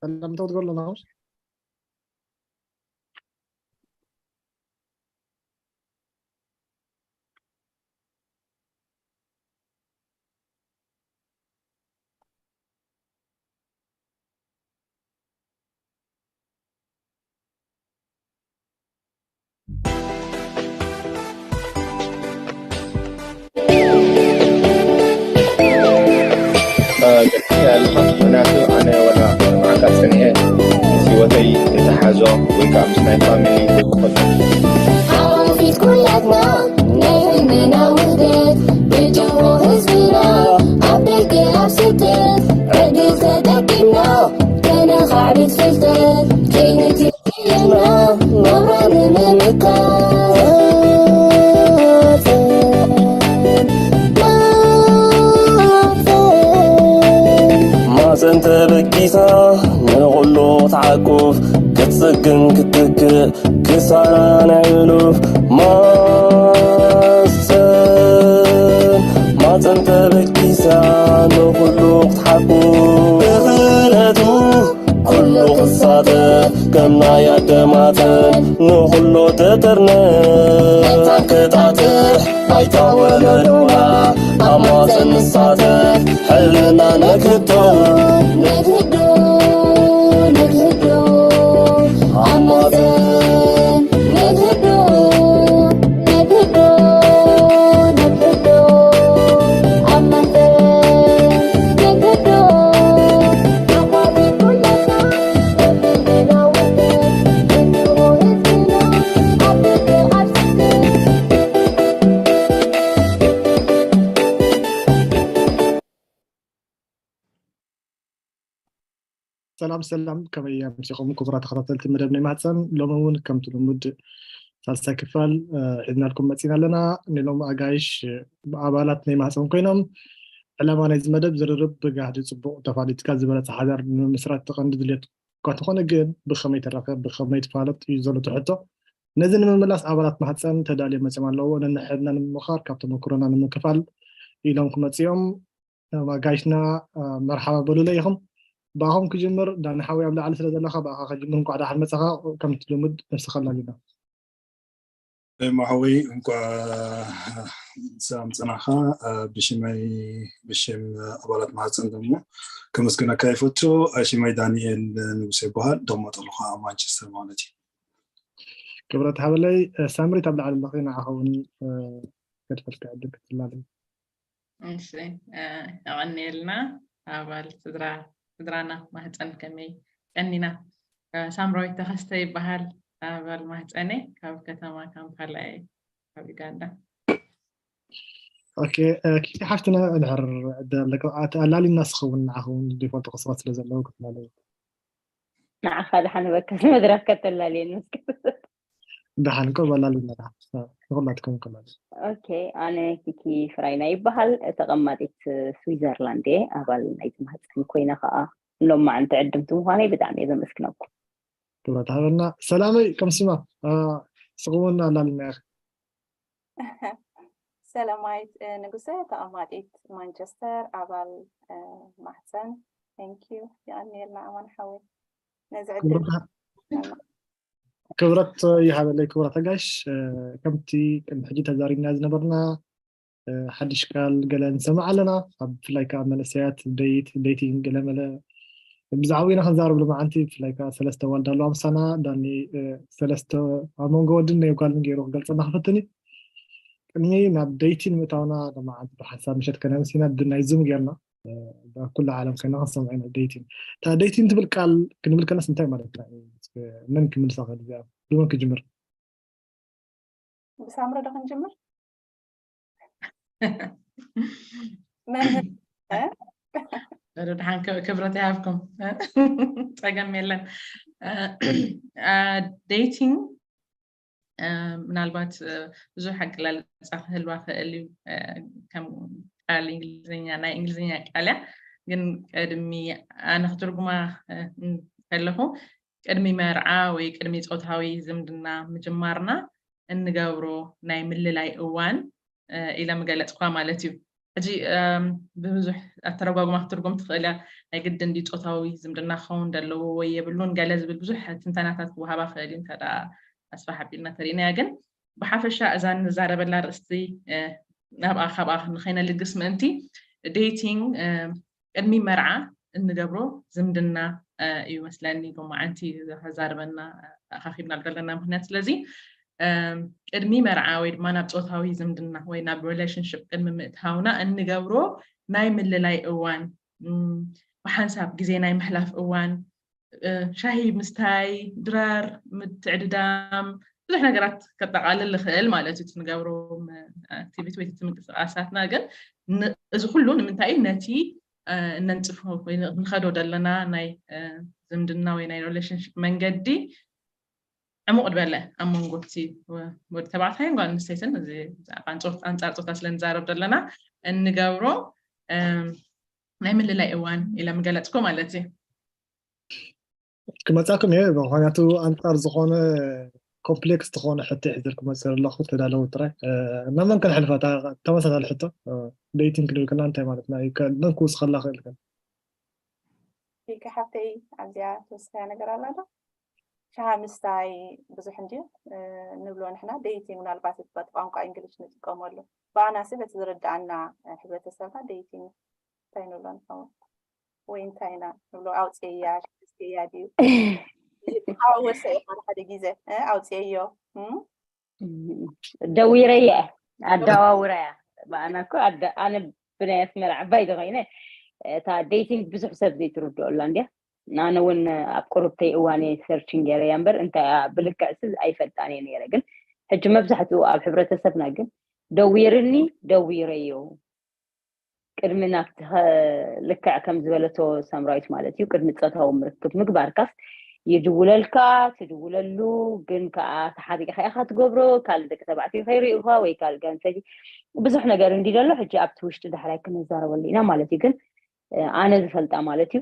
ሰላምታ ክትገብሩ ኣለና። ገርኪ ኣለኻ ምክንያቱ ኣነ ወላ መዓካ ጸኒሐ ምስ ህይወተይ ዝተሓዞ ወይ ከዓ ምስ ናይ ፋሚሊ ዝኮነ ዓወት ኩላትና ናይ ህልምና ውህደት ብጅሆ ህዝብና ኣብ ደገ ኣብ ስደት ዕድል ተጠቂምና ከነኻዕብት ፍልጠት ከይንትክልና ናብራ ንምምካት ማፀን ተበጊሳ ንኹሉ ክትዓቁፍ ክትፅግን ክትትክእ ክሳራ ናይ እሉፍ ማፀን ማፀን ተበጊሳ ንኹሉ ክትሓቁፍ ብኽእለቱ ኩሉ ክሳተፍ ከም ናይ ኣደ ማፀን ንኹሉ ትጥርነፍ መታን ክጣጥሕ ኣይታ ወለዶና ኣብ ማፀን ንሳተፍ ሕልምና ነክቶ ነግህዶ ነግህዶ ኣብ ማፀን ነግህዶ ነግህዶ ነግህዶ ኣብ ማፀን ነግህዶ ዓወት ኩላትና ህልምና ውህደት ብጅሆ ህዝብና ኣብ ደገ ኣብ ስደት ሰላም ሰላም፣ ከመይ ኣምሲኹም ክቡራት ተኸታተልቲ መደብ ናይ ማህፀን? ሎሚ እውን ከምቲ ልሙድ ሳልሳይ ክፋል እ፣ ሒዝናልኩም መፂና ኣለና። ንሎም ኣጋይሽ እ፣ ኣባላት ናይ ማህፀን ኮይኖም ዕላማ ናይዚ መደብ ዝርርብ ብጋህዲ ፅቡቕ ተፋሊጥካ ዝበለፀ ሓዳር ንምምስራት እቲ ቀንዲ ድልየት እኳ እንተኾነ ግን ብኸመይ ትረኸብ ብኸመይ ትፋለጥ እዩ ዘሎ እቲ ሕቶ። ነዚ ንምምላስ ኣባላት ማህፀን ተዳልዮም መፂኦም ኣለዎ። ነንሕድና ንምምኻር ካብ ተመክሮና ንምክፋል ኢሎም ክመፅኦም ኣጋይሽና መርሓባ በሉለይ ኢኹም። ብኣኹም ክጅምር ዳኒ ሓወይ ኣብ ላዕሊ ስለ ዘለኻ ብኣኻ ክጅምር። እንኳዕ ደሓን መጻኻ። ከምቲ ልሙድ ነብስኻ ኣላሊና። ማሕወይ እንኳዕ ሰላም ጸናኻ። ብሽመይ ብሽም ኣባላት ማህፀን ደሞ ከመስግነካ ይፈቱ። ሽመይ ዳንኤል ንጉሴ ይበሃል። ደሞ ጠልኻ ኣብ ማንቸስተር ማለት እዩ። ክብረት ሃበለይ። ሳምሪት ኣብ ላዕሊ ኣለኺ፣ ንዓኻ እውን ገድፈልካ ዕድል ክትላለይ። እሺ፣ የቐንየልና ኣባል ስድራ ስድራና ማህፀን ከመይ ቀኒና? ሳምራዊት ተኸስተ ይበሃል። ኣባል ማህፀነ ካብ ከተማ ካምፓላ እየ፣ ካብ ዩጋንዳ። ኦኬ፣ ኪቲ ሓፍትና እንድሕር ዕድል ኣለካ ኣላሊና ስኸውን ንዓኸውን ዲፎልት ክስባት ስለ ዘለዉ ክትላለይ። ንዓኻ ደሓን በካ መድረኽ ከተላልየኒ መስከ ደሓን እኮ በላልና ንኹላትኩም ከላል። ኦኬ፣ ኣነ ኪኪ ፍራይና ይበሃል። ተቐማጢት ስዊዘርላንድ እየ። ኣባል ናይቲ ማህፀን ኮይነ ከዓ ሎማዓንቲ ዕድምቲ ምዃነይ ብጣዕሚ እየ ዘመስግነኩም። ክብረት ሃበልና። ሰላመይ ከም ስማ ስቕውን ኣላልና ኢኺ። ሰላማዊት ንጉሰ ተቐማጢት ማንቸስተር ኣባል ማህፀን። Thank you። የቐንየልና ኣማን ሓወይ ነዚ ዕድል። ክብረት ይሃበለይ ክቡራት ኣጋይሽ። ከምቲ ቅድሚ ሕጂ ተዛሪብና ዝነበርና ሓድሽ ቃል ገለ ንሰምዕ ኣለና። ኣብ ብፍላይ ከዓ መንእሰያት ደይት ዴቲንግ ገለመለ ብዛዕባ ኢና ክንዛረብ ሎማዓንቲ። ብፍላይ ከዓ ሰለስተ ዋልዳ ኣለዋ ምሳና። ዳኒ ሰለስተ ኣብ መንጎ ወድን ናይ ጓልን ገይሩ ክገልፀና ክፍትን እዩ። ቅድሚ ናብ ደይቲን ምእታውና ሎማዓንቲ ብሓንሳብ ምሸት ከነምሲና ብናይ ዙም ጌርና ኩሉ ዓለም ከና ክንሰምዖ ኢና። ደይቲን እታ ደይቲን ትብል ቃል ክንብል ከለስ እንታይ ማለትና እዩ? መን ክምልሳ ክእል እዚኣ ብመን ክጅምር? ብሳምረ ዶ ክንጅምር? መምህር ደሓን ክብረት ይሃብኩም። ፀገም የለን። ዴቲንግ ምናልባት ብዙሕ ኣገላልፃ ክህልዋ ክእል እዩ። ከም ቃል እንግሊዝኛ ናይ እንግሊዝኛ ቃል እያ። ግን ቅድሚ ኣነ ክትርጉማ ከለኹ ቅድሚ መርዓ ወይ ቅድሚ ፆታዊ ዝምድና ምጅማርና እንገብሮ ናይ ምልላይ እዋን ኢለ ምገለፅኳ ማለት እዩ። ሕጂ እም፣ ብብዙሕ ኣተረጓጉማ ክትርጉም ትኽእል እያ። ናይ ግድን ድዩ ጾታዊ ዝምድና ክኸውን ዘለዎ ወይ የብሉን ገለ ዝብል ብዙሕ ትንተናታት ክወሃባ ክእል እዩ፣ እንተ ደኣ ኣስፋሕ ኣቢልና ተሪእናያ። ግን ብሓፈሻ እዛ ንዛረበላ ርእስቲ እ፣ ናብኣ ካብኣ ንኸይነልግስ ምእንቲ፣ ዴቲንግ እ፣ ቅድሚ መርዓ እንገብሮ ዝምድና እ፣ እዩ መስለኒ። ሎማዓንቲ ዘዛርበና ኣኻኺብና ዘለና ምክንያት ስለዚ እም፣ ቅድሚ መርዓ ወይ ድማ ናብ ጾታዊ ዝምድና ወይ ናብ ሪሌሽንሽፕ ቅድሚ ምእታውና እንገብሮ ናይ ምልላይ እዋን እም፣ ብሓንሳብ ግዜ ናይ ምሕላፍ እዋን እ፣ ሻሂ ምስታይ፣ ድራር፣ ምትዕድዳም፣ ብዙሕ ነገራት ከጠቓልል ይኽእል ማለት እዩ። እቲ ንገብሮም ኣክቲቪቲ ወይ እቲ ምንቅስቃሳትና ግን ን- እዚ ኩሉ ንምንታይ እዩ? ነቲ እ፣ እነንጽፎ ወይ ንኸዶ ዘለና ናይ እ፣ ዝምድና ወይ ናይ ሪሌሽንሽፕ መንገዲ ዕሙቕ ዝበለ ኣብ መንጎ እቲ ወ- ወዲ ተባዕታይን ጓል ኣንስተይትን እዚ ብዛዕባ ኣንጾ- ኣንጻር ጾታ ስለ ንዛረብ ዘለና እንገብሮ እም፣ ናይ ምልላይ እዋን ኢለ ምገለጽኩ ማለት እዩ። ክመጻኩም እየ። ምክንያቱ ኣንጻር ዝኾነ ኮምፕሌክስ ዝኾነ ሕቶ ሒዘ ክመጽእ ኣለኹ። ተዳለዉ ጥራይ። እ፣ ናብ መን ከነሕልፋ? እታ ተመሳሳሊ ሕቶ ዴቲንግ ክንብል ከለና እንታይ ማለትና እዩ? ከ- መን ክውስኸላ ክእል ከ? ፊካ ሓፍተይ ኣብዚኣ ትወስኸያ ነገር ኣላ ዶ? ሻሃ ምስታይ ብዙሕ እንድዩ እ፣ ንብሎ ንሕና ዴቲንግ፣ ምናልባት እቲ በቲ ቋንቋ እንግሊሽ ንጥቀመሉ። ብኣና ሲ በቲ ዝርድኣና እ፣ ሕብረተሰብና ዴቲንግ እንታይ ንብሎ ንኸውን? ወይ እንታይ ኢና ንብሎ? ኣውፅእያ ሻሃ ምስታይ ድዩ? ተሓዋወሰ ኢኻ ሓደ ግዜ እ፣ ኣውፅእዮ እም? ደዊረያ ኣደዋውራያ ብኣና እኮ ኣደ- ኣነ ብናይ ኣስመራ ዓባይ ተኮይነ እታ ዴቲንግ ብዙሕ ሰብ ዘይትርድኦ ኣላ እንድያ። ኣነ እውን ኣብ ቁርብተይ እዋን እየ ሰርችን ገይረያ እምበር እንታይ እያ ብልክዕ ሲ ኣይፈልጣን እየ ነይረ። ግን ሕጂ መብዛሕትኡ ኣብ ሕብረተሰብና ግን ደዊርኒ ደዊረዮ ቅድሚ ናብቲ ከ- ልክዕ ከም ዝበለቶ ሳምራዊት ማለት እዩ ቅድሚ ፆታዊ ምርክብ ምግባርካስ ይድውለልካ ትድውለሉ ግን ከዓ ተሓቢእካ ኢካ ትገብሮ ካልእ ደቂ ተባዕትዮ ከይርእዩካ ወይ ካልእ ጓል ኣንስተይቲ ብዙሕ ነገር እንዲ ዘሎ ሕጂ ኣብቲ ውሽጢ ዳሕራይ ክንዛረበሉ ኢና ማለት እዩ። ግን እ፣ ኣነ ዝፈልጣ ማለት እዩ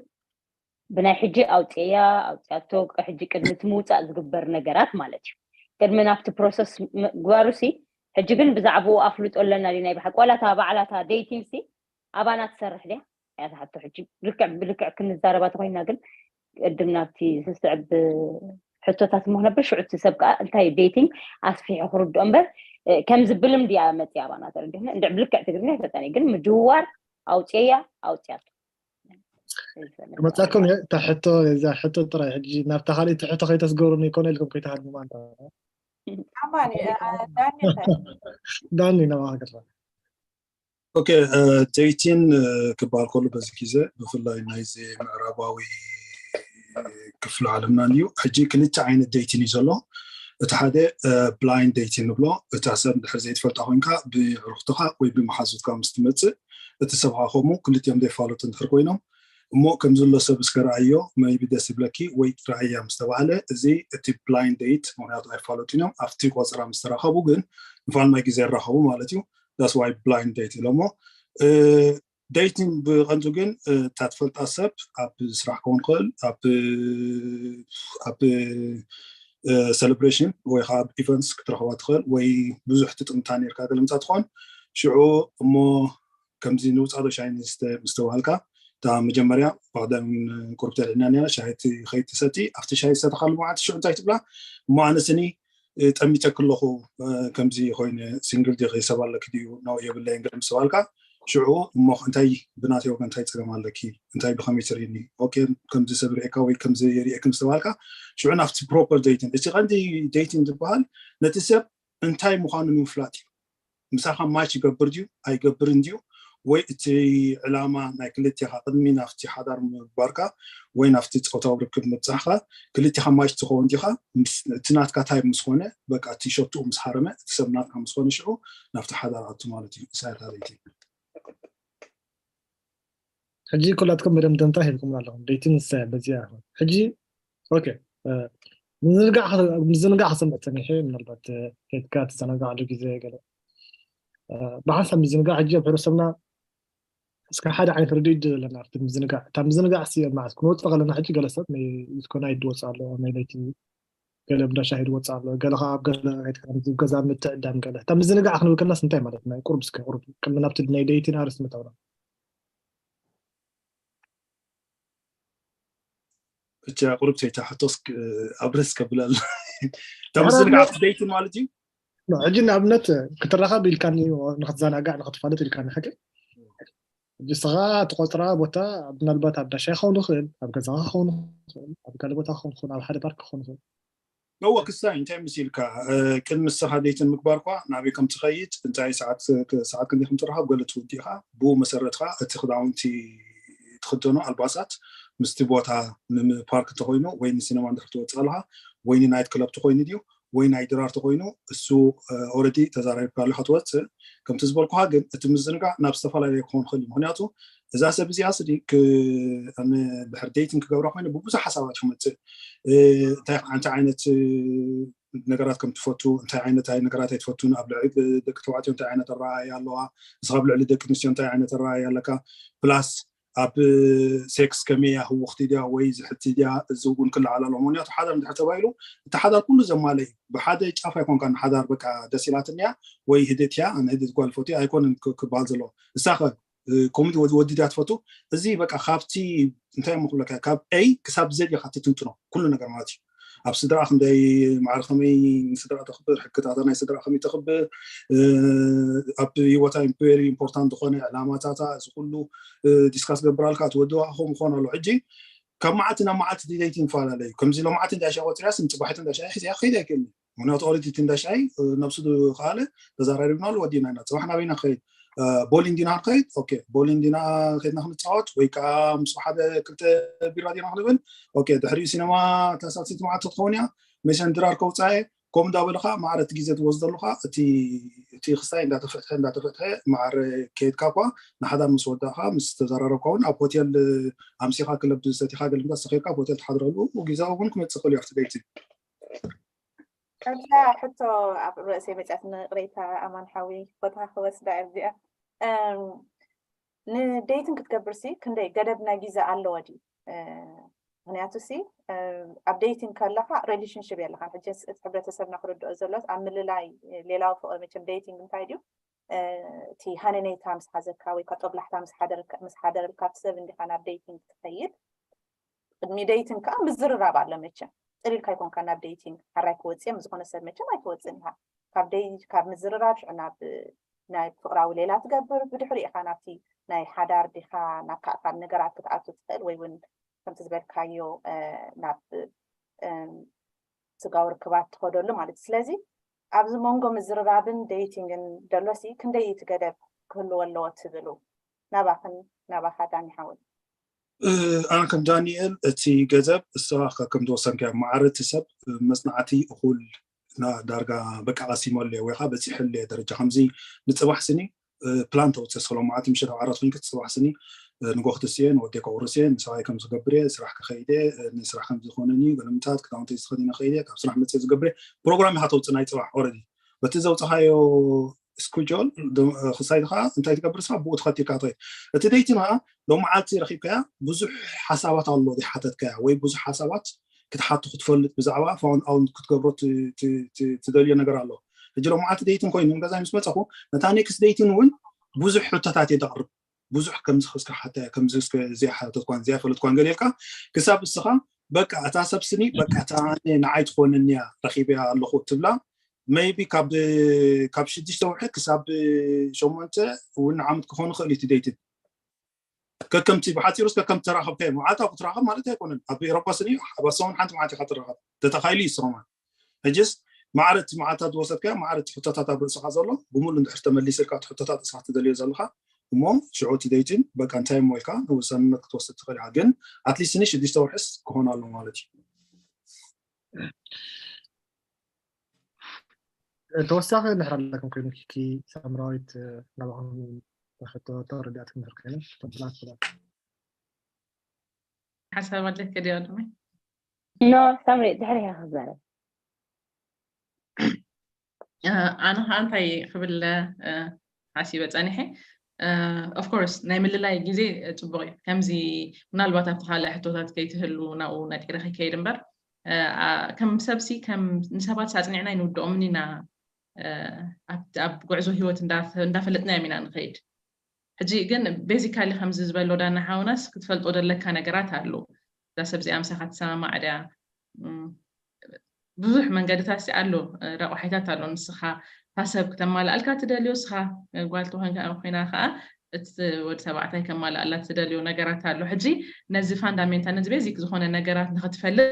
ብናይ ሕጂ ኣውፅእያ ኣውፅያቶ ሕጂ ቅድሚ እቲ ምውፃእ ዝግበር ነገራት ማለት እዩ። ቅድሚ ናብቲ ፕሮሰስ ምግባሩ ሲ ሕጂ ግን ብዛዕባኡ ኣፍልጦ ኣለና ድዩ ናይ ብሓቂ ዋላ እታ ባዕላ እታ ዴቲንግ ሲ ኣባና ትሰርሕ ድያ? እያ ትሓቶ። ሕጂ ልክዕ ብልክዕ ክንዛረባ ተኮይና ግን ቅድም ናብቲ ዝስዕብ ሕቶታት እሞ ክነብል ሽዑ እቲ ሰብ ከዓ እንታይ ዴቲንግ ኣስፊሑ ክርድኦ እምበር እ፣ ከም ዝብልም ድያ መፅያ ኣባና ተረዲኹ እንድዕ ብልክዕ ትግርኛ ይፈልጠን እየ ግን ምድዋር ኣውፅያ ኣውፅያቶ ክመፃኩም እየ። እታ ሕቶ እዛ ሕቶ ጥራይ ሕጂ ናብታ ካልእ ሕቶ ከይተስገሩኒ ይኮነ ኢልኩም ከይተሃድሙ ማለት ኣማኒ ዳኒ ዳኒ ናባኻ ገርባ ኦኬ ዴቲን ክበሃል ከሎ በዚ ግዜ ብፍላይ ናይዚ ምዕራባዊ ክፍሊ ዓለምና እዩ። ሕጂ ክልተ ዓይነት ዴቲን እዩ ዘሎ። እቲ ሓደ ብላይንድ ዴቲን ንብሎ፣ እታ ሰብ እንድሕር ዘይትፈልጣ ኮይንካ ብዕሩኽትኻ ወይ ብመሓዙትካ ምስ ትመፅእ እቲ ሰብ ከዓ ከምኡ ክልቲኦም ዘይፋለጡ እንድሕር ኮይኖም እሞ ከምዚ ኣሎ ሰብ እስከ ረኣዮ መይቢ ደስ ይብለኪ ወይ ረኣያ ምስ ተባህለ እዚ እቲ ብላይንድ ዴት ምክንያቱ ኣይፋለጡን እዮም። ኣብቲ ቆፅራ ምስ ተራኸቡ ግን ንፋልማይ ግዜ ይራኸቡ ማለት እዩ። That's why ብላይንድ ዴት ኢሎሞ ዴቲንግ ብቐንዱ ግን እታ ትፈልጣ ሰብ ኣብ ስራሕ ክኸውን ይኽእል ኣብ ኣብ ሴሌብሬሽን ወይ ከዓ ኣብ ኢቨንትስ ክትረኽባ ትኽእል ወይ ብዙሕ ትጥምታ ነርካ ገለምፃ ትኾን ሽዑ እሞ ከምዚ ንውፃዶ ሻሂ ንስተ ምስ ተባሃልካ እታ መጀመርያ ብቐደም ቁርብቲ ኣልዒልና ነና ሻሂ ከይትሰቲ ኣብቲ ሻሂ ዝሰተኻሉ መዓልቲ ሽዑ እንታይ ትብላ እሞ ኣነ ስኒ ጠሚተ ክለኹ ከምዚ ኮይነ ሲንግል ዲኺ ሰብ ኣለኪ ድዩ ነው የብለይን ገለ ምስ ተባልካ ሽዑ እሞ እንታይ ብናተይ ወገን እንታይ ፀገም ኣለኪ እንታይ ብከመይ ትርእኒ ኦኬ ከምዚ ሰብ ርእካ ወይ ከምዚ ርእክ ምስ ተባልካ ሽዑ ናብቲ ፕሮፐር ዴቲንግ እቲ ቀንዲ ዴቲንግ ዝበሃል ነቲ ሰብ እንታይ ምዃኑ ንምፍላጥ እዩ ምሳኻ ማች ይገብር ድዩ ኣይገብርን ድዩ ወይ እቲ ዕላማ ናይ ክልቴኻ ቅድሚ ናብቲ ሓዳር ምግባርካ ወይ ናብቲ ፆታዊ ርክብ ምብፃሕካ ክልቴኻ ማች ትኸውን ዲኻ እቲ ናትካ ታይፕ ምስኮነ በቃ እቲ ሸትኡ ምስ ሃረመ እቲ ሰብ ናትካ ምስኮነ ሽዑ ናብቲ ሓዳር ኣቱ ማለት እዩ እሳያት ኣለይቲ ሕጂ ኩላትኩም መደምደምታ ሂብኩም ኣለኹም ዴቲንግ ንሳ በዚኣ ሕጂ ኦኬ ምዝንጋዕ ምዝንጋዕ ክሰምዕ ፀኒሐ ምናልባት ኬድካ ትዘናጋዕሉ ግዜ ገለ ብሓንሳብ ምዝንጋዕ ሕጂ ኣብ ሕብረተሰብና እስከ ሓደ ዓይነት ርድኢት ዘለና ኣብቲ ምዝንጋዕ እታ ምዝንጋዕ ሲ መዓት ክንወፅእ ከለና ሕጂ ገለ ሰብ ኮናይ ድወፅ ኣሎ ናይ ለይቲ ገለ እንዳ ሻሂ ዝወፅእ ኣሎ፣ ገለ ከዓ ኣብ ገለ ገዛ ምትዕዳም ገለ። እታ ምዝንጋዕ ክንብል ከለናስ እንታይ ማለት ናይ ቁርብ እስከ ቁርብ ቅድሚ ናብቲ ናይ ደይቲን ኣርእስቲ ምእታውና። ብቻ ቁርብ ሰይታ ሕቶስ ኣብረስ ከብላል ተምስል ጋር ደይት ማለት እዩ። ሕጂ ንኣብነት ክትራኸብ ኢልካኒ፣ ንክትዘናጋዕ ንክትፋለጥ ኢልካኒ። ሓቂ ንስኻ ትቆፅራ ቦታ ምናልባት ኣብ ዳሻ ክኸውን ይኽእል፣ ኣብ ገዛኻ ክኸውን ይኽእል፣ ኣብ ካልእ ቦታ ክኸውን ይኽእል፣ ኣብ ሓደ ፓርክ ክኸውን ይኽእል። እወ ክሳይ እንታይ ምስ ኢልካ ቅድሚ ንስኻ ደይትን ምግባር ኳ ናበይ ከም ትኸይድ እንታይ ሰዓት ሰዓት ክንደይ ከም ትረኸብ ገለ ትውዲ ኢኻ። ብኡ መሰረት ኻ እቲ ክዳውንቲ ትኽደኖ ኣልባሳት ምስቲ ቦታ ንፓርክ እንተኮይኑ ወይ ንሲነማ እንድሕር ትወፅእ ኣለኻ ወይ ንናይት ክለብ ተኮይኑ ድዩ ወይ ናይ ድራር ተኮይኑ እሱ ኦረዲ ተዛራሪብካ ኣለካ ትወፅእ። ከምቲ ዝበልኩካ ግን እቲ ምዝንጋዕ ናብ ዝተፈላለዩ ክኾን ክእል እዩ። ምክንያቱ እዛ ሰብ እዚኣ ስዲ ድሕር ደይትን ክገብራ ኮይኑ ብብዙሕ ሓሳባት ክመፅእ እንታይ ዓይነት ነገራት ከም ትፈቱ እንታይ ዓይነት ኣይ ነገራት ኣይትፈቱን ኣብ ልዕሊ ደቂ ተባዕትዮ እንታይ ዓይነት ኣረኣእያ ኣለዋ ንስኻ ኣብ ልዕሊ ደቂ ኣንስትዮ እንታይ ዓይነት ኣረኣእያ ኣለካ ፕላስ ኣብ ሴክስ ከመይ እያ ህውኽቲ ድያ ወይ ዝሕቲ ድያ እዚ እውን ክለዓል ኣለዎ ምክንያቱ ሓዳር እንድሕር ተባሂሉ እቲ ሓዳር ኩሉ ዘማለ እዩ ብሓደ ጫፍ ኣይኮንካ ንሓዳር በቃ ደስ ኢላትንያ ወይ ህደት እያ ኣነ ህደት ጓል ፈትዮ ኣይኮንን ክበሃል ዘለዎ ንሳኸ ኮሚት ወዲ ድያ ትፈቱ እዚ በቃ ካብቲ እንታይ እሞ ክብለካ ካብ ኤይ ክሳብ ዘድ ኢኻ ትትንትኖ ኩሉ ነገር ማለት እዩ ኣብ ስድራ ክንደይ ማዕረ ከመይ ንስድራ ተኽብር ሕክታታ ናይ ስድራ ከመይ ተኽብር ኣብ ህይወታ ቨሪ ኢምፖርታንት ዝኾነ ዕላማታታ እዚ ኩሉ ዲስካስ ገብራልካ ትወድዋ ክኸውን ክኾን ኣሎ ሕጂ ካብ መዓልቲ ናብ መዓልቲ ዲደይቲ ንፈላለዩ ከምዚ ሎመዓልቲ እንዳሻ ቆፅርያስ ንፅባሒቱ እንዳሻ ሒዚያ ክኸይድ ኣይክእልን ምክንያቱ ኦሪት እቲ እንዳሻይ ነብሱ ከኣለ ተዛራሪብናሉ ወዲና ኢና ፅባሕ ናበይና ክኸይድ ቦሊን ዲና ክንከይድ ኦኬ ቦሊን ዲና ከይድና ክንፃወት ወይ ከዓ ምስ ሓደ ክልተ ቢራ ዲና ክንብል ኦኬ ድሕሪኡ ሲነማ ታሳሲት መዓልቲ ትኸውን እያ መሸን ድራር ከውፃኤ ከምኡ እንዳበልካ ማዕረ እቲ ግዜ ትወስደሉካ እቲ እቲ ክስታይ እንዳተፈትሐ እንዳተፈትሐ ማዕረ ከይድካ እኳ ንሓዳር ምስ ወዳእካ ምስ ተዘራረብካ እውን ኣብ ሆቴል ኣምሲኻ ክለብ ዝሰቲኻ ገለ ምታት ሰኺርካ ኣብ ሆቴል ትሓድረሉ ግዜ እውን ክመፅእ ክእል እዩ ኣብቲ ደይቲ እዛ ሕቶ ኣብ ርእሰይ መፅያት ንቅሬታ ኣማን ሓዊ ቦታካ ክወስዳ እያ እዚኣ ንደይትን ክትገብር ሲ ክንደይ ገደብ ናይ ግዜ ኣለዎ ድዩ ምክንያቱ ሲ ኣብ ደይቲንግ ከለካ ሪሌሽንሽፕ የለካን ሕጂ እቲ ሕብረተሰብና ክርድኦ ዘሎት ኣብ ምልላይ ሌላዊ ፍቅሪ መቸም ደይቲንግ እንታይ ድዩ እቲ ሃነነይታ ምስ ሓዘካ ወይ ካ ጦብላሕታ ምስ ሓደረልካ እቲ ሰብ እንዲካ ናብ ደይቲንግ ትኸይድ ቅድሚ ደይቲንግ ከዓ ምዝርራብ ኣሎ መቸም ጥሊልካ ይኮንካ ናብ ደይቲንግ ሓራይ ክወፅየ ምስ ዝኾነ ሰብ መቸም ኣይትወፅን ኢካ ካብ ደይ ካብ ምዝርራብ ሽዑ ናብ ናይ ፍቅራዊ ሌላ ትገብር ብድሕሪ ኢካ ናብቲ ናይ ሓዳር ዲካ ናብ ካእካል ነገራት ክትኣቱ ትኽእል ወይ እውን ከምቲ ዝበልካዮ ናብ ስጋዊ ርክባት ትኸደሉ ማለት እዩ ስለዚ ኣብዚ መንጎ ምዝርራብን ደይቲንግን ደሎሲ ክንደይ እቲ ገደብ ክህልዎ ኣለዎ ትብሉ ናባክን ናባካ ዳኒ ሓወይ ኣነ ከም ዳንኤል እቲ ገዘብ እስኻ ከም ዝወሰንካዮ ማዕረ እቲ ሰብ መፅናዕቲ እኹል ዳርጋ በቃ ቀሲመሉ ወይ ከዓ በፂሐሉ ደረጃ ከምዚ ንፅባሕ ስኒ ፕላን ተውፅእ ስለ መዓልቲ ምሸት ኣብ ዓራት ኮይንካ ፅባሕ ስኒ ንጎ ክትስየ ንወደይ ከቁርስ እየ ንሰብኣይ ከም ዝገብር እየ ስራሕ ክኸይድ እየ ንስራሕ ከም ዝኾነኒ ገለምታት ክዳውንቲ ዝተኸዲነ ከይድ እየ ካብ ስራሕ መፅእ ዝገብር እየ ፕሮግራም ኢካ ተውፅእ ናይ ፅባሕ ኦረዲ በቲ ዘውፅኻዮ ስኩጆል ክሳይ ከዓ እንታይ ትገብር ስኻ ብኡ ተኸቲልካ ትኸይድ እቲ ደይቲና ሎመዓልቲ ረኪብካያ ብዙሕ ሓሳባት ኣሎ ዘይሓተትካያ ወይ ብዙሕ ሓሳባት ክትሓቱ ክትፈልጥ ብዛዕባ ፋውንድ ኣውት ክትገብሮ ትደልዮ ነገር ኣሎ ሕጂ ሎመዓልቲ ደይትን ኮይኑ ንገዛይ ምስ መፀኹ ነታ ኔክስት ደይትን እውን ብዙሕ ሕቶታት እየ ዘቕርብ ብዙሕ ከምዚ ክስካ ሓታ ከምዚ ዘይሓተትኳን ዘይፈለጥኳን ገሊልካ ክሳብ እስኻ በቃ እታ ሰብ ስኒ በቃ እታ ንዓይ ትኾነኒ እያ ረኪበያ ኣለኹ ትብላ maybe ካብ ካብ ሽዱሽተ ውርሒ ክሳብ ሸሞንተ እውን ዓመት ክኾኑ ክእል እዩ ደይትን ከከምቲ ብሓፂሩ እስከ ከም ተራኸብካዮ መዓልታዊ ክትራኸብ ማለት ኣይኮነን ኣብ ኤሮፓ ስኒ ኣብ ሰሙን ሓንቲ መዓልቲ ኢካ ትራኸብ ተተኻይሉ እዩ ሰሙን ሕጅስ ማዕረ እቲ መዓልታት ዝወሰድካዮ ማዕረ እቲ ሕቶታት ኣብ ርእስኻ ዘሎ ብምሉ እንድሕር ተመሊስልካ እቲ ሕቶታት እስኻ ትደልዮ ዘለኻ እሞ ሽዑ እቲ ደይትን በቃ እንታይ እሞ ኢልካ ንውሳንነት ክትወስድ ትኽእል ኢኻ ግን ኣትሊስት ኒ ሽዱሽተ ወርሕስ ክኾን ኣሎ ማለት እዩ ተወሳኺ እንድሕር ኣለኩም ኮይኑ ኪኪ ሳምራዊት ናባኹም ሕቶ ተረዲኣት ክንድሕር ኮይኑ ተብላት ብላ ሓሳብ ኣለክ ዲያ ድማ ኖ ሳምሪ ድሕሪ ኢኻ ክዛረብ ኣነ ከዓ እንታይ ክብል ሓሲበ ፀኒሐ ኦፍኮርስ ናይ ምልላይ ግዜ ፅቡቅ እዩ ከምዚ ምናልባት ኣብቲ ካልእ ሕቶታት ከይትህሉ ናብኡ ነጢረ ከይከይድ እምበር ከም ሰብሲ ከም ንሰባት ኣፅኒዕና ኣይንውድኦምን ኢና። ኣብ ጉዕዞ ሂወት እንዳፈለጥናዮም ኢና ንኸይድ። ሕጂ ግን basically ከምዚ ዝበሎ ዳና ሓውናስ ክትፈልጦ ደለካ ነገራት ኣሎ። እዛ ሰብ እዚኣ ምሳኻ ትሰማማዕ ድያ? ብዙሕ መንገድታት ኣሎ፣ ረቋሒታት ኣሎ። ንስኻ እታ ሰብ ክተማልኣልካ ትደልዮ፣ ንስኻ ጓል ተኾይንካ ኮይና ከዓ እቲ ወዲ ተባዕታይ ከማልኣላ ትደልዮ ነገራት ኣሎ። ሕጂ ነዚ ፋንዳሜንታል ነዚ ቤዚክ ዝኾነ ነገራት ንክትፈልጥ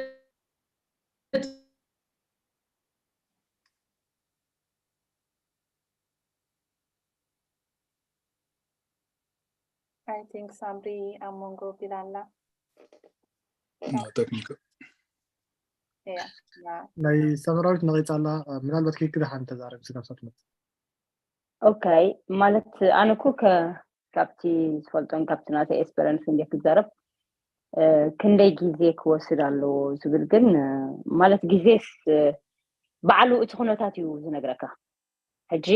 I think ሳምሪ ኣብ መንጎ ቢላ ኣላ። ቴክኒክ እያ። ናይ ሰመራዊት ነቂፃ ኣላ። ምናልባት ክክደ ሓንቲ ተዛረብ ስጋብ ሳትመት ኦኬ ማለት ኣነ እኮ ከ- ካብቲ ዝፈልጦን ካብቲ ናተይ ኤክስፐረንስ እንደ ክዛረብ እ፣ ክንደይ ግዜ ክወስድ ኣለዎ ዝብል ግን እ፣ ማለት ግዜስ እ፣ ባዕሉ እቲ ኩነታት እዩ ዝነግረካ። ሕጂ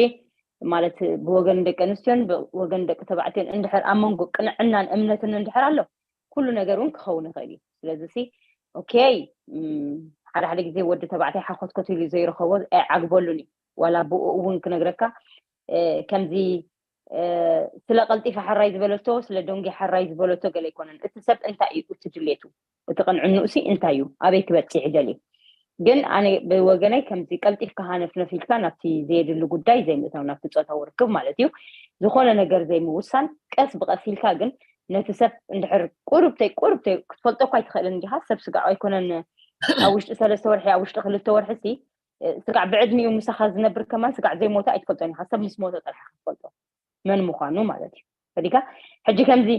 ማለት ብወገን ደቂ ኣንስትዮን ብወገን ደቂ ተባዕትዮን እንድሕር ኣብ መንጎ ቅንዕናን እምነትን እንድሕር ኣሎ ኩሉ ነገር እውን ክኸውን ይኽእል እዩ። ስለዚ ሲ ኦኬ እም፣ ሓደ ሓደ ግዜ ወዲ ተባዕታይ ሓኮትኮት ኢሉ ዘይረኸቦ ኣይዓግበሉን እዩ። ዋላ ብኡ እውን ክነግረካ እ፣ ከምዚ እ፣ ስለ ቀልጢፋ ሕራይ ዝበለቶ ስለ ደንጉያ ሕራይ ዝበለቶ ገለ ኣይኮነን። እቲ ሰብ እንታይ እዩ እቲ ድሌቱ? እቲ ቅንዕንኡ ሲ እንታይ እዩ? ኣበይ ክበፅሕ ይደልዩ? ግን ኣነ ብወገነይ ከምዚ ቀልጢፍካ ሃነፍነፍ ኢልካ ናብቲ ዘየድሊ ጉዳይ ዘይምእታው ናብቲ ፆታዊ ርክብ ማለት እዩ ዝኾነ ነገር ዘይምውሳን ቀስ ብቀስ ኢልካ ግን ነቲ ሰብ እንድሕር ቁርብተይ ቁርብተይ ክትፈልጦ እኳ ኣይትኽእልን እንዲኻ ሰብ ስጋዕ ኣይኮነን ኣብ ውሽጢ ሰለስተ ወርሒ ኣብ ውሽጢ ክልተ ወርሒ ሲ ስጋዕ ብዕድሚኡ ምሳኻ ዝነብር ከማን ስጋዕ ዘይሞተ ኣይትፈልጦን ኢኻ ሰብ ምስ ሞተ ጥራሕ ክትፈልጦ መን ምዃኑ ማለት እዩ ፈዲካ ሕጂ ከምዚ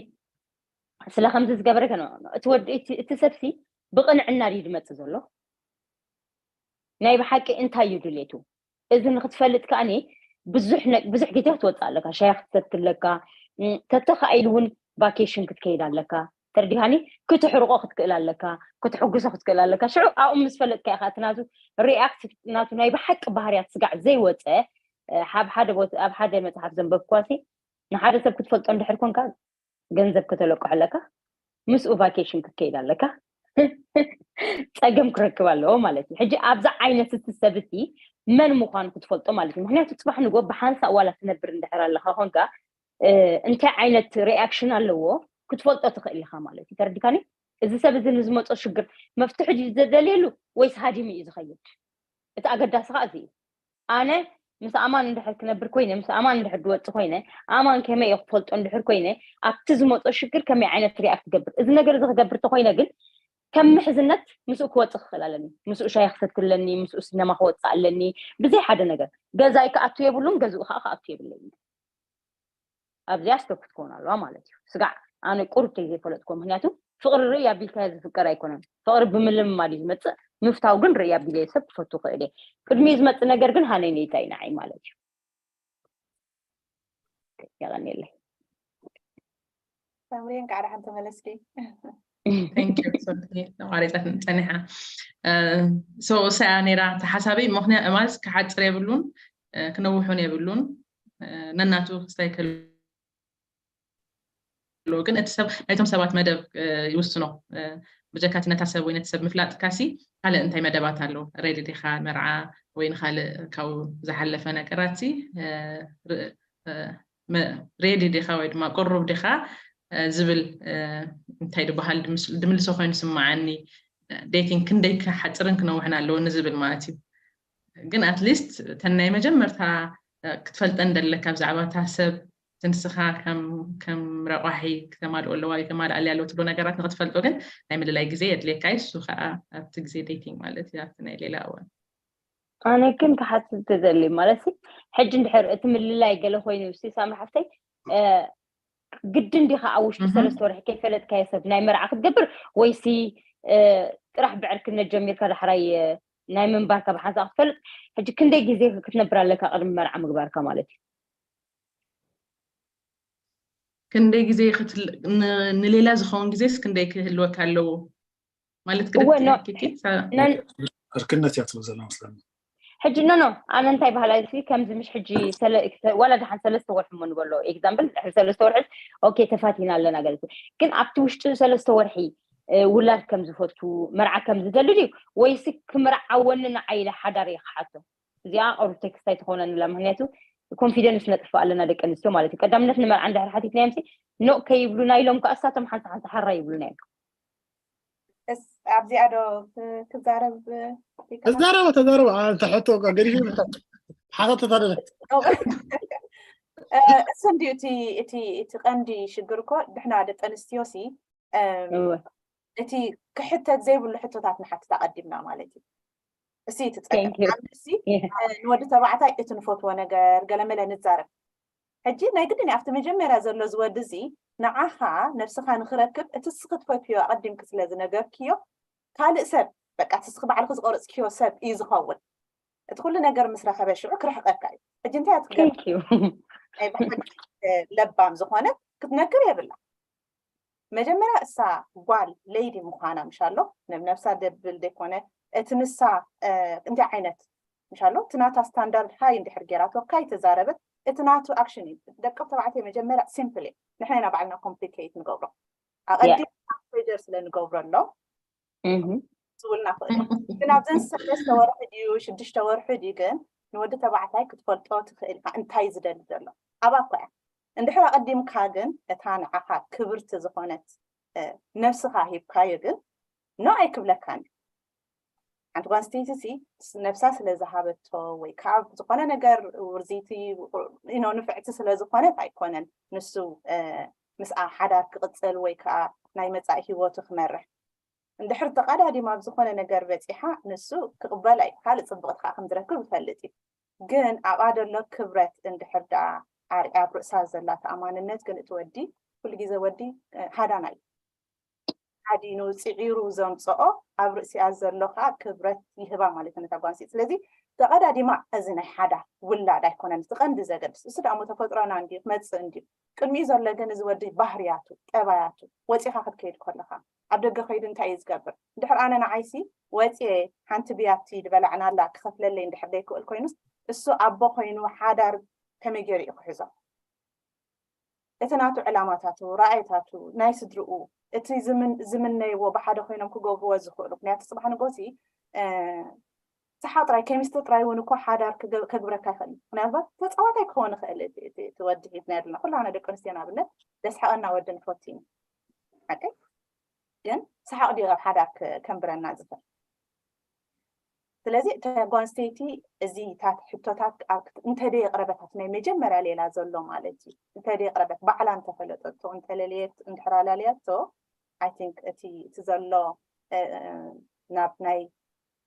ስለ ከምዚ ዝገበረ ከ እቲ ወዲ እቲ ሰብሲ ብቕንዕና ድዩ ዝመፅእ ዘሎ ናይ ብሓቂ እንታይ እዩ ድሌቱ እዚ ንክትፈልጥ ከኣኒ ብዙሕ ግዜ ክትወፅእ ኣለካ ሻይ ክትሰቲ ኣለካ ተተኻኢሉ እውን ቫኬሽን ክትከይድ ኣለካ ተረዲኻኒ ክትሕርቆ ክትክእል ኣለካ ክትሕጉሶ ክትክእል ኣለካ ሽዑ ኣብኡ ምስ ፈለጥካ ኢኻ እቲ ናቱ ሪኣክት ናቱ ናይ ብሓቂ ባህርያት ስጋዕ ዘይወፀ ኣብ ሓደ መፅሓፍ ዘንበብኳሲ ንሓደ ሰብ ክትፈልጦ እንድሕር ኮንካ ገንዘብ ከተለቅሖ ኣለካ ምስኡ ቫኬሽን ክትከይድ ኣለካ ፀገም ክረክብ ኣለዎ ማለት እዩ ሕጂ ኣብዛ ዓይነት እቲ ሰብ እቲ መን ምኳኑ ክትፈልጦ ማለት እዩ ምክንያቱ ፅባሕ ንጎ ብሓንሳእ ዋላ ትነብር እንድሕር ኣለካ ኮንካ እንታይ ዓይነት ሪኣክሽን ኣለዎ ክትፈልጦ ትኽእል ኢኻ ማለት እዩ ተረዲካኒ እዚ ሰብ እዚ ንዝመፆ ሽግር መፍትሒ ድዩ ዘደልየሉ ወይስ ሃዲሙ እዩ ዝኸይድ እቲ ኣገዳሲ ከዓ እዚ እዩ ኣነ ምስ ኣማን እንድሕር ክነብር ኮይነ ምስ ኣማን እንድሕር ድወፅ ኮይነ ኣማን ከመይ እየ ክፈልጦ እንድሕር ኮይነ ኣብቲ ዝመፆ ሽግር ከመይ ዓይነት ሪኣክት ትገብር እዚ ነገር እዚ ክገብር ተኮይነ ግን ከም ምሕዝነት ምስኡ ክወፅእ ክኽእል ኣለኒ ምስኡ ሻይ ክሰቲ ኣለኒ ምስኡ ሲነማ ክወፅእ ኣለኒ ብዘይ ሓደ ነገር ገዛይ ክኣቱ የብሉን ገዝኡ ከዓ ክኣቱ የብለይ ኣብዚኣ ስቶፕ ክትከውን ኣለዋ ማለት እዩ ስጋዕ ኣነ ቁርብ ተይ ዘይፈለጥኮ ምክንያቱ ፍቅሪ ርእይ ኣቢልካዮ ዝፍቀር ኣይኮነን ፍቅሪ ብምልምማድ እዩ ዝመፅእ ምፍታው ግን ርእይ ኣቢለ ሰብ ክፈቱ ክእል እየ ቅድሚኡ ዝመፅእ ነገር ግን ሃነይ ነይታ እዩ ንዓይ ማለት እዩ የቀኒለይ ሳምሪየን ከዓ ደሓን ተመለስኪ ተቋሪፀት ፀኒሓ ሶ ሰያ ነይራ ተሓሳበይ ምክንያት ማለት ክሓፅር የብሉን ክነውሑን የብሉን ነናቱ ክስታይ ከሎ ግን እቲ ሰብ ናይቶም ሰባት መደብ ይውስኖ ብጀካቲ ነታ ሰብ ወይ ነቲ ሰብ ምፍላጥካሲ ካልእ እንታይ መደባት ኣሎ ሬዲ ዲኻ መርዓ ወይ ንካልእ ካብኡ ዝሓለፈ ነገራት ሬዲ ዲኻ ወይ ድማ ቅሩብ ዲኻ ዝብል እንታይ ዝበሃል ድምልሶ ኮይኑ ስምዓኒ ዴቲንግ ክንደይ ክሓፅርን ክነውሕን ኣለዎ ንዝብል ማለት እዩ ግን ኣትሊስት እተን ናይ መጀመርታ ክትፈልጠን ደለካ ብዛዕባ እታ ሰብ ንስኻ ከም ረቋሒ ክተማልኦ ኣለዋ ወይ ከማልኣሊ ኣለዎ ትብሎ ነገራት ንክትፈልጦ ግን ናይ ምልላይ ግዜ የድልየካ እዩ እሱ ከዓ ኣብቲ ግዜ ዴቲንግ ማለት እዩ ኣብቲ ናይ ሌላ እዋን ኣነ ግን ክሓስብ ተዘሊ ማለት ሕጂ እንድሕር እቲ ምልላይ ገለ ኮይኑ ሲ ሳምሪ ሓፍተይ ግድን ዲኻ ኣብ ውሽጢ ሰለስተ ወርሒ ከይፈለጥካዮ ሰብ ናይ መርዓ ክትገብር ወይሲ ጥራሕ ብዕርክነት ጀሚርካ ዳሕራይ ናይ ምንባርካ ብሓንሳ ክትፈልጥ ሕጂ ክንደይ ግዜ ክትነብር ኣለካ ቅድሚ መርዓ ምግባርካ ማለት እዩ ክንደይ ግዜ ንሌላ ዝኸውን ግዜስ ክንደይ ክህልወካ ኣለዎ ማለት እርክነት እያ ትብል ዘላ መስለኒ ሕጂ ኖ ኖ ኣነ እንታይ ባህላ እዚ ከምዚ ምሽ ሕጂ ዋላ ደሓን ሰለስተ ወርሒ ሞ ንበሎ ኤግዛምፕል ድሕሪ ሰለስተ ወርሒ ኦኬ ተፋቲና ኣለና ገለ ግን ኣብቲ ውሽጢ ሰለስተ ወርሒ ውላድ ከም ዝፈቱ፣ መርዓ ከም ዝደሊ ድዩ? ወይሲ ክምርዓወኒ ንዓይ ኢለ ሓዳር እየ ክሓቶ? እዚኣ ቅሩብ ቴክስት ኣይትኾነንላ። ምክንያቱ ኮንፊደንስ ነጥፍእ ኣለና ደቂ ኣንስትዮ ማለት እዩ። ቀዳምነት ንመርዓ እንድሕር ሓቲትናዮም ሲ ኖ ከይብሉና ኢሎም ከዓ እሳቶም ሓንቲ ሓንቲ ሓራ ይብሉና እዮም። ኣብዚኣ ዶ ክዛረብ? ተዛረበ ተዛረበ። ኣንተ ሕቶ ገዲፍ ሓሳብ ተታደለ እሱ እንዲ እቲ ቀንዲ ሽግር እኮ ድሕና ደቂ ኣንስትዮ ሲ እቲ ክሕተት ዘይብሉ ሕቶታት ንሓትት ኣቐዲምና ማለት እዩ። እሲ እቲ ጸገም ንወዲ ተባዕታይ እቲ ንፈትዎ ነገር ገለመለ ንዛረብ። ሕጂ ናይ ግድን ኣብቲ መጀመርያ ዘሎ ዝወዲ እዚ ንዓኻ ነብስኻ ንክረክብ እቲ ስኺ ትፈትዮ ኣቐዲምኪ ስለ ዝነገርክዮ ካልእ ሰብ በቃ እቲ ስኺ ባዕልኪ ዝቆረጽክዮ ሰብ እዩ ዝኸውን። እቲ ኩሉ ነገር ምስ ረኸበ ሽዑ ክርሕቀካ እዩ። ሕጂ እንታይ ትገብር? ናይ ብሓቂ ለባም ዝኾነ ክትነግር የብላ። መጀመርያ እሳ ጓል ለይዲ ምዃና ምሻሎ ነብሳ ደብል ዘይኮነ እቲ ንሳ እንታይ ዓይነት ምሻሎ እቲ ናታ ስታንዳርድ ሃይ እንድሕር ጌራቶ ካይ ተዛረበት እቲ ናቱ ኣክሽን እዩ። ደቂ ተባዕትዮ መጀመርያ ሲምፕል እዩ። ንሕና ኢና ባዕልና ኮምፕሊኬት ንገብሮ ኣቐዲም ፕሬጀር ስለ ንገብረሎም ዝውልና ክእል ግን ኣብዘን ሰለስተ ወርሒ ድዩ ሽዱሽተ ወርሒ ድዩ ግን ንወዲ ተባዕታይ ክትፈልጦ ትኽእል ኢኻ እንታይ ዝደሊ ዘሎ ኣብ ኣኳያ እንድሕር ኣቐዲምካ ግን እታ ንዓኻ ክብርቲ ዝኾነት ነብስኻ ሂብካዮ ግን ኖ ኣይክብለካን ሓንቲ ጓል ኣንስተይቲ ነብሳ ስለ ዝሃበቶ ወይ ከዓ ዝኾነ ነገር ውርዝይቲ ኢኖ ንፍዕቲ ስለ ዝኾነት ኣይኮነን ንሱ ምስኣ ሓዳር ክቕፅል ወይ ከዓ ናይ መፃኢ ሂወቱ ክመርሕ እንድሕር ተቐዳዲማ ኣብ ዝኾነ ነገር በፂሓ ንሱ ክቕበላ እዩ ካልእ ፅብቕቲ ከዓ ከም ዝረክብ ይፈልጥ እዩ ግን ኣብኣ ዘሎ ክብረት እንድሕር ደኣ ኣርያ ኣብ ርእሳ ዘላ ተኣማንነት ግን እቲ ወዲ ኩሉ ግዜ ወዲ ሃዳና እዩ ሓዲኑ ፅዒሩ ዘምፅኦ ኣብ ርእሲኣ ዘሎ ከዓ ክብረት ይህባ ማለት ነታ ጓንሲ ስለዚ ተቐዳዲማ እዚ ናይ ሓዳር ውላድ ኣይኮነን እቲ ቀንዲ ዘገድስ እሱ ደሞ ተፈጥሮና እንዲ ክመፅእ እንዲ ቅድሚኡ ዘሎ ግን እዚ ወዲ ባህርያቱ ጠባያቱ ወፂኻ ክትከይድ ከለካ ኣብ ደገ ከይዱ እንታይ እዩ ዝገብር እንድሕር ኣነ ንዓይሲ ወፂየ ሓንቲ ብያቲ ዝበላዕናላ ክኸፍለለይ እንድሕር ዘይክእል ኮይኑስ እሱ ኣቦ ኮይኑ ሓዳር ከመይ ገይሩ እዩ ክሕዞ እቲ ናቱ ዕላማታቱ፣ ራእይታቱ፣ ናይ ስድርኡ፣ እቲ ዝምነይዎ ብሓደ ኮይኖም ክገብርዎ ዝኽእሉ ምክንያቱ ፅባሕ ንጎሲ ሰሓቕ ጥራይ ኬሚስትሪ ጥራይ እውን እኮ ሓዳር ከግብረካ ይኽእል ምናልባት ተፃዋታይ ክኸውን ይኽእል እቲ ወዲ ሒዝና ያለና ኩላና ደቂ ኣንስትዮ ንኣብነት ደስሓቐና ወዲ ንፈቱ ኢና ሓቀይ ግን ሰሓቕ ድዩ ኣብ ሓዳር ከንብረና ዝኽእል ስለዚ እታ ጓል ኣንስተይቲ እዚታት ሕቶታት እንተደይ የቕረበታት ናይ መጀመርያ ሌላ ዘሎ ማለት እዩ እንተደይ የቕረበት ባዕላ እንተፈለጠቶ እንተለለየት እንድሕር ኣላለያቶ I think እቲ እቲ ዘሎ ናብ ናይ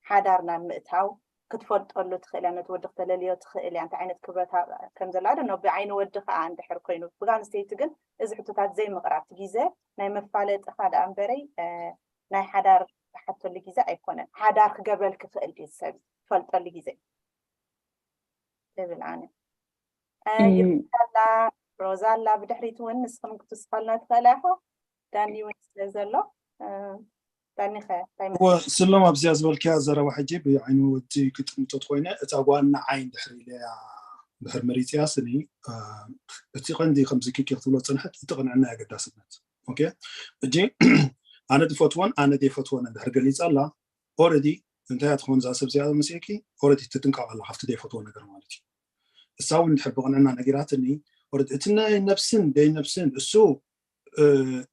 ሓዳር ናብ ምእታው ክትፈልጠሉ ትኽእል እያ ነቲ ወዲ ክተለልዮ ትኽእል እያ እንታይ ዓይነት ክብረታ ከም ዘላ ዶ ብዓይኒ ወዲ ከዓ እንድሕር ኮይኑ ብጓል ኣንስተይቲ ግን እዚ ሕቶታት ዘይምቕራብ ግዜ ናይ መፋለጢኻ ደኣ እምበረይ ናይ ሓዳር ትሓተሉ ግዜ ኣይኮነን ሓዳር ክገብረልኪ ክእል ድዩ ሰብ ትፈልጠሉ ግዜ ትብል ኣነ ይብላ ሮዛ ኣላ ብድሕሪት እውን ንስኽን ክትስፋልና ትኽእላ ኢኹ ዳኒ እውን ስለ ዘሎ ዳኒኸ እንታይ ስሎም ኣብዚኣ ዝበልክያ ዘረባ ሕጂ ብዓይኒ ወዲ ክጥምቶ ኮይነ እታ ጓል ንዓይ እንድሕር ኢለያ ድሕር መሪፅያ ስኒ እቲ ቀንዲ ከምዚ ኪኪ ክትብሎ ፅንሐት እቲ ቅንዕና ኣገዳስነት ኦኬ እጂ ኣነ ዝፈትወን ኣነ ዘይፈትወን እንድሕር ገሊፃ ኣላ ኦረዲ እንታይ ትኾን እዛ ሰብ እዚኣ መሲልኪ ኦረዲ ትጥንቀቕ ኣላ ካብቲ ዘይፈትዎ ነገር ማለት እዩ እሳ እውን እንድሕር ብቕንዕና ነጊራትኒ ኦረዲ እቲ ናይ ነብስን ደይ ነብስን እሱ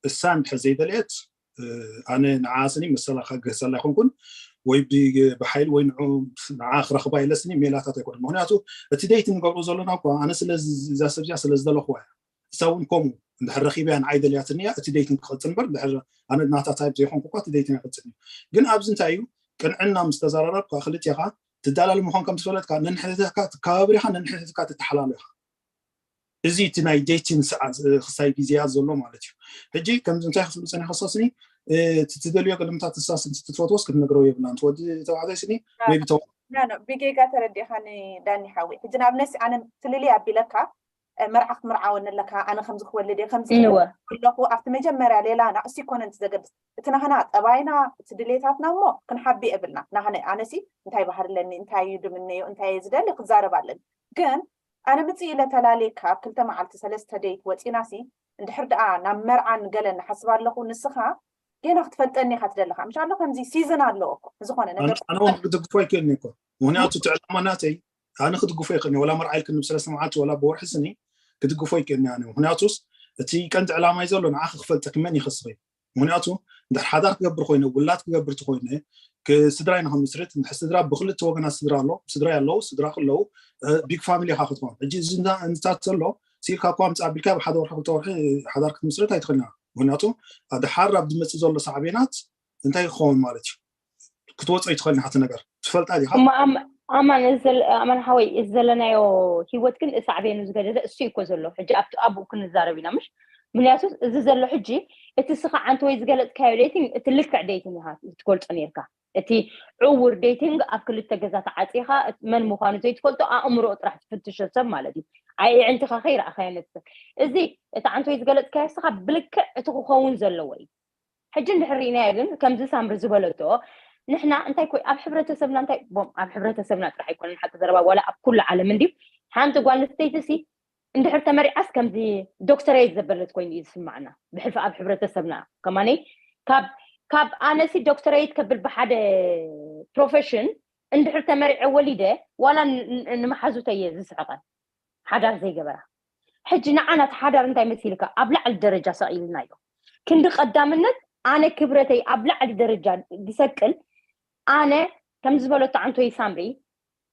እሳ እንድሕር ዘይደልየት ኣነ ንዓ ስኒ መሰላ ክገሰላ ኣይኮንኩን ወይ ብሓይሊ ወይ ንዓ ክረኽባ ኢለ ስኒ ሜላታት ኣይኮነ ምክንያቱ እቲ ደይቲ ንገብሮ ዘለና እኳ ኣነ ስለዛ ሰብ እዚኣ ስለ ዝደለኹዋ እያ እሳ እውን ከምኡ እንድሕር ረኺበያ ንዓይ ደልያትኒ እያ እቲ ደይትን ክቕፅል እምበር ድሕር ኣነ ናታ ታይፕ ዘይኮንኩ እኳ እቲ ደይትን ይቕፅል እዩ ግን ኣብዚ እንታይ እዩ ቅንዕና ምስ ተዘራረብካ ክልቴኻ ትዳላለ ምዃን ከም ዝፈለጥካ ነንሕድሕድካ ትከባብር ኢኻ ነንሕድሕድካ ትተሓላሎ ኢኻ እዚ እቲ ናይ ዴቲን ሰዓት ክሳይ ግዜያት ዘሎ ማለት እዩ ሕጂ ከምዚ እንታይ ክትብሉ ፀኒኻ ክሳስኒ ትደልዮ ቅድምታት ትሳስ ትፈትወስ ክትነግረው የብላ ንትወዲ ተባዕታይ ስኒ ወይ ብተዋ ብጌጋ ተረዲእኻኒ ዳኒ ሓዊ ሕጂ ንኣብነት ኣነ ትልሊ ኣቢለካ መርዓ ክትምርዓወኒ ኣለካ ኣነ ከምዚ ክወልድ እየ ከምዚ ኣለኹ ኣብቲ መጀመርያ ሌላ ንዕሱ ይኮነ ዘገድስ እቲ ናህና ጠባይና እቲ ድሌታትና እሞ ክንሓቢ የብልና ናህነ ኣነሲ እንታይ ባህር ኣለኒ እንታይ እዩ ድምነዮ እንታይ እየ ዝደሊ ክዛረብ ኣለኒ ግን ኣነ ምፅእ ኢለ ተላልየካ ኣብ ክልተ መዓልቲ ሰለስተ ደይት ወፂናሲ እንድሕር ደኣ ናብ መርዓን ገለን ንሓስብ ኣለኹ ንስኻ ጌና ክትፈልጠኒ ኢኻ ትደለኻ። ምሻ ኣሎ ከምዚ ሲዝን ኣለዎ እኮ ዝኾነ ነገር ኣነ እውን ክድግፎ ይክእልኒ እኮ። ምክንያቱ እቲ ዕላማ ናተይ ኣነ ክድግፎ ይክእልኒ፣ ወላ መርዓ ኢልክኒ ብሰለስተ መዓልቲ ወላ ብወርሒ ስኒ ክድግፎ ይክእልኒ ኣነ። ምክንያቱስ እቲ ቀንዲ ዕላማ እዩ ዘሎ ንዓኺ ክፈልጠኪ መን ይኸስኺ። ምክንያቱ እንድሕር ሓዳር ክገብር ኮይነ ውላድ ክገብር ተኮይነ ስድራ ኢና ከምስርት። እንድሕር ስድራ ብክልተ ወገናት ስድራ ኣሎ፣ ስድራ ኣለዉ፣ ስድራ ክለዉ ቢግ ፋሚሊ ኢካ ክትኮን። ሕጂ እዚ እንታት ዘሎ ሲልካ እኳ ምፅ ኣቢልካ ብሓደ ወርሒ ክልተ ወርሒ ሓዳር ክትምስርት ኣይትኽእልና። ምክንያቱ ድሓር ኣብ ዝመፅእ ዘሎ ሳዕቤናት እንታይ ክኸውን ማለት እዩ? ክትወፅኦ ይትኽእል ሓቲ ነገር ትፈልጣ ዲኻ? ኣማን ሓወይ፣ እዚ ዘለናዮ ህይወት ግን ሳዕቤኑ ዝገደደ እሱ እኮ ዘሎ። ሕጂ ኣብቲ ኣብኡ ክንዛረብ ኢና ምሽ? ምክንያቱ እዚ ዘሎ ሕጂ እቲ ስኻ ዓንቲ ወይ ዝገለፅካዮ ዴቲንግ እቲ ልክዕ ዴቲንግ ኢኻ ትገልፆ ነርካ። እቲ ዕውር ዴቲንግ ኣብ ክልተ ገዛ ተዓፂኻ መን ምዃኑ ዘይትፈልጦ ኣእምሮ ጥራሕ ትፍትሾ ሰብ ማለት እዩ። ኣይ ዕንትኻ ከይረኣኻዮ ነቲ ሰብ እዚ እቲ ዓንቲ ወይ ዝገለፅካዮ ስኻ ብልክዕ እቲ ክኸውን ዘለዎ እዩ። ሕጂ እንድሕር ርኢናዮ ግን ከምዚ ሳምሪ ዝበለቶ ንሕና እንታይ ኮይ ኣብ ሕብረተሰብና እንታይ ቦም ኣብ ሕብረተሰብና ጥራሕ ኣይኮነን ሓቂ ዘረባ ዋላ ኣብ ኩሉ ዓለም እንዲ ሓንቲ ጓል ኣንስተይቲ ሲ እንድሕር ተመሪዓስ ከምዚ ዶክተረይት ዘበለት ኮይኑ እዩ ዝስማዕና ብሕልፊ ኣብ ሕብረተሰብና ከማነይ ካብ ካብ ኣነሲ ዶክተረይት ከብል ብሓደ ፕሮፌሽን እንድሕር ተመሪዐ ወሊደ ዋላ ንምሓዙተየ ዝስዕቐን ሓዳር ዘይገበራ ሕጂ ንዓና እቲ ሓዳር እንታይ መሲልካ ኣብ ላዕሊ ደረጃ ሰቒልናዮ ክንዲ ቀዳምነት ኣነ ክብረተይ ኣብ ላዕሊ ደረጃ ዝሰቅል ኣነ ከም ዝበለቶ ዓንቶይ ሳምሪ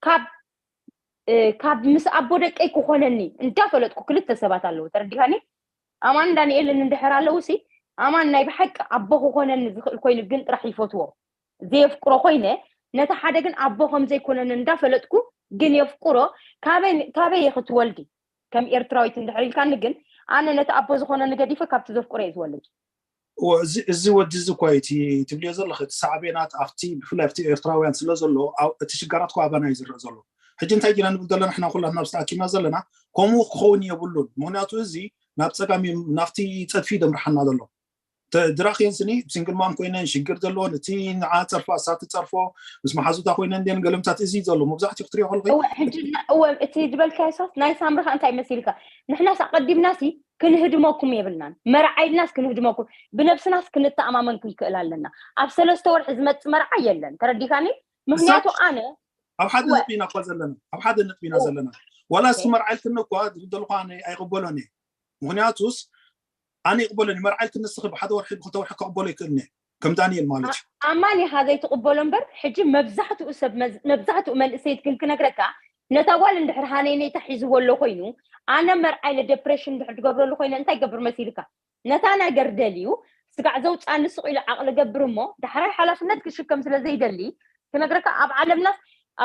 ካብ ካብ ምስ ኣቦ ደቀይ ክኾነኒ እንዳፈለጥኩ ክልተ ሰባት ኣለዉ ተረዲኻኒ ኣማን ዳንኤልን እንድሕር ኣለዉ ሲ ኣማን ናይ ብሓቂ ኣቦ ክኾነኒ ዝኽእል ኮይኑ ግን ጥራሕ ይፈትዎ ዘየፍቅሮ ኮይነ ነቲ ሓደ ግን ኣቦ ከም ዘይኮነኒ እንዳፈለጥኩ ግን የፍቅሮ ካበይ ካበይ ክትወልዲ ከም ኤርትራዊት እንድሕር ኢልካኒ ግን ኣነ ነቲ ኣቦ ዝኾነኒ ገዲፈ ካብቲ ዘፍቅሮ እየ ዝወልድ እዚ ወዲ እዚ እኳ እቲ ትብልዮ ዘለኺ እቲ ሳዕቤናት ኣብቲ ብፍላይ ኣብቲ ኤርትራውያን ስለ ዘሎ እቲ ሽጋራት እኳ ኣባና እዩ ዝረአ ዘሎ ሕጂ እንታይ ጌና ንብል ዘለና ሕና ኩላትና ኣብዚ ተኣኪብና ዘለና ከምኡ ክኸውን የብሉን ምክንያቱ እዚ ናብ ፀጋም ናብቲ ፀድፊ ደምርሓና ዘሎ ድራክየን ስኒ ሲንግል ማም ኮይነን ሽግር ዘለዎን እቲ ንዓ ፀርፋ እሳ ትፀርፎ ምስ መሓዙታ ኮይነን እንዲን ገለምታት እዚ ዘሎ መብዛሕትኡ ክትሪኦ ከለኺ እወ እቲ ዝበልካዮ ሳት ናይ ሳምርኻ እንታይ መሲልካ ንሕናስ ኣቐዲምናሲ ክንህድመኩም የብልናን መርዓ ኢልናስ ክንህድመኩም ብነብስናስ ክንተኣማመን ክንክእል ኣለና ኣብ ሰለስተ ወርሒ ዝመፅእ መርዓ የለን ተረዲኻኒ ምክንያቱ ኣነ ኣብ ሓደ ነጥቢ ኢና እኳ ዘለና ኣብ ሓደ ነጥቢ ኢና ዘለና ዋላ እስቲ መርዓ ኢልክኒ እኳ ዝብል ዘለኹ ኣነ ኣይቕበሎን እየ ምክንያቱስ ኣነ ይቕበሎን እዩ መርዓ ኢልክኒ ንስኺ ብሓደ ወርሒ ብክልተ ወርሒ ክቕበሎ ይክእልኒ ከም ዳንኤል ማለት እዩ ኣማን ኢኻ ዘይትቕበሎ እምበር ሕጂ መብዛሕትኡ ሰብ መብዛሕትኡ መንእሰይት ግን ክነግረካ ነታ ጓል እንድሕር ሃነይነይታ ሒዝዎ ኣሎ ኮይኑ ኣነ መርዓ ኢለ ደፕሬሽን እንድሕር ትገብረሉ ኮይነ እንታይ ገብር መሲልካ ነታ ነገር ደልዩ ስጋዕ ዘውፅኣኒ ስቕ ኢሉ ዓቕሊ ገብር እሞ ዳሕራይ ሓላፍነት ክሽከም ስለ ዘይደሊ ክነግረካ ኣብ ዓለምና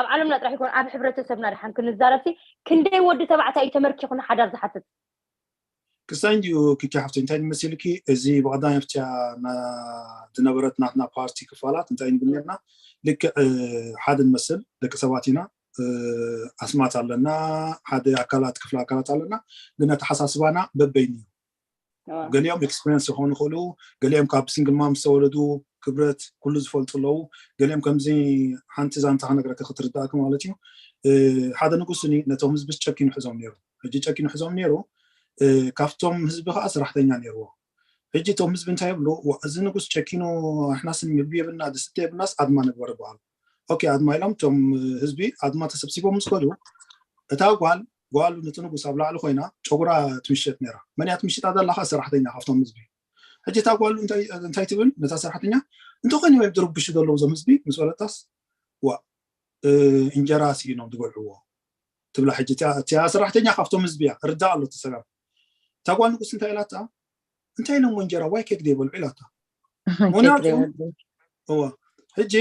ኣብ ዓለምና ጥራሕ ይኮን ኣብ ሕብረተሰብና ድሓን ክንዛረብሲ ክንደይ ወዲ ተባዕታይ እዩ ተመርኪኹ ንሓዳር ዝሓትት ክሳይ እንዲዩ ክኪ ሓፍቶ እንታይ ንመስልኪ እዚ ብቐዳማይ ኣብቲያ ዝነበረት ናትና ፓርቲ ክፋላት እንታይ ንብል ነርና ልክዕ ሓደ ንመስል ደቂ ሰባት ኢና ኣስማት ኣለና ሓደ ኣካላት ክፍለ ኣካላት ኣለና ግን ኣተሓሳስባና በበይኑ እዩ ገሊኦም ኤክስፔሪንስ ይኾኑ ይኽእሉ ገሊኦም ካብ ሲንግል ማም ዝተወለዱ ክብረት ኩሉ ዝፈልጡ ኣለዉ ገሊኦም ከምዚ ሓንቲ ዛንታ ክነግረካ ክትርዳእክ ማለት እዩ ሓደ ንጉስ ኒ ነቶም ህዝቢ ጨኪኑ ሕዞም ነይሩ ሕጂ ጨኪኑ ሕዞም ነይሩ ካብቶም ህዝቢ ከዓ ስራሕተኛ ነይርዎ ሕጂ እቶም ህዝቢ እንታይ ይብሉ እዚ ንጉስ ጨኪኑ ኣሕናስ ምግቢ የብልና ድስቲ የብልናስ ኣድማ ንግበር ይበሃሉ ኦኬ ኣድማ ኢሎም እቶም ህዝቢ ኣድማ ተሰብሲቦም ምስ ከዱ እታ ጓል ጓሉ ነቲ ንጉስ ኣብ ላዕሊ ኮይና ጨጉራ ትምሸጥ ነራ መን እያ ትምሽጣ ዘለካ ሰራሕተኛ ካብቶም ህዝቢ ሕጂ እታ ጓሉ እንታይ ትብል ነታ ሰራሕተኛ እንተኮይኑ እዮም ዝርብሹ ዘለዉ እዞም ህዝቢ ምስ በለታስ ዋ እንጀራ ስኢኖም ዝበልዕዎ ትብላ ሕጂ እቲያ ሰራሕተኛ ካብቶም ህዝቢ እያ ርዳ ኣሎ እቲ ሰላም እታ ጓል ንጉስ እንታይ ኢላታ እንታይ ኢሎም እንጀራ ዋይ ኬክ ዘይበልዑ ኢላታ ምክንያቱ ሕጂ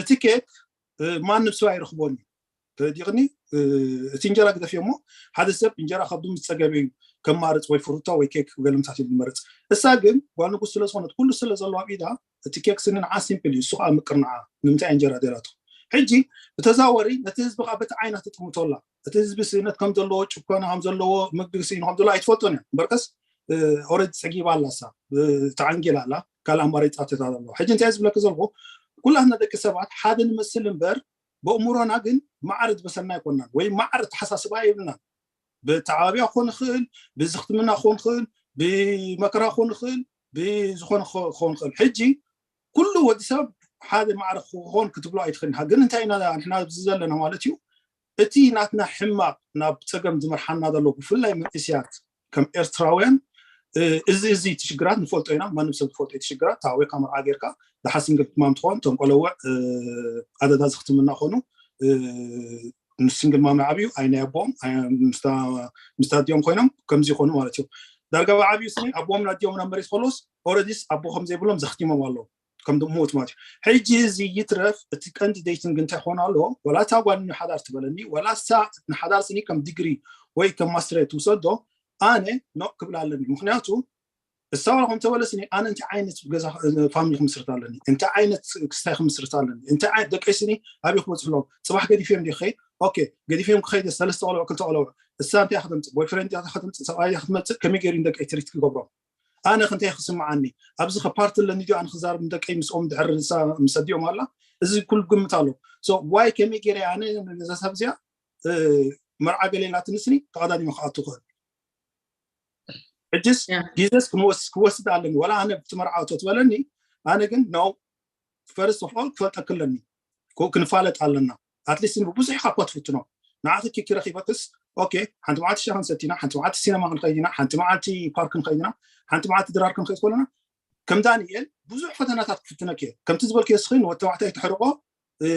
እቲ ኬክ ማንም ሰብ ኣይረኽቦን እዩ ተረዲቕኒ እቲ እንጀራ ግደፍ እሞ ሓደ ሰብ እንጀራ ካብዱ ምስ ፀገበ እዩ ከማርፅ ወይ ፍሩታ ወይ ኬክ ገለምታት እዩ ዝመርፅ እሳ ግን ጓል ንጉስ ስለ ዝኾነት ኩሉ ስለ ዘለዎ ኣብ ኢዳ እቲ ኬክ ስኒ ንዓ ሲምፕል እዩ እሱ ከዓ ምቅር ንዓ ንምንታይ እንጀራ ደላቶ ሕጂ ብተዛወሪ ነቲ ህዝቢ ከዓ በቲ ዓይና ትጥምቶ ኣላ እቲ ህዝቢ ስእነት ከም ዘለዎ ጭኮና ከም ዘለዎ ምግቢ ስኢኑ ከም ዘሎ ኣይትፈልጦን እያ እምበርከስ ኦረድ ፀጊባ ኣላ ሳ ተዓንጊላ ኣላ ካልእ ኣማሪፃ ተታ ኣለዋ ሕጂ እንታይ ዝብለክ ዘለኹ ኩላትና ደቂ ሰባት ሓደ ንመስል እምበር በእምሮና ግን ማዕረ ዝበሰልና ኣይኮናን ወይ ማዕረ ተሓሳስባ የብልናን ብተዓባቢያ ክኾን ይኽእል ብዝኽትምና ክኾን ይኽእል ብመከራ ክኾን ይኽእል ብዝኾነ ክኾ- ክኸውን ይኽእል። ሕጂ ኩሉ ወዲ ሰብ ሓደ ማዕረ ክኾን ክትብሎ ኣይትኽእል ኢኻ። ግን እንታይ ኢና ንሕና ኣብዚ ዘለና ማለት እዩ፣ እቲ ናትና ሕማቕ ናብ ጸገም ዝመርሓና ዘሎ ብፍላይ መንእስያት ከም ኤርትራውያን እ፣ እዚ እዚ እቲ ሽግራት ንፈልጦ ኢና። ማንም ሰብ ዝፈልጦ እቲ ሽግራት፣ ታወይ ካብ መርዓ ጌርካ ደሓር ሲንግል ማም ትኾን፣ እቶም ቆለውዕ እ፣ ኣደዳ ዝኽትምና ኾኑ እ፣ ምስ ሲንግል ማም ይዓብዩ፣ ኣይ ናይ ኣቦኦም ኣይ ምስታ ምስታ ኣዲኦም ኮይኖም ከምዚ ይኾኑ ማለት እዩ። ዳርጋ ብዓብዩ ስኒ ኣቦኦም ኣዲኦም ናብ መሬት ከለውስ ኦረዲስ ኣቦ ከም ዘይብሎም ዘኽቲሞም ኣለዉ። ከም ድምኡት ማለት እዩ። ሕጂ እዚ ይትረፍ እቲ ቀንዲ ዴቲንግ እንታይ ኾን ኣሎ? ወላ እታ ጓል ንሓዳር ትበለኒ፣ ወላ እሳ ንሓዳር ስኒ ከም ዲግሪ ወይ ከም ማስትሬት ትውሰዶ፣ ኣነ ኖ ክብል ኣለኒ። ምክንያቱ እሳ ዋላ ከም ተበለ ስኒ ኣነ እንታይ ዓይነት ገዛ ፋሚሊ ክምስርት ኣለኒ፣ እንታይ ዓይነት ክስታይ ክምስርት ኣለኒ፣ እንታይ ዓይነት ደቀይ ስኒ ኣብይ ክበፅሑ ኣለዎም። ፅባሕ ገዲፍዮም ዲ ከይድ ኦኬ፣ ገዲፍዮም ክኸይደ ሰለስተ ቆልዑ ክልተ ቆልዑ እሳ እንታይ ክትምፅእ ቦይፍሬንድ ክትምፅእ ሰብኣይ ክትመፅእ ከመይ ገይሩ ደቀይ ትሪት ክገብሮም ኣነ ክንታይ ክስምዓኒ ኣብዚ ከፓርቲ ኣለኒ ዲዩ ኣነ ክዛረብ ንደቀይ ምስኦም ድሕር ንሳ ምስ ኣዲኦም ኣላ እዚ ኩሉ ግምት ኣሎ። So ዋይ ከመይ ገይረ ኣነ ነዛ ሰብ እዚኣ እ፣ መርዓ ገለ ኢላትኒ ስኒ ተቐዳዲመ ክኣቱ ክእል ሕጅስ ያ። ግዜስ ክንወስ ክወስድ ኣለኒ ወላ ኣነ ብቲ መርዓ እቶ ትበለኒ ኣነ ግን ነው ፈርስት ኦፍ ኦል ክፈልጠክ ኣለኒ ኮ- ክንፋለጥ ኣለና ኣትሊስት ብብዙሕ ኢኻ እኳ ትፍትኖ ንዓኺ ኪኪ ረኺበክስ ኦኬ ሓንቲ መዓልቲ ሻሂ ክንሰቲ ኢና ሓንቲ መዓልቲ ሲነማ ክንኸይድ ኢና ሓንቲ መዓልቲ ፓርክ ክንኸይድ ኢና ሓንቲ መዓልቲ ድራር ክንኸይድ ከለና ከም ዳንኤል ብዙሕ ፈተናታት ክፍትነክ እየ ከምቲ ዝበልክዮ ስኺ ንወዲ ተባዕታይ ተሕርቆ እ፣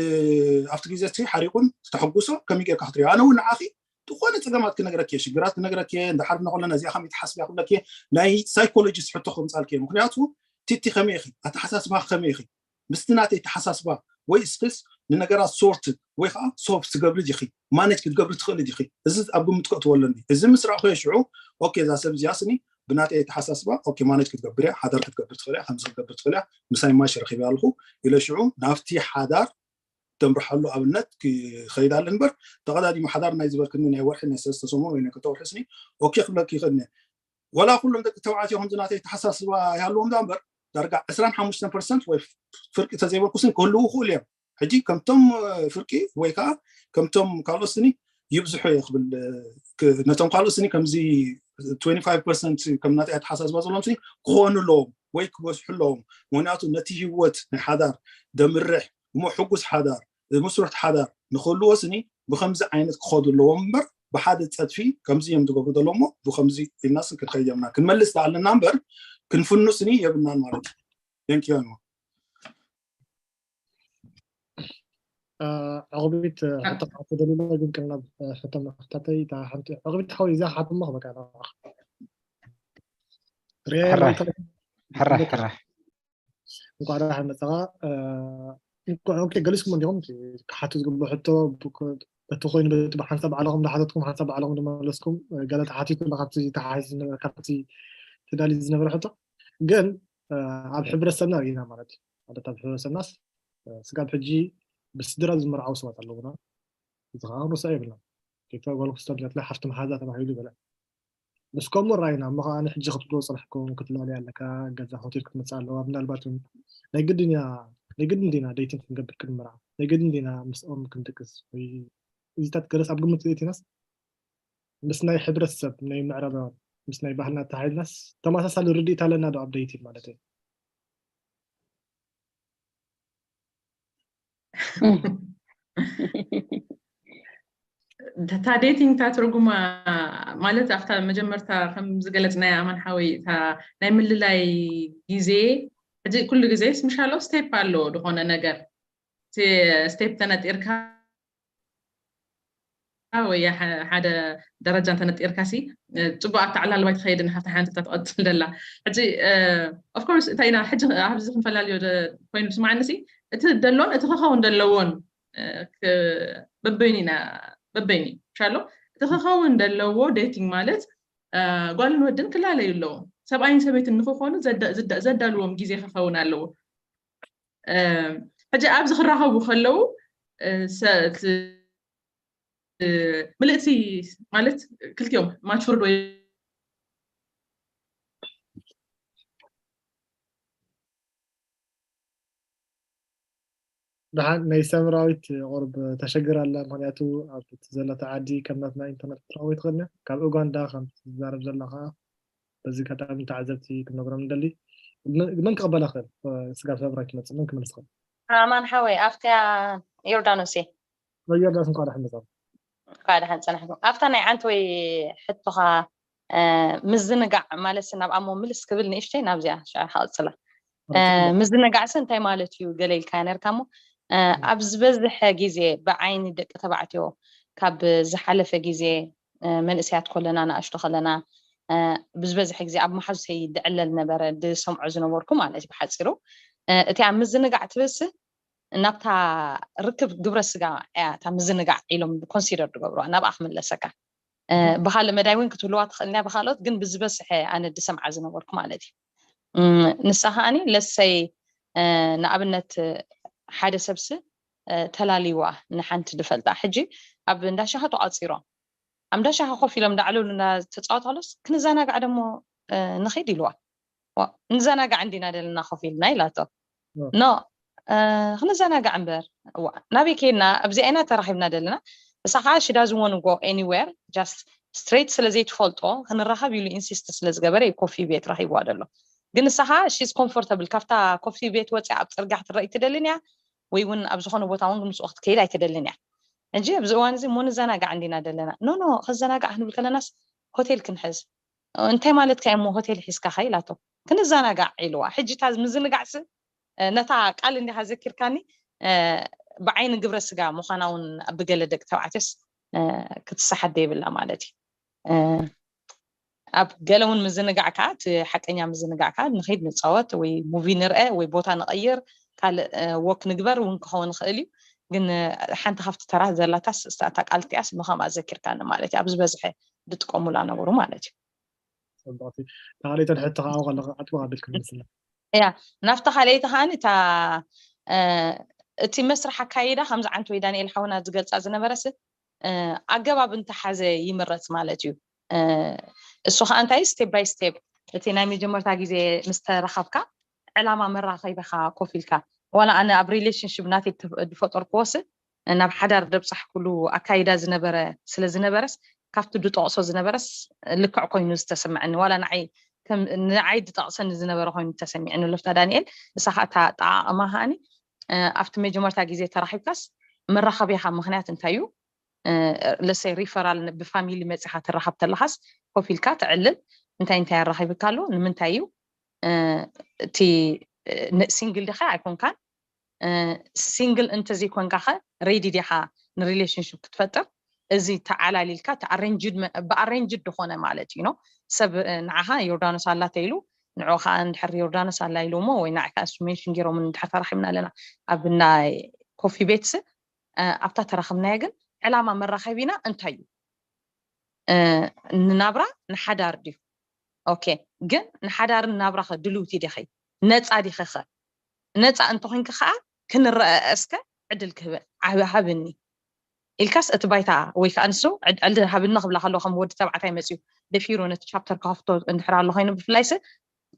ኣብቲ ግዜ እቲ ሓሪቁን ተሐጉሶ ከመይ ጌርካ ክትሪኦ ኣነ እውን ንዓኺ ዝኾነ ፀገማት ክነግረክ እየ ሽግራት ክነግረክ እየ እንዳሓርብና ከለና እዚኣ ከመይ ትሓስብያ ክብለክ እየ ናይ ሳይኮሎጂስት ሕቶ ከምፃልክ እየ ምክንያቱ ቲቲ ከመይ ኢኺ ኣተሓሳስባ ከመይ ኢኺ ምስቲ ናተይ ተሓሳስባ ወይ እስክስ ንነገራት ሶርት ወይ ከዓ ሶፍት ትገብሪ ዲኺ ማኔጅ ክትገብሪ ትኽእሊ ዲኺ እዚ ኣብ ግምት ከእትዎ ኣለኒ እዚ ምስ ረእኹዮ ሽዑ ኦኬ እዛ ሰብ እዚኣ ስኒ ብናተይ ኣተሓሳስባ ኦኬ ማኔጅ ክትገብር እያ ሓዳር ክትገብር ትኽእል እያ ከምዚ ክትገብር ትኽእል እያ ምሳይ ማሽ ረኺበ ኣለኹ ኢለ ሽዑ ናብቲ ሓዳር ደምርሓሉ ኣብነት ክኸይድ ኣለ እምበር ተቐዳዲሙ ሓዳር ናይ ዝበልክኒ ናይ ወርሒ ናይ ሰለስተ ሰሙን ወይ ናይ ክልተ ወርሒ ስኒ ኦኬ ክብለክ ይኽእል እየ ወላ ኩሎም ደቂ ተባዕትዮ ከምዚ ናተይ ተሓሳስባ ይሃልዎም ዳ እምበር ዳርጋ ዕስራን ሓሙሽተን ፐርሰንት ወይ ፍርቂ ተዘይበልኩ ስኒ ክህልዉ ይኽእሉ እዮም ሕጂ ከምቶም እ፣ ፍርቂ ወይ ከዓ ከምቶም ካልኦት ስኒ ይብዝሑ እየ ክብል እ፣ ክ- ነቶም ካልኦት ስኒ ከምዚ ትዌንቲ ፋይቭ ፐርሰንት ከም ናተይ ኣተሓሳስባ ዘለዎም ስኒ ክኾኑ ኣለዎም ወይ ክበዝሑ ኣለዎም ምክንያቱ ነቲ ህይወት ናይ ሓዳር ደምርሕ እሞ ሕጉስ ሓዳር እ፣ ምስሩሕቲ ሓዳር ንክህልዎ ስኒ ብከምዚ ዓይነት ክኸዱ ኣለዎም እምበር ብሓደ ፀድፊ ከምዚ እዮም ዝገብሩ ዘለዎም እሞ ብከምዚ ኢልና ስን ክንኸይድ የብና ክንመልስ ኣለና እምበር ክንፍኑ ስኒ የብናን ማለት እዩ ንኪዮ ዕቕቢት ሕቶ ክሓቶ ደሊለ ግን ቅድሚ ናብ ሕቶ መክታተይ እታ ሓንቲ ዕቕቢት ሓወይ እዚኣ ክሓቶ እሞ ክበቃ ሕራይ ሕራይ ሕራይ እንኳዕ ደሓን መፀኻ ኦኬ ገሊስኩም እንዲኹም ክሓቱ ዝግብኦ ሕቶ በቲ ኮይኑ በቲ ብሓንሳብ ባዕልኹም ዝሓተትኩም ሓንሳብ ባዕልኹም ዝመለስኩም ገለ ተሓቲቱ ካብቲ ተሓሒዝ ዝነበረ ካብቲ ተዳልዩ ዝነበረ ሕቶ ግን ኣብ ሕብረተሰብና ርኢና ማለት እዩ ማለት ኣብ ሕብረተሰብናስ ስጋብ ሕጂ ብስድራ ዝመርዓው ሰባት ኣለውና እዚ ከዓ ክንርስዖ የብልና ጌታ ጓል ክስቶም ዘትለ ሓፍቲ መሓዛ ተባሂሉ ይበለ ምስ ከምኡ ራይና እሞ ከዓ ሕጂ ክትብሎ ፅናሕኩም ክትላለይ ኣለካ ገዛ ሆቴል ክትመፅእ ኣለዋ ምናልባት እውን ናይ ግድን እያ ናይ ግድን ዲና ደይትን ክንገብር ቅድሚ መርዓ ናይ ግድን ዲና ምስኦም ክንድቅስ ወይ እዚታት ገለስ ኣብ ግምት ዘእቲናስ ምስ ናይ ሕብረተሰብ ናይ ምዕራባውያን ምስ ናይ ባህልና ተሓሒዝናስ ተመሳሳሊ ርድኢት ኣለና ዶ ኣብ ደይቲን ማለት እዩ እታ ዴቲንግ እታ ትርጉማ ማለት ኣብታ መጀመርታ ከም ዝገለፅናያ ኣማን ሓወይ እታ ናይ ምልላይ ግዜ ሕጂ ኩሉ ግዜስ ምሻሎ ስቴፕ ኣለዎ ዝኾነ ነገር እቲ ስቴፕ ተነጢርካ ወይ ሓደ ደረጃ እንተነጢርካ ሲ ፅቡቅ ኣተዓላልባ ኣይትኸይድን ካብታ ሓንቲ እታ ትቐፅል ደላ ሕጂ ኦፍኮርስ እንታይ ኢና ሕጂ ኣብዚ ክንፈላልዮ ኮይኑ ዝስማዓኒ ሲ እቲ ደሎን እቲ ክኸውን ደለዎን በበይኑ ኢና በበይኑ ሻሎ እቲ ክኸውን ደለዎ ዴቲንግ ማለት ጓልን ወድን ክላለዩ ኣለዎም ሰብኣይን ሰበይትን ንክኾኑ ዘዳልዎም ግዜ ክኸውን ኣለዎ ሕጂ ኣብዚ ክራኸቡ ከለዉ ምልእቲ ማለት ክልቲኦም ማቹርድ ወይ ደሓን ናይ ሰምራዊት ቁርብ ተሸግር ኣላ ምክንያቱ ኣብቲ ዘለቶ ዓዲ ከም ናትና ኢንተርነት ክትረክቦ ይትኽእል ካብ ኡጋንዳ ከም ትዛረብ ዘላ ከዓ በዚ ኣጋጣሚ ተዓዘብቲ ክንነግሮም ንደሊ መን ክቕበላ ክእል? ስጋብ ሰብራ ክመፅእ መን ክመልስ ክእል? ኣማን ሓወይ ኣብታ ዮርዳኖስ እየ። ዮርዳኖስ እንኳ ደሓን መፃ። እንኳ ደሓን ፀናሕኩም። ኣብታ ናይ ዓንተወይ ሕቶኻ ምዝንጋዕ ማለት ናብ ኣሞ ምልስ ክብል ንእሽተይ ናብዚኣ ሻ ክቕፅላ። ምዝንጋዕ ስ እንታይ ማለት እዩ ገለ ኢልካ ነርካ እሞ ኣብ ዝበዝሐ ግዜ ብዓይኒ ደቂ ተባዕትዮ ካብ ዝሓለፈ ግዜ መንእሰያት ከለና ንኣሽቶ ከለና ብዝበዝሐ ግዜ ኣብ መሓዙተይ ድዕለል ነበረ ድሰምዖ ዝነበርኩ ማለት እዩ ብሓፂሩ። እቲ ኣብ ምዝንጋዕ ትብልሲ ናብታ ርክብ ግብረ ስጋ እያ እታ ምዝንጋዕ ኢሎም ኮንሲደር ዝገብርዋ ናብኣ ክምለሰካ። ብካልእ መዳይ እውን ክትህልዋ ትኽእል እያ ብካልኦት ግን ብዝበዝሐ ኣነ ድሰምዓ ዝነበርኩ ማለት እዩ። ንሳ ከዓኒ ለሰይ ንኣብነት ሓደ ሰብሲ ተላልይዋ ንሓንቲ ድፈልጣ ሕጂ ኣብ እንዳሻኻ ተቋፂሮም ኣብ እንዳሻኻ ኮፍ ኢሎም ዳዕለሉ እንዳተፃወት ከሎስ ክንዘናጋዕ ደሞ ንኸይድ ኢልዋ። ንዘናጋዕ እንዲና ደለና ኮፍ ኢልና ኢላቶ። ኖ ክንዘናጋዕ እምበር ናበይ ከይድና ኣብዚኣ ኢና ተራኺብና ደለና። እሳ ከዓ ሽዳ ዝወን ጎ ኤኒዌር ጃስት ስትሬት ስለ ዘይትፈልጦ ክንራኸብ ኢሉ ኢንሲስት ስለ ዝገበረ እዩ ኮፊ ቤት ረኺብዋ ደሎ። ግን እሳ ከዓ ሽዝ ኮምፎርተብል ካብታ ኮፊ ቤት ወፂኣ ኣብ ፅርግያ ክትረኢ ትደልን እያ ወይ እውን ኣብ ዝኾነ ቦታ እውን ምስኡ ክትከይድ ኣይትደልን እያ። ሕጂ ኣብዚ እዋን እዚ እሞ ንዘናጋዕ እንዲና ደለና። ኖ ኖ ከዘናጋዕ ክንብል ከለናስ ሆቴል ክንሕዝ። እንታይ ማለት ካዮ እሞ ሆቴል ሒዝካ ከ ኢላቶ። ክንዘናጋዕ ኢልዋ። ሕጂ እታ ምዝንጋዕሲ ነታ ቃል እንዲኻ ዘኪርካኒ ብዓይኒ ግብረ ስጋ ምዃና እውን ብገለ ደቂ ተባዕትዮስ ክትሰሓት ዘይብላ ማለት እዩ። ኣብ ገለ እውን ምዝንጋዕ ከዓ እቲ ሓቀኛ ምዝንጋዕ ከዓ ንኸይድ ንፃወት ወይ ሙቪ ንርአ ወይ ቦታ ንቐይር ካልእ ወክ ንግበር እውን ክኸውን ይኽእል እዩ። ግን ሓንቲ ካብቲ ተራ ዘላታስ እታ ቃል እቲኣስ ምኸምኣ ዘኪርካኒ ማለት እዩ ኣብ ዝበዝሐ ዝጥቀሙላ ነበሩ ማለት እዩ። ፅቡቅቲ ተሃለይተን ሕቶ ከዓ ከለካ ዕጥቁ ኣቢልክ መልስና። ያ ናብቲ ካልኣይቲ ከዓኒ እታ እቲ መስርሕ ኣካይዳ ከምዚ ዓንተ ወይ ዳንኤል ሓውና ዝገልፃ ዝነበረስ ኣገባብ እንተሓዘ ይምረፅ ማለት እዩ። እሱ ከዓ እንታይ ስቴፕ ባይ ስቴፕ እቲ ናይ መጀመርታ ግዜ ምስ ተረኸብካ ዕላማ መራኸቢኻ ኮፍ ኢልካ ዋላ ኣነ ኣብ ሪሌሽንሽፕ ናተይ ዝፈጠርክዎስ ናብ ሓዳር ደብፃሕኩሉ ኣካይዳ ዝነበረ ስለ ዝነበረስ ካብቲ ድጠቕሶ ዝነበረስ ልክዕ ኮይኑ ዝተሰምዐኒ ዋላ ንዓይ ከም ንዓይ ድጠቕሰኒ ዝነበረ ኮይኑ ተሰሚዐኒ ለፍታ ዳንኤል እሳ ከዓ እታ ጠዓቕማ ከዓኒ ኣብቲ መጀመርታ ግዜ ተራኺብካስ መራኸቢኻ ምክንያት እንታይ እዩ ለሰይ ሪፈራል ብፋሚሊ መፂኻ ትራኸብ ተለኻስ ኮፍ ኢልካ ትዕልል እንታይ እንታይ ኣራኺብካ ኣሎ ንምንታይ እዩ እቲ ሲንግል ዲኻ ኣይኮንካን ሲንግል እንተዘይኮንካ ኸ ሬዲ ዲኻ ንሪሌሽንሽፕ ክትፈጥር እዚ ተዓላሊልካ ብኣሬንጅድ ዝኾነ ማለት እዩ ሰብ ንዓኻ ዮርዳኖስ ኣላተ ኢሉ ንዑ ከዓ እንድሕር ዮርዳኖስ ኣላ ኢሉ እሞ ወይ ንዓይ ከዓ እሱ ሜንሽን ገይሮም እንድሕር ተራኺብና ኣለና ኣብ ናይ ኮፊ ቤትስ ኣብታ ተራኽብናዮ ግን ዕላማ መራኸቢና እንታይ እዩ ንናብራ ንሓዳር ድዩ ኦኬ ግን ንሓዳርን ናብራኸ ድልውቲ ዲኺ ነፃ ዲኺ ኸ ነፃ እንተኾይንኪ ከዓ ክንረአ እስከ ዕድል ክህበ ሃብኒ ኢልካስ እቲ ባይታ ወይ ከዓ ንሱ ዕድል ሃብኒ ክብላ ከሎ ከም ወዲ ተባዕታይ መፅዩ ደፊሩ ነቲ ቻፕተር ክኸፍቶ እንድሕር ኣሎ ኮይኑ ብፍላይስ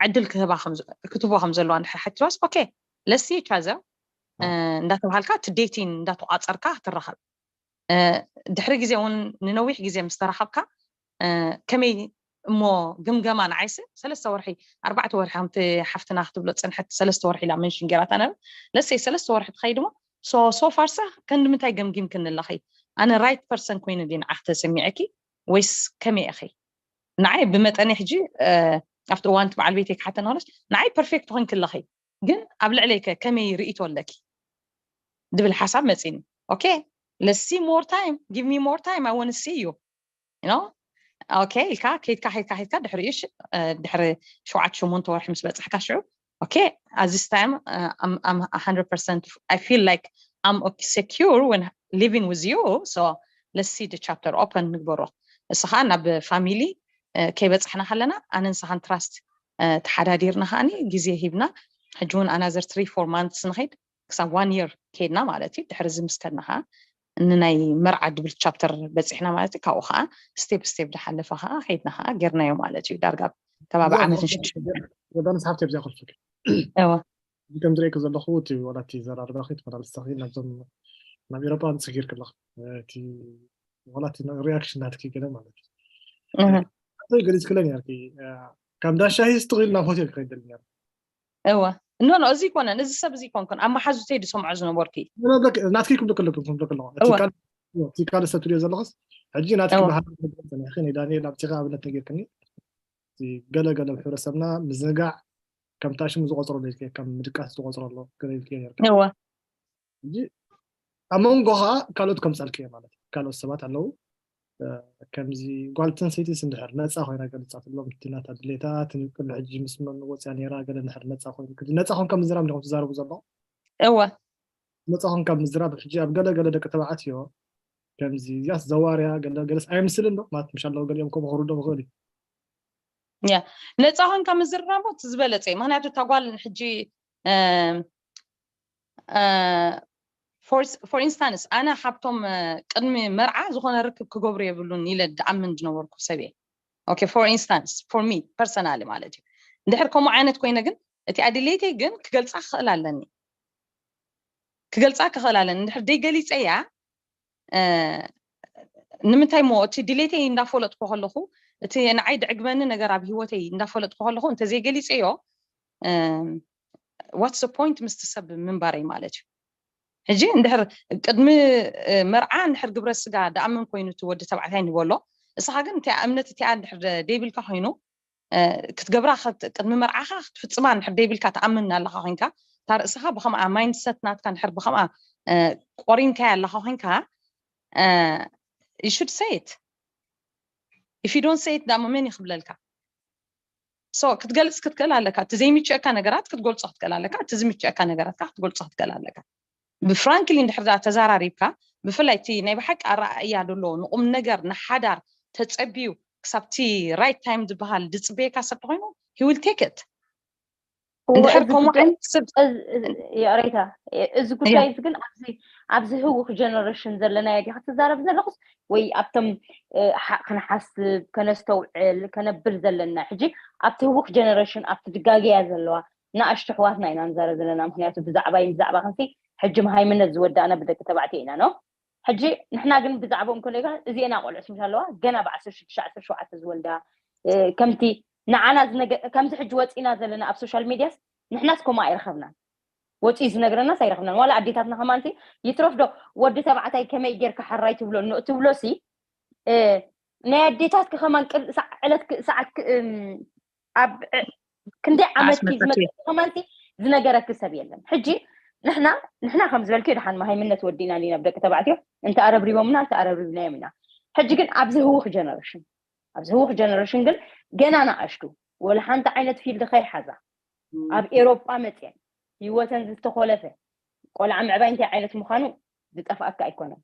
ዕድል ክህባ ክትቦ ከም ዘለዋ እንድሕር ሓቲዋስ ኦኬ let's see each other እንዳተባሃልካ እቲ ዴቲን እንዳተቋፀርካ ክትራኸብ ድሕሪ ግዜ እውን ንነዊሕ ግዜ ምስ ተራኸብካ ከመይ እሞ ግምገማ ንዓይስ ሰለስተ ወርሒ ኣርባዕተ ወርሒ ከምቲ ሓፍትና ክትብሎ ፅንሐት ሰለስተ ወርሒ ኢላ መንሽን ገይራታ ነበረ ለሰይ ሰለስተ ወርሒ ትኸይድ ሞ ሶፋርሳ ከንዲ ምንታይ ገምጊም ክንለኺ ኣነ ራይት ፐርሰን ኮይኑ ዲ ንዓኽ ተሰሚዐኪ ወይስ ከመይ ኢኺ ንዓይ ብመጠኒ ሕጂ ኣብቲ እዋንቲ በዓል ቤተይ ክሓተ ንክለስ ንዓይ ፐርፌክት ኮንኪ ኣለኺ ግን ኣብ ልዕለይ ከ ከመይ ርእይቶ ኣለኪ ድብል ሓሳብ መፂኒ okay let's see more time give me more time I want to see you you know okay ኢልካ ከይድካ ከይድካ ከይድካ ድሕሪኡ ድሕሪ ሸውዓተ ሸሞንተ ወርሒ ምስ በፃሕካ ሽዑ okay at this time I'm hundred percent I feel like I'm secure when living with you so let's see the chapter open ንግበሮ እስኻ ናብ ፋሚሊ ከይበፃሕና ከለና ኣነ ንስኻን ትራስት ተሓዳዲርና ከዓኒ ግዜ ሂብና ሕጂ እውን ኣናዘር ትሪ ፎር ማንትስ ንኸይድ ክሳብ ዋን የር ከይድና ማለት እዩ ድሕሪ እዚ ምስ ከድና ከዓ ንናይ መርዓ ድብል ቻፕተር በፂሕና ማለት እዩ ካብኡ ከዓ ስቴፕ ስቴፕ ዝሓለፈ ከዓ ከይድና ከዓ ጌርናዮ ማለት እዩ ዳርጋ ከባቢ ዓመትን ሽዱሽተ ወዳንስ ሓፍቲ ኣብዚኣ ክልፍክ እወ ከም ዝርእየክ ዘለኹ እቲ ዋላ እቲ ዘራርባኺ ተመላልስታኺ ናብዞም ናብ ኤሮጳ ንስጊር ከለኽ እቲ ዋላ እቲ ሪያክሽን ናትኪ ገለ ማለት እዩ ገሊጽ ክለን ያርኪ ካብ ዳሻ ሂስት ኺል ናብ ሆቴል ክኸይደል ነር እወ። ኖ ኖ፣ እዚ ይኮነን፣ እዚ ሰብ እዚ ይኮንኩን ኣብ መሓዙተይ ዝሰምዖ ዝነበርኩ። ናትኪ ክብልክ ኣለኩም ክብልክ ኣለኹ። እቲ ካልእ ሰብ ትሪኦ ዘለኹስ ሕጂ ናትኪ ባህል ጸኒሕኺ ናይ ዳንኤል ኣብቲኻ ኣብነት ነጊርክኒ። ገለ ገለ ሕብረተሰብና ምዝንጋዕ ከምታ ሽሙ ዝቆፅረሉ ኢልክ ከም ምድቃስ ዝቆፅረሉ ገለ ኢልክ ነርካ። ሕጂ ኣብ መንጎኻ ካልኦት ከምፀልክ እየ ማለት እዩ። ካልኦት ሰባት ኣለዉ። ከምዚ ጓል ተንሰይቲ እንድሕር ነፃ ኮይና ገልፃ ትብሎም እቲ ናታ ድሌታት ቅድሚ ሕጂ ምስ መን ወፅያ ነይራ ገለ እንድሕር ነፃ ኮይኑ ነፃ ኮንካ ምዝራብ እንዲኹም ትዛረቡ ዘለኹም። እወ ነፃ ኮንካ ምዝራብ ሕጂ ኣብ ገለ ገለ ደቂ ተባዕትዮ ከምዚ እዚኣስ ዘዋርያ ገለ ገለስ ኣይምስልን ዶ ማለት ምሽ ኣለዉ ገሊኦም ከምኡ ክርዶም ይኽእል እዩ። ያ ነፃ ኮንካ ምዝራቦት ዝበለፀ እዩ። ምክንያቱ እታ ጓል ሕጂ for instance ኣነ ካብቶም ቅድሚ መርዓ ዝኾነ ርክብ ክገብሩ የብሉን ኢለ ድኣምን ዝነበርኩ ሰብ እየ። Okay for instance for me personally ማለት እዩ። እንድሕር ከምኡ ዓይነት ኮይነ ግን እቲ ኣድሌተይ ግን ክገልፃ ክኽእል ኣለኒ ክገልፃ ክኽእል ኣለኒ እንድሕር ደይ ገሊፀያ ንምንታይ ሞ እቲ ድሌተይ እንዳፈለጥኩ ከለኹ እቲ ንዓይ ድዕግበኒ ነገር ኣብ ህይወተይ እንዳፈለጥኩ ከለኹ እንተዘይገሊፀዮ what's the point ምስቲ ሰብ ምንባረይ ማለት እዩ። ሕጂ እንድሕር ቅድሚ መርዓ እንድሕር ግብረ ስጋ ድኣምን ኮይኑ እቲ ወዲ ተባዕታይ ንበሎ እስኻ ግን እቲኣ እምነት እቲኣ እንድሕር ደይብልካ ኮይኑ ክትገብራ ቅድሚ መርዓኻ ክትፍፅማ እንድሕር ደይብልካ ትኣምን ኣለኻ ኮይንካ እታ ርእስኻ ብከምኣ mindset ናትካ እንድሕር ብከምኣ ቆሪንካያ ኣለኻ ኮይንካ you should say it if you don't say it ዳሞ መን ይኽብለልካ so ክትገልፅ ክትክእል ኣለካ እቲ ዘይምችአካ ነገራት ክትገልፆ ክትክእል ኣለካ እቲ ዝምችአካ ነገራት ክትገልፆ ክትክእል ኣለካ ብፍራንክሊ እንድሕር ተዛራሪብካ ብፍላይ እቲ ናይ ብሓቂ ኣረኣእያ ደሎ ንቁም ነገር ንሓዳር ተፀቢዩ ክሳብቲ right time ዝበሃል ዝፅበየካ ሰብ ተኮይኑ he will take it ይቅሬታ እዚ ጉዳይ እዚ ግን ኣብዚ ኣብዚ ህውክ generation ዘለናዮ ዲካ ትዛረብ ዘለኩስ ወይ ኣብቶም ክንሓስብ ከነስተውዕል ከነብል ዘለና ሕጂ ኣብቲ ህውክ generation ኣብቲ ድጋገያ ዘለዋ ንኣሽቱ ኣሕዋትና ኢና ንዛረብ ዘለና ምክንያቱ ብዛዕባይ ብዛዕባ ክንሲ ሕጂ መሃይምነት ዝወዳእና ብደቂ ተባዕትዮ ኢና ነው ሕጂ ንሕና ግን ብዛዕባኦም ከለጋ እዚኤን ኣቆልዑት ምስ ኣለዋ ገና ብዓሰርተ ሽዱሽተ ዓሰርተ ሸውዓተ ዝወልዳ ከምቲ ንዓና ከምዚ ሕጂ ወፂና ዘለና ኣብ social medias ንሕናስ ከምኡ ኣይረኸብናን ወፂኡ ዝነግረናስ ኣይረኽብናን ዋላ ኣዴታትና ከማንቲ ይትረፍ ዶ ወዲ ተባዕታይ ከመይ ጌርካ ሕራይ ትብሎ ንኡ ትብሎ ሲ ናይ ኣዴታትኪ ከማን ቅል- ሰዓ- ዕለት ክ- ሰዓት ክ- እም፣ ኣብ ዕ- ክንደይ ዓመትኪ ሰዓት ዝመፅእ ከማንቲ ዝነገረኪ ሰብ የለን ሕጂ ንሕና ንሕና ከም ዝበልክዮ ድሓን መሃይምነት ወዲእና ዲና ብደቂ ተባዕትዮ እንተ ኣረብሪቦምና እንተ ኣረብሪብናዮም ኢና ሕጂ ግን ኣብዚ ህውኽ generation ኣብዚ ህውኽ generation ግን ገና ንኣሽቱ ወላ ሓንቲ ዓይነት field ከይሓዛ ኣብ ኤሮጳ መፅየን ህይወተን ዝተኮለፈ ቆልዓ ምዕባይ እንታይ ዓይነት ምዃኑ ዝጠፍኣካ ኣይኮነን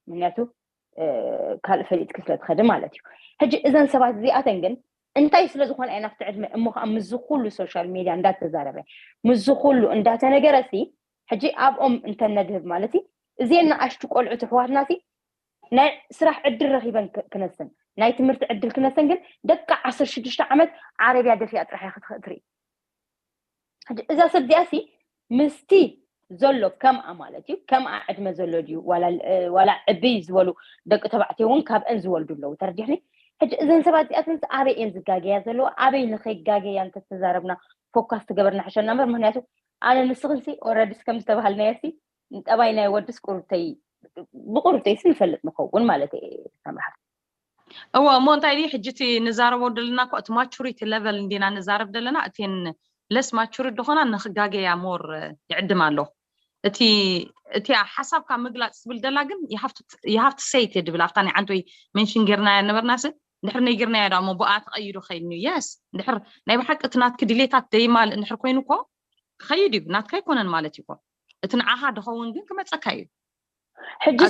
ምክንያቱ ካልእ ፈሊጥኪ ስለ ትኸዲ ማለት እዩ ሕጂ እዘን ሰባት እዚኣተን ግን እንታይ ስለ ዝኾነ እየ ናብቲ ዕድመ እሞ ከዓ ምስዚ ኩሉ social media እንዳተዛረበ ምስዚ ኩሉ እንዳተነገረ ሲ ሕጂ ኣብኦም እንተነድህብ ማለት እዩ እዚአን ንኣሽቱ ቆልዑት ኣሕዋትና ሲ ናይ ስራሕ ዕድል ረኺበን ክነሰን ናይ ትምህርቲ ዕድል ክነሰን ግን ደቂ ዓሰርተ ሽዱሽተ ዓመት ዓረብያ ደፊኣ ጥራሕ ክትርኢ እዛ ሰብ እዚኣ ሲ ምስቲ ዘሎ ከምኣ ማለት እዩ ከምኣ ዕድመ ዘሎ ድዩ ዋላ ዕብይ ዝበሉ ደቂ ተባዕትዮ እውን ካብአን ዝወልዱ ኣለዉ ተረዲሕኒ ሕጂ እዘን ሰባት እዚኣተን ኣበይ እየን ዝጋገያ ዘለዎ ኣበይ ንኸይጋገያ እንተተዛረብና ፎካስ ትገበርና ሕሸና ምበር ምክንያቱ ኣነ ንስኽን ሲ ኦረድስ ከም ዝተባሃልናዮ ሲ ጠባይ ናይ ወድስ ቁሩብተይ ብቁሩብተይ ሲ ንፈልጥ ንኸውን ማለት እየ ተምርሃ እወ እሞ እንታይ ድዩ ሕጂ እቲ ንዛረቦ ዘለና እኮ እቲ maturity level እንዲና ንዛረብ ዘለና እቲን less mature ድኾና ንክጋገያ more ይዕድም ኣሎ እቲ እቲ ሓሳብካ ምግላፅ ትብል ደላ ግን you have to say it ድብል ኣብታ ናይ ዓንተወይ mention ጌርናያ ነበርናስ እንድሕር ነይግርናያ ዳ እሞ ብኣ ተቐይዱ ከይድኒ yes እንድሕር ናይ ብሓቂ እቲ ናትኪ ድሌታት ደይማልእ እንድሕር ኮይኑ እኮ ክኸይድ እዩ ናትካ ኣይኮነን ማለት እዩ እኮ እቲ ንዓኻ ድኸውን ግን ክመፀካ እዩ ሕጂ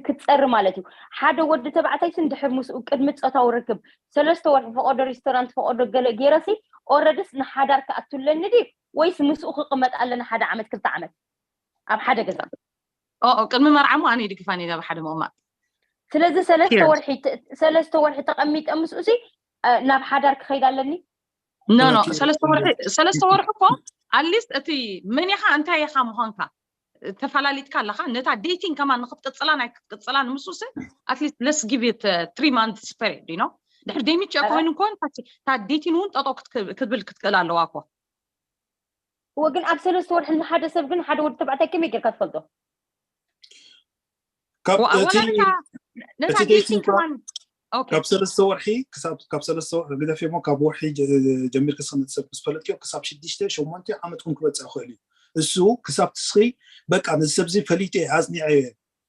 ክትፀሪ ማለት እዩ ሓደ ወዲ ተባዕታይስ እንድሕር ምስኡ ቅድሚ ፆታዊ ርክብ ሰለስተ ወርሒ ፈቆዶ ሬስቶራንት ፈቆዶ ገለ ገይረሲ ኦረድስ ንሓዳር ክኣቱ ኣለኒ ድዩ ወይስ ምስኡ ክቅመጥ ኣለኒ ሓደ ዓመት ክልተ ዓመት ኣብ ሓደ ገዛ ቅድሚ መርዓ ሞ ኣነ ይድግፋን እየ ኣብ ሓደ ምቕማጥ ስለዚ ሰለስተ ወርሒ ሰለስተ ወርሒ ተቐሚጠ ምስኡ ሲ ናብ ሓዳር ክኸይድ ኣለኒ ኖ ኖ ሰለስተ ወርሒ ሰለስተ ወርሒ እኮ ኣትሊስት እቲ መን ኢኻ እንታይ ኢኻ ምዃንካ ተፈላሊጥካ ኣለኻ ነታ dating ከማን ንክትቅፅላ ናይ ክትቅፅላ ንምሱስ ኣትሊስት let's give it three months period you know ድሕር ደይምችእ ኮይኑ እንኮን እታ dating እውን ጠጠው ክትብል ክትክእል ኣለዋ እኮ እወ ግን ኣብ ሰለስተ ወርሒ ንሓደ ሰብ ግን ሓደ ወዲ ተባዕታይ ከመይ ጌርካ ትፈልጦ? ካብ ወ- እቲ ወላ ነታ ነታ እቲ dating dating ከማን okay ካብ ሰለስተ ወርሒ ክሳብ ካብ ሰለስተ ወርሒ ግደፍ እሞ ካብ ወርሒ ጀ- ጀሚርክ ስክነት ሰብ ምስ ፈለጥክዮ ክሳብ ሽዱሽተ ሸሞንተ ዓመት እውን ክበፅእ ይኽእል እዩ። እሱ ክሳብ ትስኺ በቃ ነዚ ሰብዚ ፈሊጠ ኣፅኒዐ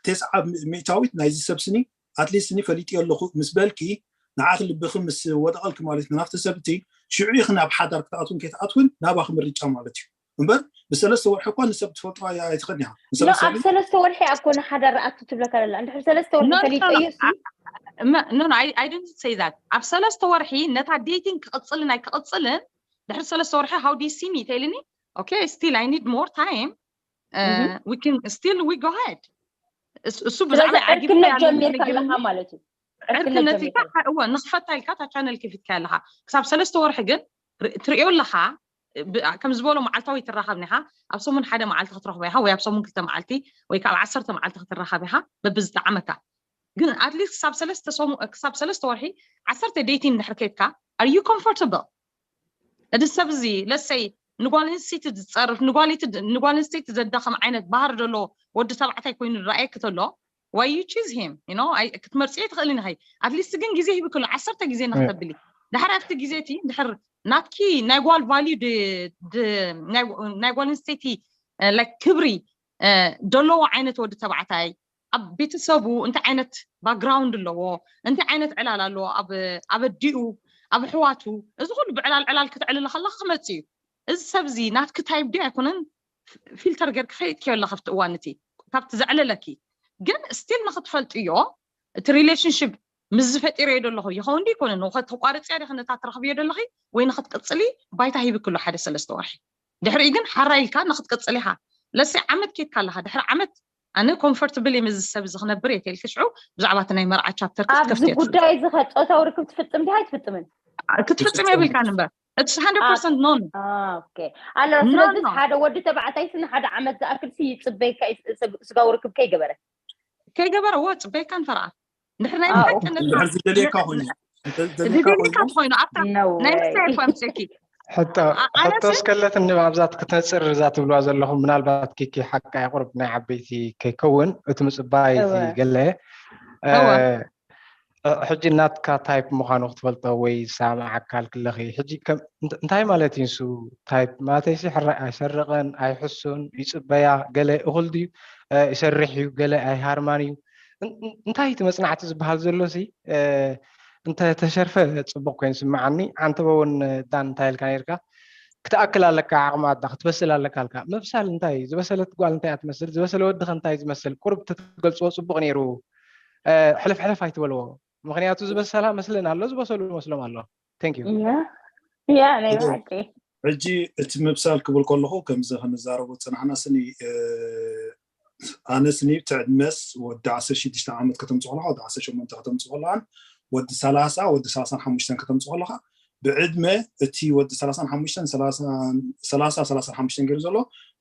ተስዓ ሚእታዊት ናይዚ ሰብ ስኒ ኣትሊስት ኒ ፈሊጠ ኣለኹ ምስ በልኪ ንዓኽ ልብኺ ምስ ወደቐልኪ ማለት እዩ ናብቲ ሰብቲ ሽዑ ኢኺ ናብ ሓዳር ክትኣትውን ከይትኣትውን ናባኺ ምርጫ ማለት እዩ። እምበር ብሰለስተ ወርሒ እኳ ንሰብ ትፈልጦ ኣይ- ኣይትኽእልን ኢኻ። ኖ ኣብ ሰለስተ ወርሒ ኣብ ኮነ ሓዳር ኣቱ ትብለካ ኣላ እንድሕር ሰለስተ ወርሒ No, no, no, ፈሊጠዮ no. I- I- no, no, I, I didn't say that. ኣብ ሰለስተ ወርሒ ነታ dating ክቕፅልን ኣይክቕፅልን ድሕሪ ሰለስተ ወርሒ how do you see me ተይልኒ okay still I need more time uh, we can still we go ahead እሱ እሱ ብዛዕባ ስለዚ ዕርክነት ጀሚርካ ኣለኻ ማለት እዩ። ዕርክነት ኢልካ እወ ንኽፈታ ኢልካ እታ ቻነል ከፊትካ ኣለኻ ክሳብ ሰለስተ ወርሒ ግን ር- ትርእዮ ኣለኻ ብ- ከም ዝበሎ መዓልታዊ ትራኸብ ኒኻ ኣብ ሰሙን ሓደ መዓልቲ ክትረኽቦ ኢኻ ወይ ኣብ ሰሙን ክልተ መዓልቲ ወይ ካብ ዓሰርተ መዓልቲ ክትራኸብ ኢኻ በብዝጠዓመካ ግን ኣትሊስት ክሳብ ሰለስተ ሰሙ ክሳብ ሰለስተ ወርሒ ዓሰርተ dating እንድሕር ከድካ are you comfortable እቲ ሰብ እዚ ለሰይ ንጓል ኣንስተይቲ ዝፀርፍ ንጓል ኣንስተይቲ ዘዳኸም ዓይነት ባህሪ ዘሎ ወዲ ተባዕታይ ኮይኑ ዝረኣየክ ተሎ why you choose him you know ክትመርፅዮ ትኽእል ኢኻ ኣትሊስት ግን ግዜ ሂብክሉ ዓሰርተ ግዜ ንክተብሊ ድሕሪ ኣብቲ ግዜ እቲ ድሕር ናትኪ ናይ ጓል ቫልዩ ናይ ጓል ኣንስተይቲ ክብሪ ደለዎ ዓይነት ወዲ ተባዕታይ ኣብ ቤተሰቡ እንታይ ዓይነት ባክግራውንድ ኣለዎ እንታይ ዓይነት ዕላል ኣለዎ ኣብ ኣዲኡ ኣብ ኣሕዋቱ እዚ ኩሉ ብዕላል ዕላል ክትዕልል ከለካ ክመፅእ እዩ እዚ ሰብ እዚ ናትኪ ታይፕ ድዩ ኣይኮነን ፊልተር ጌርኪ ከይድክዮ ኣለካ ኣብቲ እዋን እቲ ካብቲ ዘዕለለኪ ግን ስቲል ንክትፈልጥዮ እቲ ሪሌሽንሽፕ ምስ ዝፈጢረዮ ዘለኹ ይኸውን ዲ ይኮነ ንኸተቋርፅያ ዲ ነታ ትረኽብዮ ዘለኺ ወይ ንክትቅፅሊ ባይታ ሂብክሎ ሓደ ሰለስተ ወርሒ ድሕሪኡ ግን ሓራ ኢልካ ንክትቅፅል ኢኻ ለሲ ዓመት ኬድካ ኣለካ ድሕሪ ዓመት ኣነ ኮምፈርትብል እየ ምዚ ሰብ እዚ ክነብር እየ ተልኪ ሽዑ ብዛዕባ እቲ ናይ መርዓ ቻፕተር ኣብዚ ክትከፍት እየ ጉዳይ እዚ ከ ፆታዊ ርክብ ትፍፅም ዲኻ ኣይትፍፅምን ክትፍፅም የብልካን እምበር it's hundred percent no no ኦኬ ኣሎ No, ስለዚ no. ሓደ ወዲ ተባዕታይ ሲ ንሓደ ዓመት ዝኣክል ሲ ይፅበየካ እዩ ስ- ስጋዊ ርክብ ከይገበረ ከይገበረ ወ ፅበይካ ንፈርኣ ድሕሪ ናይ ኣዎ። ብሓቂ ነታ እንድሕር ዝደልየካ ኮይኑ እንተ- ዝደልየካ ዝደልየካ ኮይኑ ኮይኑ ኣብታ No ናይ way. ምሳይ እኳ ምፅእኪ ሕቶ ኣ- ኣነ ሕቶ ሲ- እስከለትኒ ኣብዛ ክትነፅር እዛ ትብልዋ ዘለኹም ምናልባት ኪኪ ሓቃ ቁርብ ናይ ዓበይቲ ከይከውን እቲ ምፅባይ እቲ እወ። ገለ እወ። እ፣ ሕጂ ናትካ ታይፕ ምዃኑ ክትፈልጦ ወይ ዝሰማማዓካ ክለኺ ሕጂ ከም እንት- እንታይ ማለት እዩ ንሱ ታይፕ ማለተይሲ ሕራይ ኣይሰርቕን ኣይሕሱን ይፅበያ ገለ እኹል ድዩ እ፣ ይሰርሕ እዩ ገለ ኣይሃርማን እዩ እን- እን- እንታይ እቲ መፅናዕቲ ዝበሃል ዘሎ ሲ እ፣ እንተተሸርፈ ፅቡቅ ኮይኑ ስምዓኒ ኣንተበ እውን ዳን እንታይ ኢልካ ነርካ ክትኣክል ኣለካ ዓቕሚ ኣዳ ክትበስል ኣለካ ኣልካ ምብሳል እንታይ ዝበሰለት ጓል እንታይ እያ ትመስል ዝበሰለ ወዲ ከ እንታይ ዝመስል ቁርብ ተትገልፅዎ ፅቡቅ ነይሩ እ፣ ሕልፍ ሕልፍ ኣይትበልዎ ምክንያቱ ዝበሰላ መስለን ኣሎ ዝበሰሉ መስሎም ኣሎ thank you ያ ያ ናይ ብሓቂ ሕጂ እቲ ምብሳል ክብል ከለኹ ከምዚ ክንዛረቦ ዝፀናሕና ስኒ እ፣ ኣነ ስኒ ትዕድመስ ወዲ ዓሰርተ ሽዱሽተ ዓመት ከተምፅእ ከለካ ወዲ ዓሰርተ ሸሞንተ ከተምፅእ ከለካን ወዲ ሰላሳ ወዲ ሰላሳን ሓሙሽተን ከተምፅእ ከለካ ብዕድመ እቲ ወዲ ሰላሳን ሓሙሽተን ሰላሳ ሰላሳን ሓሙሽተን ገይሩ ዘሎ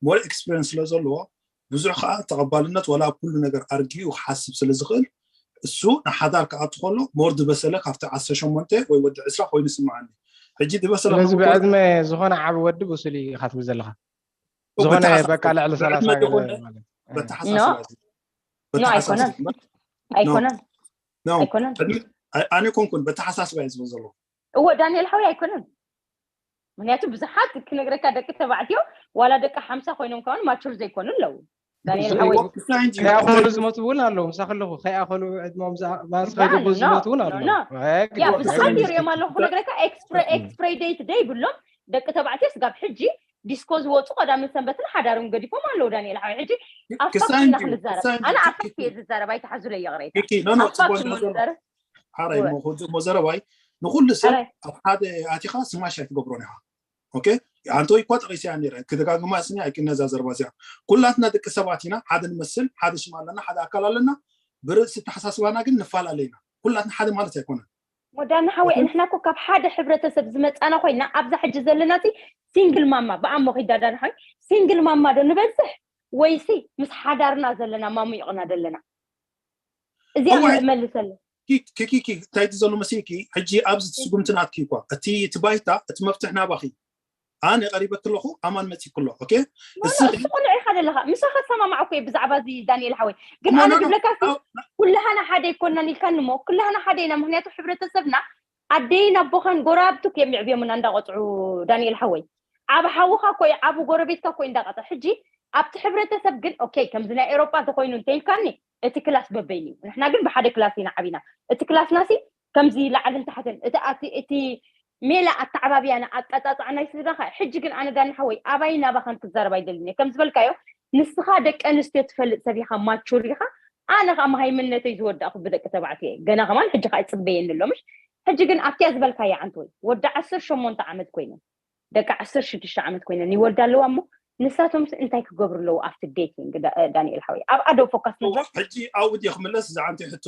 ሞር ኤክስፒሪንስ ስለ ዘለዎ ብዙሕ ከዓ ተቐባልነት ዋላ ኣብ ኩሉ ነገር ኣርጊኡ ክሓስብ ስለ ዝኽእል እሱ ንሓዳር ክኣቱ ከሎ ሞር ዝበሰለ ካብቲ ዓሰርተ ሸሞንተ ወይ ወዲ ዕስራ ኮይኑ ይስምዓኒ ሕጂ ዝበሰለ ስለዚ ክኸውን ብዕድመ ዝኾነ ዓቢ ወዲ ብሱል እዩ ኢኻ ትብል ዘለኻ ዝኾነ በተሓሳስባ- በቃ ልዕሊ ብዕድመ ሰላሳ ዝኾነ ገለ ማለት እዩ። በተሓሳስባ እዩ። ኖ በተሓሳስባ ኣይኮነን እዩ። ኣይኮነን ኖ ኣይኮነን ዕድመ- ኣይ- ኣነ ኮንኩን በተሓሳስባ እዩ ዝብል ዘሎ እወ ዳንኤል ሓወይ ኣይኮነን ምክንያቱ ብዙሓት ክነግረካ ደቂ ተባዕትዮ ዋላ ደቂ ሓምሳ ኮይኖም ከውን ማቹር ዘይኮኑ ኣለዉ ዳንኤል ሓወይ ከይኣኸሉ ዝሞት እውን ኣለዉ ምሳ ከለኹ ከይኣኸሉ ዕድሞም ማስ ከይገበ ዝሞት እውን ኣለዉ ያ ብዙሓት ይሪኦም ኣለኹ ክነግረካ ኤክስፕሬ ዴት ደይ ብሎም ደቂ ተባዕትዮ ስጋብ ሕጂ ዲስኮ ዝወፁ ቀዳምን ሰንበትን ሓዳሮም ገዲፎም ኣለዉ ዳንኤል ሓወይ ሕጂ ኣብታ ክሳይ ኢና እንጂ- ክንዛረብ ክሳይ እንጂ ኣነ ኪ- ኣብታ እየ ዝዛረብ ኣይትሓዙለይ ይቕሬታ ኪ ኖ ኖ ኣብታ ጽቡቅ ክሙ ንዘረባ ዝዛረብ ሓራይ እወ። ሞ ክወድእ ሞ ዘረባይ ንኩሉ ሰብ ኣራይ ኣብ ሓደ ኣቲኻ ስማሽ ኣይትገብሮን ኢኻ ኦኬ ኣንተ እኮ ጠቂሰ እያ ነረ ክደጋግማ ስኒ ኣይክነዛ ዘረባ እዚኣ ኩላትና ደቂ ሰባት ኢና ሓደ ንመስል ሓደ ሽም ኣለና ሓደ ኣካል ኣለና ብርእሲ ተሓሳስባና ግን ንፈላለ ኢና ኩላትና ሓደ ማለት ኣይኮነን ሞዳና ሓወይ ኦኬ። ንሕና እኮ ካብ ሓደ ሕብረተሰብ ዝመፃና ኮይና ኣብዛ ሕጂ ዘለና ሲ ሲንግል ማማ ብኣሞ ኪዳዳና ሓወይ ሲንግል ማማ ዶ ንበዝሕ ወይሲ ምስ ሓዳርና ዘለና ማሙይቕና ዘለና እዚኣ እዋይ። መልሰለ ኪኪኪ እንታይ እቲ ዘሎ መሲልኪ ሕጂ ኣብዚ ስጉምቲ ናትኪ እኳ እቲ እቲ ባይታ እቲ መፍትሕ ናባኺ ኣነ ቀሪበ ክለኹ ኣማን መፂ ክሎ ኦኬ እሱ ቁኑዕ ኢኻ ዘለኻ። ምሳኻ ሰማማዕ እኮ ብዛዕባ እዚ ዳንኤል ሓወይ፣ ግን ኣነ ዝብለካ ኩላህና ሓደ ኣይኮናን ኢልካኒ እሞ ኩላህና ሓደ ኢና። ምክንያቱ ሕብረተሰብና ኣደይን ኣቦኻን ጎራብቱ እዮም የዕብዮምና እንዳቆፅዑ። ዳንኤል ሓወይ፣ ዓብ ሓውኻ ኮይ ዓብ ጎረቤትካ ኮይ እንዳቀፀ። ሕጂ ኣብቲ ሕብረተሰብ ግን ኦኬ ከምዚ ናይ ኤሮጳ ተኮይኑ እንተኢልካኒ እቲ ክላስ በበይን እዩ። ንሕና ግን ብሓደ ክላስ ኢና ዓቢና። እቲ ክላስና ሲ ከምዚ ላዕልን ታሕትን እቲ ኣቲ እቲ ሜላ ኣተዓባብያና ኣቀጻጽዓ ናይ ስድራኻ። ሕጂ ግን ኣነ ዳኒ ሓወይ ኣባይ ናባኻን ክዛረብ ኣይደልን እየ። ከም ዝበልካዮ ንስኻ ደቂ ኣንስትዮ ትፈልጥ ሰብ ኢኻ፣ ማቹር ኢኻ። ኣነ ከዓ መሃይምነተይ ዝወዳእኩ ብደቂ ተባዕትዮ እየ። ገና ከማን ሕጂ ከዓ ይፅበየኒ ኣሎ ምሽ። ሕጂ ግን ኣብቲያ ዝበልካያ ዓንትወይ ወዲ ዓሰርተ ሸሞንተ ዓመት ኮይነ ደቂ ዓሰርተ ሽዱሽተ ዓመት ኮይነን ይወልዳ ኣለዋ እሞ ንሳቶም እንታይ ክገብሩ ኣለዉ ኣብቲ ዴቲንግ? ዳንኤል ሓወይ ኣብ ኣዶ ፎካስ ንግበር። ሕጂ ኣብኡ ድየ ክምለስ? እዛ ዓንቲ ሕቶ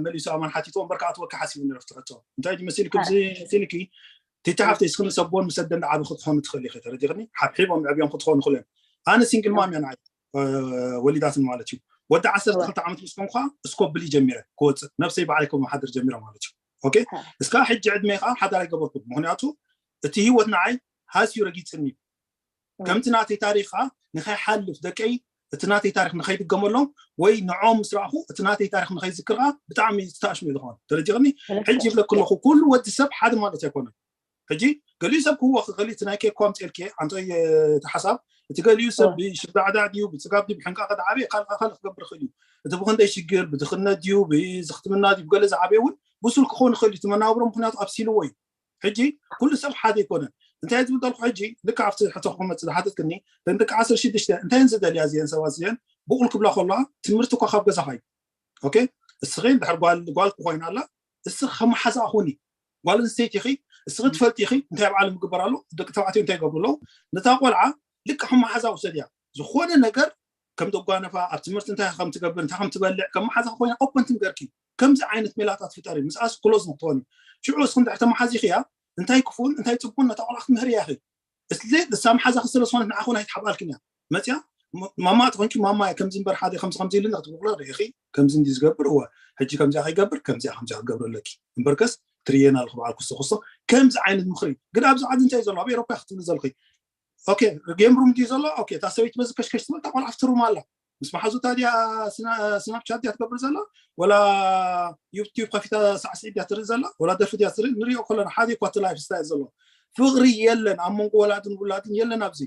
መሊሱ ኣማን ሓቲትዎ እምበር ክኣትወካ ሓሲቡ ነረፍቲ ሕቶ እንታይ ድመሲል ክምዚ ሲልኪ ቲቲ ሓፍተይ እስክን ሰቦን ምስ ኣደን ዓቢ ክትኾኑ ትኽእል ኢኺ። ተረዲኽኒ? ሓብሒቦም ዕብዮም ክትኾኑ ክእለን። ኣነ ሲንግል ማም እያ ንዓይ ወሊዳትን ማለት እዩ። ወዲ ዓሰርተ ክልተ ዓመት ምስ ኮንኳ እስኮብሊ ጀሚረ ክወፅእ ነብሰይ ባዕለይ ከም ሓድር ጀሚረ ማለት እዩ። ኦኬ እስካ ሕጂ ዕድመ ከዓ ሓዳር ኣይገበርኩን። ምክንያቱ እቲ ህይወት ንዓይ ሃስዩ ረጊፅኒ እዩ። ከምቲ ናተይ ታሪክ ከዓ ንከይሓልፍ ደቀይ እቲ ናተይ ታሪክ ንከይድገመሎም ወይ ንዖም ምስ ረኣኹ እቲ ናተይ ታሪክ ንከይዝክር ከዓ ብጣዕሚ ዝተኣሽሙ እዩ ዝኾነ። ተረዲቕኒ? ሕጂ ይብለክ ኣለኹ ኩሉ ወዲ ሰብ ሓደ ማለት ኣይኮነን። ሕጂ ገሊኡ ሰብ ክህወ ክኽእል እቲ ናይ ኬኳ ምፅኤልክ ኣንቶይ እቲ ሓሳብ እቲ ገሊኡ ሰብ ብሽዳዕዳዕ ድዩ ብፅጋብ ድዩ ብሕንቃቐ ዝዓበየ ካልእ ካልእ ክገብር ይኽእል እዩ። እቲ ብክንደይ ሽግር ብድኽነት ድዩ ብዝኽትምና ድዩ ብገለ ዝዓበየ እውን ብሱል ክኸውን ይኽእል እዩ እቲ መናብሮ ምክንያቱ ኣብሲልዎ እዩ። ሕጂ ኩሉ ሰብ ሓደ ኣይኮነን። እንታይ ዝብል ዘለኩ ሕጂ ልክዕ ኣብቲ ሕቶ ክመፅእ ዝሓተትክኒ እተን ደቂ ዓሰርተ ሽዱሽተ እንታይ ዝደልያ እዚአን ሰባት እዚአን ብቁል ክብላ ከለዋ ትምህርቲ እኳ ካብ ገዛኻ እዩ። ኦኬ እስኺ እንድሕር ጓል ጓል ክኮይና ኣላ እስኺ ከመሓዛ ኩኒ ጓል ኣንስተይቲ ኢኺ እስኺ ትፈልጢ ኢኺ እንታይ ኣብ ዓለም ይግበር ኣሎ ደቂ ተባዕትዮ እንታይ ይገብሩ ኣለዉ ነታ ቆልዓ ልክዕ ከመሓዛ ውሰድያ ዝኾነ ነገር ከም ተጓነፋ ኣብ ትምህርቲ እንታይ ከም ትገብር እንታይ ከም ትበልዕ ከም መሓዛ ኮይና ኦፐን ትንገርኪ ከምዚ ዓይነት ሜላታት ፍጠሪ ምስኣስ ክሎዝ ንክትኾኒ ሽዑ እስኪ እንድሕር ተመሓዚኽያ እንታይ ክፉን እንታይ ፅቡን ነታ ቆልዓ ክትምህርያ ኢኺ እስለ ንሳ መሓዛኺ ስለ ዝኾነት ንዓኹን ኣይትሓብኣልክን እያ መፅያ ማማ ትኾንኪ ማማ እያ ከምዚ እምበር ሓደ ከምዚ ከምዚ ኢሉኒ ክትብሎ ርኢኺ ከምዚ እንዲ ዝገብር እወ ሕጂ ከምዚኣ ከይገብር ከምዚኣ ከምዚኣ ክትገብር ኣለኪ እምበርከስ ትርየና ኣለኹ በዓል ክስቶ ክስቶ ከምዚ ዓይነት ምኽሪ ግን ኣብዚ ዓዲ እንታይ ዘሎ ኣብ ኤሮፓ ክትብሊ ዘለኺ ኦኬ ጌም ሩም ድዩ ዘሎ ኦኬ እታ ሰበይቲ በዚ ከሽከሽ ትብል እታ ቆልዓ ፍትሩም ኣላ ምስ መሓዙታ ድያ ስናፕቻት ድያ ትገብር ዘላ ወላ ዩቲዩብ ከፊታ ሳዕስዒት ድያ ትርኢ ዘላ ወላ ደርፊ ድያ ትርኢ ንሪኦ ከለና ሓደ እኳ እቲ ላይፍ ስታይል ዘሎ ፍቕሪ የለን ኣብ መንጎ ወላድን ውላድን የለን ኣብዚ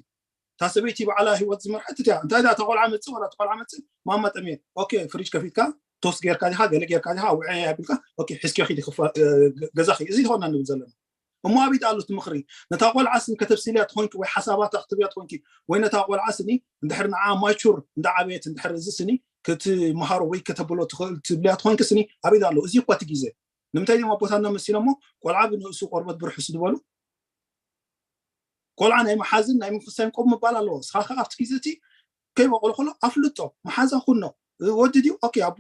እታ ሰበይቲ በዓላ ህይወት ዝመርሐት እቲያ እንታይ ድያ እታ ቆልዓ መፅእ ወላ እታ ቆልዓ መፅእ ማማ ጠምየ ኦኬ ፍሪጅ ከፊትካ ቶስት ጌርካ ዲኻ ገለ ጌርካ ዲኻ ውዐ ኣቢልካ ኦኬ ሒዝኪ ኺዲ ገዛኺ እዚ ዝኾና ንብል ዘለና እሞ ኣበይ ኣሎ እቲ ምኽሪ ነታ ቆልዓስ ከተብስልያ ትኾንኪ ወይ ሓሳባታ ክትብያ ትኾንኪ ወይ ነታ ቆልዓ ስኒ እንድሕር ንዓ ማቹር እንዳዓበየት እንድሕር እዚ ስኒ ክትመሃሮ ወይ ከተብሎ ትኽእል ትብልያ ትኾንኪ ስኒ ኣበይ ኣሎ እዚ እኳ እቲ ግዜ ንምንታይ ድም ኣቦታና መሲሎሞ ቆልዓ ብንእሱ ቆርበት ብርሑስ ዝበሉ ቆልዓ ናይ መሓዝን ናይ ምፍሳይን ቆብ ምባል ኣለዎ ስኻ ከ ኣብቲ ግዜ እቲ ከይበቆሎ ከሎ ኣፍልጦ መሓዛ ኩኖ ወዲ ድዩ ኦኬ ኣቡ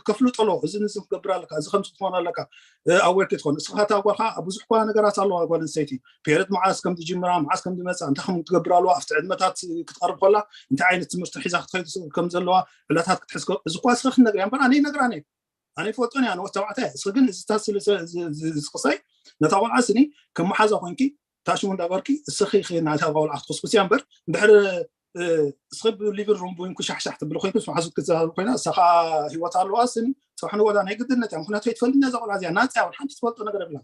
ከፍልጦ ኣለዎ እዚ ንዚ ክገብር ኣለካ እዚ ከምዚ ክትኾን ኣለካ ኣወር ክትኾን እስኻ እታ ጓልካ ብዙሕ ኳ ነገራት ኣለዋ ጓል ኣንስተይቲ ፔርድ መዓስ ከም ትጅምራ መዓስ ከም ትመፃ እንታይ ከም ትገብር ኣለዋ ኣብቲ ዕድመታት ክትቐርብ ከላ እንታይ ዓይነት ትምህርቲ ሒዛ ክትኸይድ ከም ዘለዋ ዕለታት ክትሕዝ እዚ ኳ እስኻ ክትነግርያ እምበር ኣነ ይነግራ ነይ ኣነ ይፈልጦን እያ ንወት ተባዕታይ እስኺ ግን እዚ ታስሊ ዝቅሳይ ነታ ቆልዓ ስኒ ከም መሓዛ ኮንኪ ታሽሙ እንዳበርኪ እስኺ ናታ ቆልዓ ክትኩስኩስያ እምበር እንድሕር እስኺ ብሊቪን ሩም ቡን ኩሻሕሻሕ ትብል ኮይንኩ ስማሓዙት ክትዛረብ ኮይና እሳ ከዓ ህይወት ኣለዋ ስኒ ፅባሕ ንወዳ ናይ ግድነት እያ ምክንያቱ ይትፈልጥኛ እዛ ቆልዓ እዚኣ ናፃ እውን ሓንቲ ትፈልጦ ነገር የብላ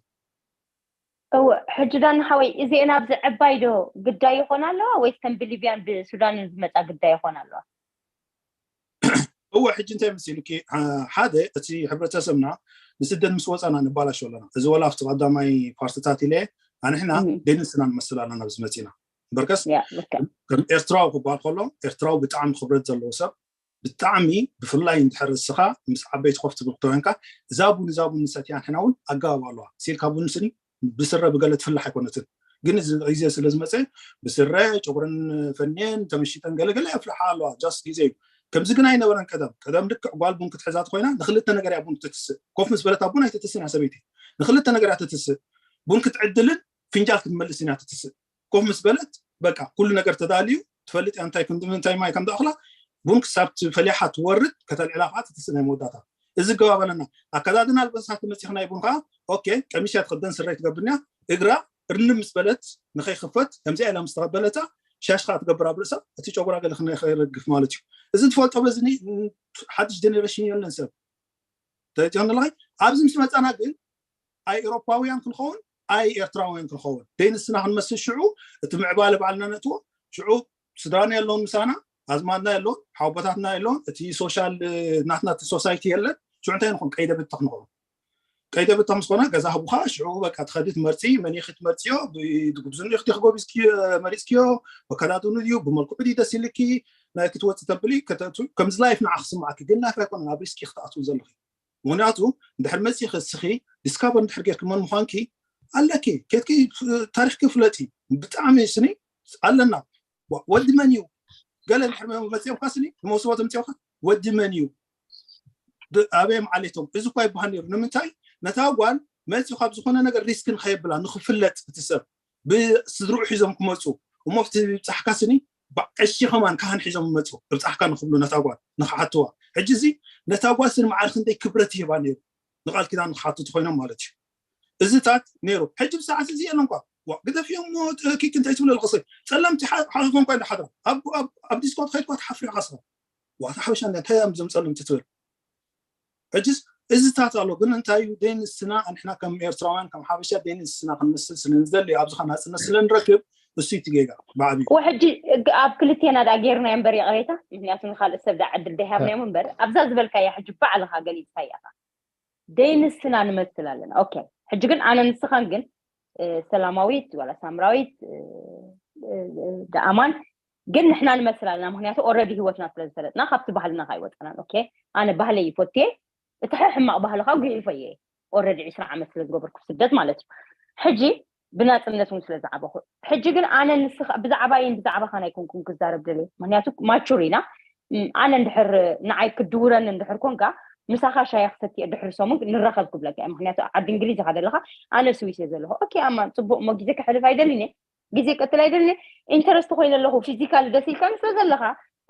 እወ ሕጂ ዳኒ ሓወይ እዚኤን ኣብዚ ዕባይ ዶ ግዳይ ይኾና ኣለዋ ወይስ ከም ብሊብያን ብሱዳንን ዝመፃ ግዳይ ይኾና ኣለዋ እወ ሕጂ እንታይ መሲሉኪ ሓደ እቲ ሕብረተሰብና ንስደት ምስ ወፃና ንባላሾ ኣለና እዚ ወላ ኣብቲ ቀዳማይ ፓርትታት ኢለ ኣንሕና ደይንስና ንመስል ኣለና ኣብዚ መፂና እምበርከስ ከም ኤርትራዊ ክበሃል ከሎ ኤርትራዊ ብጣዕሚ ክብረት ዘለዎ ሰብ ብጣዕሚ ብፍላይ እንድሕር እስኻ ምስ ዓበይቲ ኮፍ ትብል ክትኮንካ እዛ ቡን እዛ ቡን ንሰትያ ንሕና እውን ኣገባብ ኣለዋ ሲልካ ቡን ስኒ ብስረ ብገለ ትፍላሕ ኣይኮነትን ግን እዚ ግዜ ስለ ዝመፀ ብስረ ጨጉረን ፈንየን ተመሽጠን ገለገለ የፍልሓ ኣለዋ ጃስት ግዜ እዩ ከምዚ ግን ኣይነበረን ቀደም ቀደም ልክዕ ጓል ቡን ክትሕዛት ኮይና ንክልተ ነገር እያ ቡን ትትስእ ኮፍ ምስ በለታ ቡን ኣይትትስን እያ ሰበይቲ ንክልተ ነገር እያ ትትስእ ቡን ክትዕድልን ፍንጃል ክትመልስን እያ ትትስእ ኮፍ ምስ በለት በቃ ኩሉ ነገር ተዳልዩ ትፈልጥ እያ እንታይ ክንዲ እንታይ ማይ ከም ዳእኽላ ቡን ክሳብ ፈሊሓ ትወርድ ከተልዕላ ከዓ ትትስእ ናይ መወዳእታ እዚ ገባበለና ኣከዳድና ኣልበሳት መፂኽና ይቡን ከዓ ኦኬ ቀሚስ እያ ትኽደን ስረ ትገብርንያ እግራ እርልም ምስ በለት ንኸይኽፈት ከምዚኣ ኢላ ምስ ተቐበለታ ሻሽ ከዓ ትገብር ኣብ ርእሳ፣ እቲ ጨጉራ ገለ ክነ- ከይረግፍ ማለት እዩ። እዚ ትፈልጦ በዚ ኒ- ሓድሽ ጀኔሬሽን የለን ሰብ ተረዲኦኒ ኣለኻ። ኣብዚ ምስ መፃና ግን ኣይ ኤሮፓውያን ክንኸውን ኣይ ኤርትራውያን ክንኸውን ደይ ንስና ክንመስል ሽዑ እቲ ምዕባለ ባዕልና ነእትዎ ሽዑ ስድራና የለውን ምሳና ኣዝማድና የለውን ሓወቦታትና የለውን እቲ ሶሻል ናትና እቲ ሶሳይቲ የለን ሽዑ እንታይ ንኾን ቀይደ ብተኽ ንኸውን ቀይደ ብተኽ ምስ ኮና ገዛ ህቡኻ ሽዑ በቃ ትኸዲ ትመርፂ መኒኺ ትመርፅዮ ብጉብዝንኡ ክጎቢዝኪ መሪፅኪዮ መከዳድኑ ድዩ ብመልክዑ ድዩ ደስ ኢልኪ ናይ ክትወፂ ተብሊ ከተእቱ ከምዚ ላይፍ ንዓ ክስማዓኪ ግን ላይፍ ኣይኮነን ኣብ ሪስኪ ክትኣትው ዘለኺ ምክንያቱ እንድሕር መፂኺ እስኺ ዲስካቨር እንድሕር ጌርኪ መን ምዃንኪ ኣለኪ ኬትኪ ታሪኽኪ ፍለጢ ብጣዕሚ ስኒ ኣለና ወዲ መን እዩ ገለ እንድሕር መፂኦምካ ስኒ ንመውስቦት ምፂኦካ ወዲ መን እዩ ኣበይ መዓሌቶም እዚ እኳ ይበሃል ነሩ ንምንታይ ነታ ጓል መፂኡ ካብ ዝኾነ ነገር ሪስክ ንኸየብላ ንክፍለጥ እቲ ሰብ ብስድርኡ ሒዞም ክመፁ እሞ ብቲ ብፃሕካ ስኒ ብዓሺ ከማን ካህን ሒዞም ይመፁ ብብፃሕካ ንክብሉ ነታ ጓል ንክሓትዋ ሕጂ እዚ ነታ ጓል ስኒ መዓል ክንደይ ክብረት ይህባ ነይሩ ንቃል ኪዳን ንክሓትቱ ኮይኖም ማለት እዩ እዚታት ነይሩ ሕጂ ብሰዓት እዚ የለን ኳ ግደፍዮ ሞ ኪክ እንታይ ትብለ ኣለኸ ጸለምቲ ሓፈፎም ኳ እንዳሓድራ ኣብ ዲስኮ ትኸይድ ኳ ትሓፍሪ ኢኻ ስኻ ዋታ ሓበሻ እንታይ እዮም እዞም ጸለምቲ ትብል ሕጅስ እዚታት ኣሎ ግን እንታይ እዩ ደይ ንስና ንሕና ከም ኤርትራውያን ከም ሓበሻ ደይ ንስና ክንመስል ስለ ንደሊ ኣብዚ ኸ ናጽነት ስለ ንረክብ እሱ እቲ ጌጋ ብዓብዩ ወሕጂ ኣብ ክልቴና ዳ ጌርና እምበር ይቕሬታ ምክንያቱ ንካልእ ሰብ ዳ ዕድል ደይሃብናዮም እምበር ኣብዛ ዝበልካያ ሕጂ ባዕልኻ ገሊፅካያ ኢኻ ደይ ንስና ንመስል ኣለና ኦኬ ሕጂ ግን ኣነ ንስኻን ግን ሰላማዊት ዋላ ሳምራዊት ደኣማን ግን ንሕና ንመስል ኣለና ምክንያቱ ኦረዲ ህይወትና ስለ ዝፈለጥና ካብቲ ባህልና ካይወፀናን ኦኬ ኣነ ባህለይ ይፈትየ እቲ ሕማቕ ባህልኻ ጉሒፈየ ኦረዲ ዕስራ ዓመት ስለ ዝገበርኩ ስደት ማለት እዩ ሕጂ ብናፅነት እውን ስለ ዝዓበኹ ሕጂ ግን ኣነ ንስኻ ብዛዕባይን ብዛዕባኻን ኣይኮንኩን ክዛረብ ደልየ ምክንያቱ ማቹር ኢና ኣነ እንድሕር ንዓይ ክድውረኒ እንድሕር ኮንካ ምሳኻ ሻሂ ክሰቲ ድሕሪ ሰሙን ንራኸብ ክብለካ እየ ምክንያቱ ዓዲ እንግሊዝ ኢኻ ዘለኻ ኣነ ስዊስ እየ ዘለኹ ኦኬ ኣማ ፅቡቅ እሞ ግዜ ከሕልፍ ኣይደልን እየ ግዜ ቀትል ኣይደልን እየ ኢንተረስት ኮይነ ኣለኹ ፊዚካሊ ደስ ኢልካኒ ስለ ዘለኻ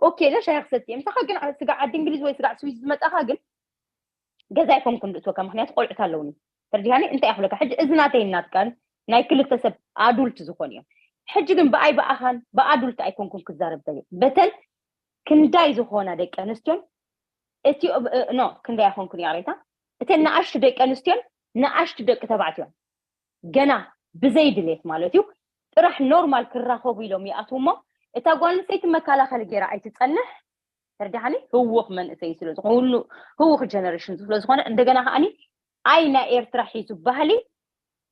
ኦኬ ኢለ ሻሂ ክሰቲ እየ ምሳኻ ግን ስጋዕ ዓዲ እንግሊዝ ወይ ስጋዕ ስዊስ ዝመፃኻ ግን ገዛ ኣይኮንኩን ዝእትወካ ምክንያቱ ቆልዑት ኣለውኒ ተርዲኻኒ እንታይ ኣኽለካ ሕጂ እዚ ናተይ ናትካን ናይ ክልተ ሰብ ኣዱልት ዝኾኑ እዮም ሕጂ ግን ብኣይ ብኣኻን ብኣዱልት ኣይኮንኩን ክዛረብ ዘብል በተን ክንዳይ ዝኾና ደቂ ኣንስትዮን እቲ ኖ ክንዳይ ኣይኮንኩን ይቕሬታ እተን ንኣሽቱ ደቂ ኣንስትዮን ንኣሽቱ ደቂ ተባዕትዮን ገና ብዘይ ድሌት ማለት እዩ ጥራሕ ኖርማል ክራኸቡ ኢሎም ይኣትዉ እሞ እታ ጓል ኣንስተይቲ መከላኸሊ ገይራ ኣይትፀንሕ ተርዲሓኒ ህውኽ መንእሰይ ስለ ዝኾነ ሁሉ ህውኽ ጀነሬሽን ስለ ዝኾነ እንደገና ከዓኒ ኣይ ናይ ኤርትራ ሒዙ ባህሊ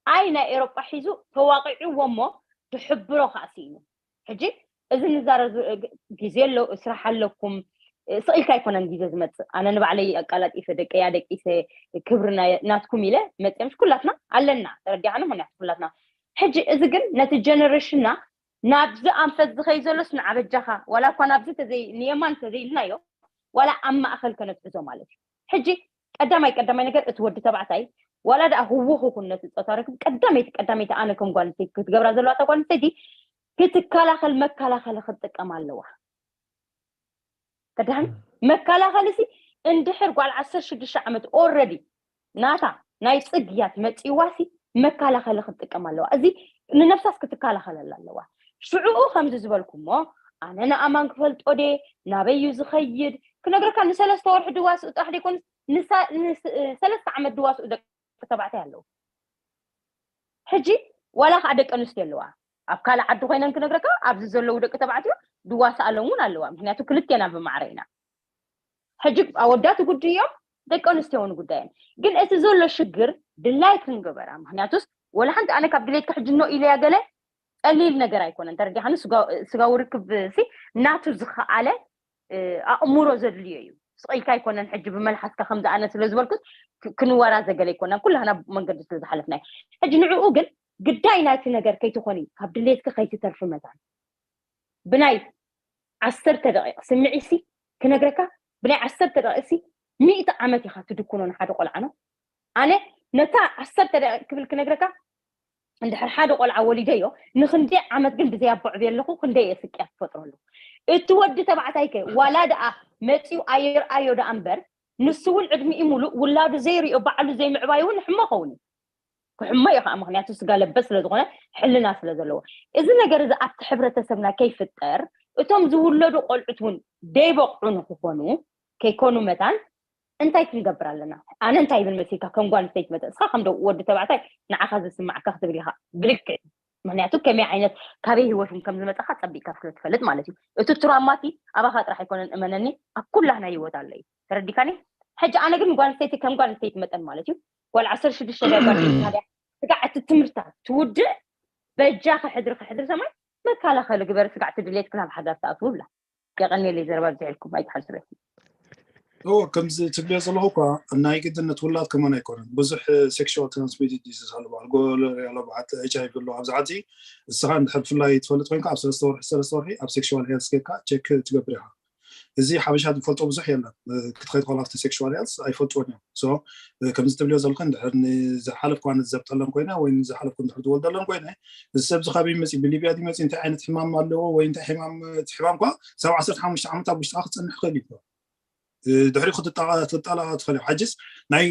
ኣይ ናይ ኤሮጳ ሒዙ ተዋቂዕዎ እሞ ዝሕብሮ ከዓ ስኢኑ ሕጂ እዚ ንዛረብ ግዜ ኣሎ ስራሕ ኣለኩም ስቕ ኢልካ ኣይኮነን ግዜ ዝመፅእ ኣነ ንባዕለይ ኣቃላጢፈ ደቀያ ደቂሰ ክብሪ ናትኩም ኢለ መፅምሽ ኩላትና ኣለና ተረዲኻኒ ምክንያቱ ኩላትና ሕጂ እዚ ግን ነቲ ጀነሬሽንና ናብዚ ኣንፈት ዝኸይ ዘሎስ ንዓበጃኻ ዋላ እኳ ናብዚ ተዘይ ንየማን ተዘይልናዮ ዋላ ኣብ ማእኸል ከነትሕዞ ማለት እዩ ሕጂ ቀዳማይ ቀዳማይ ነገር እቲ ወዲ ተባዕታይ ዋላ ደኣ ህውኽ ይኹን ነቲ ፆታ ርክብ ቀዳመይቲ ቀዳመይቲ ኣነ ከም ጓል ኣንስተይቲ ክትገብራ ዘለዋ እታ ጓል ኣንስተይቲ ክትከላኸል መከላኸሊ ክትጥቀም ኣለዋ ቀዳም መከላኸሊ ሲ እንድሕር ጓል ዓሰርተ ሽዱሽተ ዓመት ኦረዲ ናታ ናይ ፅግያት መፂዋሲ መከላኸሊ ክትጥቀም ኣለዋ እዚ ንነብሳስ ክትከላኸለላ ኣለዋ ሽዑኡ ከምዚ ዝበልኩሞ ኣነ ንኣማን ክፈልጦ ደ ናበይ እዩ ዝኸይድ ክነግረካ ንሰለስተ ወርሒ ድዋስኡ ጥራሕ ደይኮኑ ሰለስተ ዓመት ድዋስኡ ደቂ ተባዕታይ ኣለዉ ሕጂ ዋላ ከዓ ደቂ ኣንስትዮ ኣለዋ ኣብ ካልእ ዓዲ ኮይነን ክነግረካ ኣብዚ ዘለዉ ደቂ ተባዕትዮ ድዋስኣሎም እውን ኣለዋ ምክንያቱ ክልቴና ብማዕረ ኢና ሕጂ ኣወዳት ጉድ እዮም ደቂ ኣንስትዮ እውን ጉዳየን ግን እቲ ዘሎ ሽግር ድላይ ክንገበራ ምክንያቱስ ወላ ሓንቲ ኣነ ካብ ድሌትካ ሕጂ ኖ ኢለያ ገለ ቀሊል ነገር ኣይኮነን ተረዲኻኒ ስጋዊ ርክብ ሲ ናቱ ዝኸኣለ ኣእምሮ ዘድልዮ እዩ ስቕ ኢልካ ኣይኮነን ሕጂ ብመልሓስካ ከምዚ ኣነ ስለ ዝበልኩት ክንወራ ዘገለ ኣይኮነን ኩላህና መንገዲ ስለ ዝሓለፍና ሕጂ ንዕኡ ግን ግዳይ ናይቲ ነገር ከይትኾኒ ካብ ድሌትኪ ከይትተርፊ መታን ብናይ ዓሰርተ ደቂቕ ስምዒሲ ክነግረካ ብናይ ዓሰርተ ደቂቕሲ ሚእቲ ዓመት ኢኻ ትድኩኖ ንሓደ ቆልዓ ነው ኣነ ነታ ዓሰርተ ደቂቕ ክብል ክነግረካ እንድሕር ሓደ ቆልዓ ወሊደዮ ንክንደይ ዓመት ግን ብዘይ ኣቦዕብየ ኣለኹ ክንደይ እየ ስቅያ ትፈጥረሉ እቲ ወዲ ተባዕታይ ከ ዋላ ደኣ መፂኡ ኣይርኣዮ ደኣ እምበር ንሱ እውን ዕድሚኡ ሙሉእ ውላዱ ዘይሪኦ ባዕሉ ዘይምዕባይ እውን ሕሞ ኸውን እዩ ክሕሞ እዩ ከዓ፣ ምክንያቱ ስጋ ለበስ ስለዝኮነ ሕልና ስለዘለዎ። እዚ ነገር እዚ ኣብቲ ሕብረተሰብና ከይፍጠር፣ እቶም ዝውለዱ ቆልዑት እውን ደይበቕዑ ንክኾኑ፣ ከይኮኑ መታን እንታይ ክንገብር ኣለና? ኣነ እንታይ ይብል መሲልካ? ከም ጓል ኣንስተይቲ መጠን፣ እስኻ ከም ወዲ ተባዕታይ ንዓኻ ዝስማዕካ ክትብል ኢኻ፣ ብልክዕ። ምክንያቱ ከመይ ዓይነት፣ ካበይ ህይወት እውን ከም ዝመጻኻ ጸቢቕካ ስለ ትፈልጥ ማለት እዩ። እቲ ትራማቲ ኣባኻ ጥራሕ ኣይኮነን፣ እመነኒ፣ ኣብ ኩላህና ህይወት ኣሎ እዩ። ተረዲካኒ? ሕጂ ኣነ ግን ጓል ኣንስተይቲ፣ ከም ጓል ኣንስተይቲ መጠን ማለት እዩ፣ ጓል ዓሰርተ ሽዱሽተ ድያ፣ ጓል ዕስራ ድያ፣ ስጋዕ እቲ ትምህርታ ትውድእ፣ በጃኺ ሕድሪ ክሕድሪ ሰማይ መከላኸሊ ግበሪ፣ ስጋዕ እቲ ድሌት ክላብ ሓዳር ትኣትው ብላ። የቐንየለይ፣ ዘረባ ኣብዚሕልኩም ኣይትሓስበ። ከምዚ ትብልዮ ዘለኹ እኳ ናይ ግድነት ውላድ ከማን ኣይኮነን። ብዙሕ ሴክሹዋል ትራንስሚትድ ዲዚዝ ኣሎ፣ በዓል ጎለርያ ኣሎ፣ በዓል ኤች ኣይ ቪ ኣሎ። ኣብዚ ዓዲ ንስኻ እንድሕር ብፍላይ ትፈልጥ ኮይንካ ኣብ ሰለስተ ወርሒ ሰለስተ ወርሒ ኣብ ሴክሹዋል ሄልስ ኬድካ ቼክ ትገብር ኢኻ። እዚ ሓበሻ ዝፈልጦ ብዙሕ የለን። ክትኸይድ ከላ ኣብቲ ሴክሹዋል ሄልስ ኣይፈልጥዎን እዮም። ሶ ከምዚ ትብልዮ ዘለኹ እንድሕር ንዝሓለፍኩ ኣነ ዘብጠለን ኮይነ ወይ ንዝሓለፍኩ እንድሕር ዝወልደለን ኮይነ፣ እዚ ሰብ እዚ ካበይ መፂ፣ ብሊብያ ድዩ መፂ፣ እንታይ ዓይነት ሕማም ኣለዎ ወይ እንታይ ሕማም፣ እቲ ሕማም እኳ ሳብ ዓሰርተ ሓሙሽተ ዓመት ኣብ ውሽጥኻ ክፀንሕ ይኽእል እዩ። ድሕሪኡ ክትጣላ ትኽእል። ሕጅስ ናይ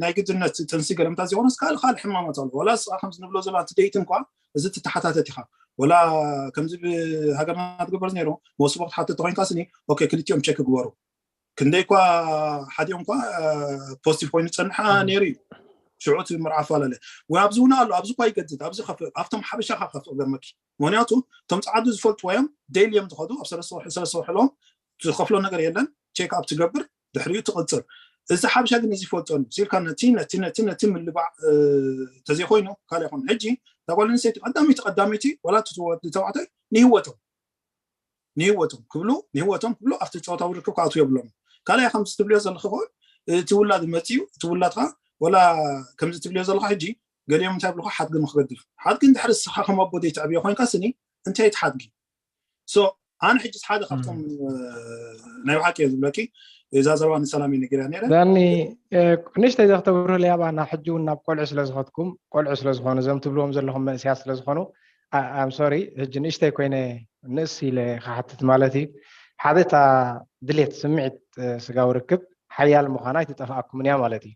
ናይ ግድነት ጥንሲ ገለምታ ዘይኮነስ ካልእ ካልእ ሕማማት ኣሎ። ወላ እስኻ ከምዚ ንብሎ ዘሎ እቲ ደይት እንኳ እዚ ትተሓታተት ኢኻ። ወላ ከምዚ ብሃገርና ትግበር ነይሩ፣ መወስቦ ክትሓተት ተኮይንካ ስኒ ኦኬ ክልቲኦም ቸክ ግበሩ። ክንደይ እኳ ሓዲኦም እኳ ፖዚቲቭ ኮይኑ ዝፀንሓ ነይሩ እዩ። ሽዑ እቲ ምርዓ ፈላለ ወይ ኣብዚ እውን ኣሎ። ኣብዚ እኳ ይገድድ፣ ኣብዚ ከፍእ፣ ኣብቶም ሓበሻ ከፍእ ገርመኪ። ምክንያቱ እቶም ፀዓዱ ዝፈልጥዎ እዮም፣ ዴይሊ እዮም ዝኸዱ። ኣብ ሰለስተ ወርሒ ሰለስተ ወርሒ ኣለዎም፣ ዝኸፍሎ ነገር የለን። ቼክ ኣፕ ትገብር፣ ድሕሪኡ ትቕፅል። እዚ ሓበሻ ግን እዚ ይፈልጦ እዩ። ሲልካ ነቲ ነቲ ነቲ ነቲ ምልባዕ ተዘይኮይኑ ካልእ ይኹን። ሕጂ እታ ጓል ኣንስተይቲ ቀዳመይቲ ቀዳመይቲ ወላ እቲ ወዲ ተባዕታይ ንህይወቶም ንህይወቶም ክብሉ ንህይወቶም ክብሉ ኣብቲ ፆታዊ ርክብ ክኣትዉ የብሎም። ካልኣይ ከምዚ ትብልዮ ዘለኺ ኾን እቲ ውላድ መፅዩ እቲ ውላድካ ወላ ከምዚ ትብልዮ ዘለኻ ሕጂ ገሊኦም እንታይ ብልካ ሓድጊ ንክገድፍ ሓድጊ እንድሕር እስኻ ከም ኣቦ ዘይትዕብዮ ኮይንካ ስኒ እንታይ ትሓድጊ? ሶ ኣነ ሕጂ ሓደ ካብቶም ናይ ብሓቂ እየ ዝብለኪ እዛ ዘረባ ንሰላም ነጊራ ነረ። ዳኒ ንእሽተይ ዘክተብርህለይ ኣባና ሕጂ እውን ናብ ቆልዑ ስለዝኸትኩም ቆልዑ ስለዝኾኑ እዞም ትብልዎም ዘለኹም መንእስያት ስለዝኾኑ ኣም ሶሪ ሕጂ ንእሽተይ ኮይነ ንእስ ኢለ ክሓትት ማለት እዩ። ሓደ እታ ድሌት ስምዒት ስጋዊ ርክብ ሓያል ምዃና ኣይትጠፍኣኩምን እያ ማለት እዩ።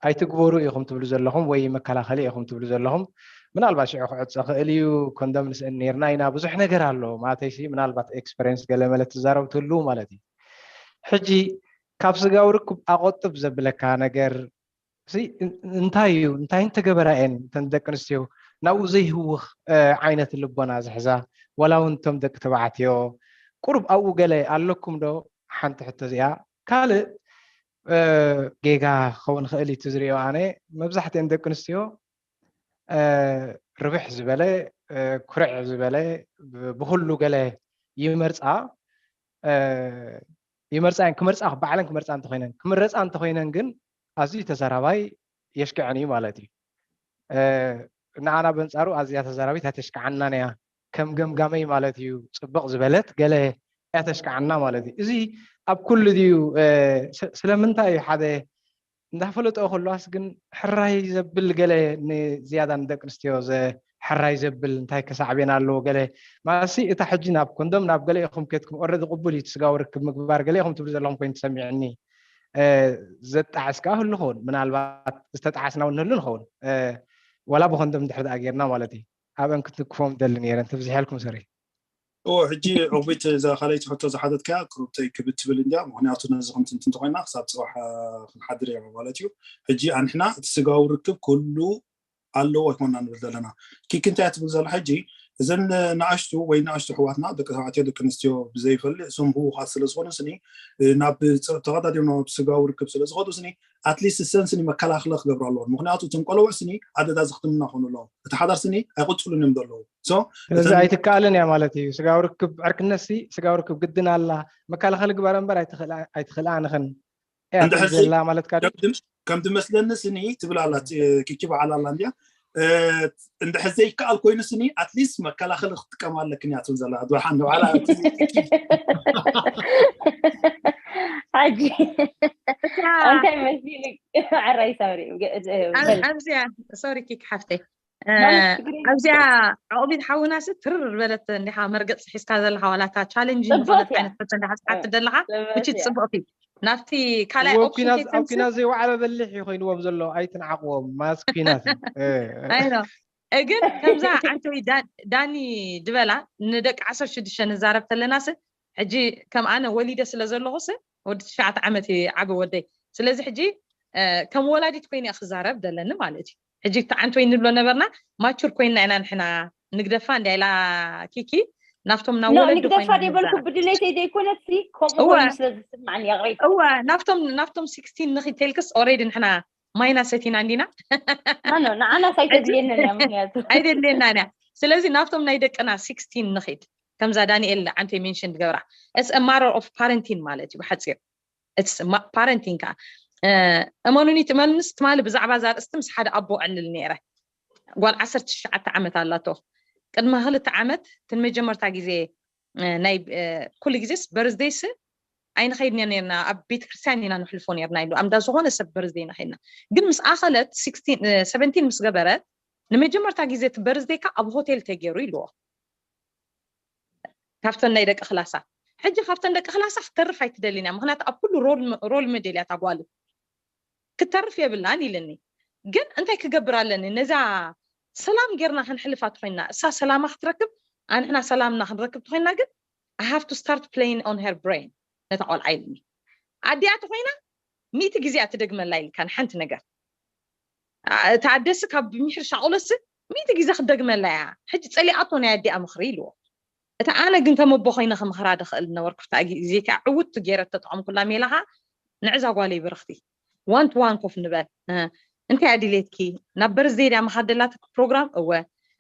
ኣይትግበሩ ኢኹም ትብሉ ዘለኹም ወይ መከላኸሊ ኢኹም ትብሉ ዘለኹም ምናልባት ሽዑ ክዕፀ ክእል እዩ። ኮንዶም ንስእን ነርና ኢና ብዙሕ ነገር ኣሎ ማለተይሲ ምናልባት ኤክስፐሪንስ ገለ መለ ትዛረብ ትህልው ማለት እዩ። ሕጂ ካብ ስጋዊ ርክብ ኣቆጥብ ዘብለካ ነገር እንታይ እዩ? እንታይ እንተገበራ እየን እተን ደቂ ኣንስትዮ ናብኡ ዘይህውኽ ዓይነት ልቦና ዝሕዛ? ዋላ እውን እቶም ደቂ ተባዕትዮ ቁሩብ ኣብኡ ገለ ኣለኩም ዶ? ሓንቲ ሕቶ እዚኣ። ካልእ ጌጋ ክኸውን ክእል እዩ ዝሪኦ ኣነ መብዛሕትአን ደቂ ኣንስትዮ ርብሕ ዝበለ ኩርዕ ዝበለ ብኩሉ ገለ ይመርፃ ይመርፃ እየን ክመርፃ ባዕለን ክመርፃ እንተኮይነን ክምረፃ እንተኮይነን ግን ኣዝዩ ተዛራባይ የሽክዐን እዩ ማለት እዩ። ንኣና በንፃሩ ኣዝያ ተዛራቢት ኣይተሽክዓናን እያ ከም ገምጋመይ ማለት እዩ። ፅብቕ ዝበለት ገለ እያ ተሽክዓና ማለት እዩ። እዚ ኣብ ኩሉ ድዩ ስለምንታይ እዩ ሓደ እንዳፈለጠኦ ከለዋስ ግን ሕራይ ዘብል ገለ ንዝያዳ ንደቂ ኣንስትዮ ሕራይ ዘብል እንታይ ከሳዕቤን ኣለዎ ገለ ማለትሲ እታ ሕጂ ናብ ኮንዶም ናብ ገለ ኢኹም ከድኩም ኦረዲ ቅቡል እዩ ስጋዊ ርክብ ምግባር ገለ ኢኹም ትብሉ ዘለኹም ኮይኑ ተሰሚዕኒ ዘጣዕስ ከዓ ህሉ ኸውን ምናልባት ዝተጣዓስና እውን ንህሉ ንኸውን ዋላ ብኮንዶም እንድሕር ደኣ ጌርና ማለት እዩ ኣብአን ክትንክፎም ደሊ ነይረን ትብዝሐልኩም ሰሪ ሕጂ ዑቕቢት እዛ ካልኣይቲ ሕቶ ዝሓተትካያ ቅሩብተይ ክብድ ትብል እንድያ ምክንያቱ ነዚ ክንትንትን እንተኮይና ክሳብ ፅባሕ ክንሓድር እያ ማለት እዩ። ሕጂ ኣንሕና እቲ ስጋዊ ርክብ ኩሉ ኣለዎ ኣይኮና ንብል ዘለና ኪክ እንታይ ትብል ዘላ ሕጂ እዘን ንኣሽቱ ወይ ንኣሽቱ ኣሕዋትና ደቂ ተባዕትዮ ደቂ ኣንስትዮ ብዘይፈልጥ እሶም ህውኻት ስለዝኾኑ ስኒ ናብ ተቐዳዲምና ናብ ስጋዊ ርክብ ስለዝኸዱ ስኒ ኣትሊስት እሰን ስኒ መከላኸሊ ክገብራ ኣለዎን ምክንያቱ እቶም ቆለውዕ ስኒ ኣደዳ ዘኽትምና ክኾኑ ኣለዎም እቲ ሓዳር ስኒ ኣይቕፅሉን እዮም ዘለዉ ስለዚ ኣይትከኣልን እያ ማለት እዩ ስጋዊ ርክብ ዕርክነት ሲ ስጋዊ ርክብ ግድን ኣላ መከላኸሊ ግበረ እምበር ኣይትኽእላ ንኽን እያ ዘላ ማለትካ ከም ዝመስለኒ ስኒ ትብል ኣላ ኪኪ በዓል ኣላ እንድያ እንድሕር ዘይከኣል ኮይኑ ስኒ ኣትሊስት መከላኸሊ ክትጥቀም ኣለክን እያ ትብል ዘላ ድሓን ንባዕላ ሕጂ እንታይ መሲሉ ዕራይ ሳሪ ኣብዚኣ ሶሪ ኪክ ሓፍተይ ኣብዚኣ ዕቑቢት ሓውናሲ ትርር ዝበለት እንዲኻ መርገፅ ሒዝካ ዘለካ ዋላታ ቻለንጅ ዝኾነት ዓይነት ሕቶ እንዲኻ ትሓትት ዘለካ ምችት ፅቡቕቲ ናብቲ ካልኣይ እዎ፣ ኦፕሽን ኲናት ኣብ ከይትመልሲ ኲናት ዘይወዓለ በሊሕ እዩ ኮይንዎም ዘሎ፣ ኣይትንዓቕዎም። ማስ ኲናት እዩ። እ። ኣይኖ ግን ከምዛ ዓንተወይ ዳ- ዳኒ ዝበላ ንደቂ ዓሰርተ ሽዱሽተ ንዛረብ ተለናስ ሕጂ ከም ኣነ ወሊደ ስለ ዘለኹስ ወዲ ትሽዓተ ዓመት እዩ ዓቢ ወደይ። ስለዚ ሕጂ እ፣ ከም ወላዲት ኮይነ እየ ክዛረብ ደለኒ ማለት እዩ። ሕጂ እቲ ዓንተወይ ንብሎ ነበርና ማቹር ኮይንና ኢና ንሕና ንግደፋ እንዲያ ኢላ ኪኪ ናብቶም ናብ ኖ ወለዲ ንግደፋ ኮይና ዘይበልኩ ንዛረብ። ብድሌተይ ዘይኮነሲ ከምኡ እወ። ኮይኑ ስለ ዝስማዕኒ ይቕሬታ። እወ ናብቶም ናብቶም ሲክስቲን ንኺድ ተልክስ ኦሬዲ ንሕና ማይና ሰቲና እንዲና ኖ ኖ ንዓና ሳይተድልየንን እያ ምክንያቱ ኣይደልየናን እያ። ስለዚ ናብቶም ናይ ደቅና ሲክስቲን ንኺድ። ከምዛ ዳንኤል ዓንተ ሜንሽን ትገብራ it's a matter of parenting ማለት እዩ ብሓፂር። It's parenting ከዓ እ፣ እመኑኒ ትመልምስ ትማሊ ብዛዕባ እዛ ኣርእስቲ ምስ ሓደ ኣቦ ዕልል ነይረ። ጓል ዓሰርተ ትሽዓተ ዓመት ኣላቶ። ቅድሚ ክልተ ዓመት እቲ ንመጀመርታ ግዜ እ፣ ናይ እ፣ ኩሉ ግዜስ በርዝደይስ ኣይንኸይድን ነርና፣ ኣብ ቤተክርስትያን ኢና ንሕልፎ ነርና ኢሉ ኣምዳ ዝኾነ ሰብ በርዝደይ ንኸይድና። ግን ምስ ኣኸለት ሲክስቲን እ፣ ሰቨንቲን ምስ ገበረት ንመጀመርታ ግዜ እቲ በርዝደይካ ኣብ ሆቴል ተገይሩ ኢልዎ። ካብተን ናይ ደቂ ክላሳ ሕጂ ካብተን ደቂ ክላሳ ክተርፍ ኣይትደልን እያ። ምክንያቱ ኣብ ኩሉ ሮል ሞዴል እያ ታጓል ክትተርፍ የብላን ኢልኒ። ግን እንታይ ክገብር ኣለኒ? ነዛ ሰላም ጌርና ክንሕልፋ ተኮይና እሳ ሰላማ ክትረክብ ኣንሕና ሰላምና ክንረክብ ተኮይና ግን I have to start playing on her brain ነታ ቆልዓ ኢልኒ። ኣዲኣ ተኮይና ሚእቲ ግዜ እያ ትደግመላ ኢልካ ንሓንቲ ነገር። አ- እታ ኣደሲ ካብ ምሕር ሻቁለሲ ሚእቲ ግዜ ክትደግመላ እያ። ሕጂ ጸሊኣቶ ናይ ኣዲኣ ምኽሪ ኢልዎ። እታ ኣነ ግን ከም ኣቦ ኮይነ ክምኽራ ድኽእል ነበርኩ። እታ ግዜ ከዓ ዕውት ገይረ ተጠቐምኩላ ሜላኻ ንዕዛ ጓለይ ብርኽቲ ዋን ቱ ዋን ኮፍ ንበል እ፣ እንታይ ኣድልየትኪ ናብ በርዝደይ ድያ ምኻድ ደላትኪ ፕሮግራም እወ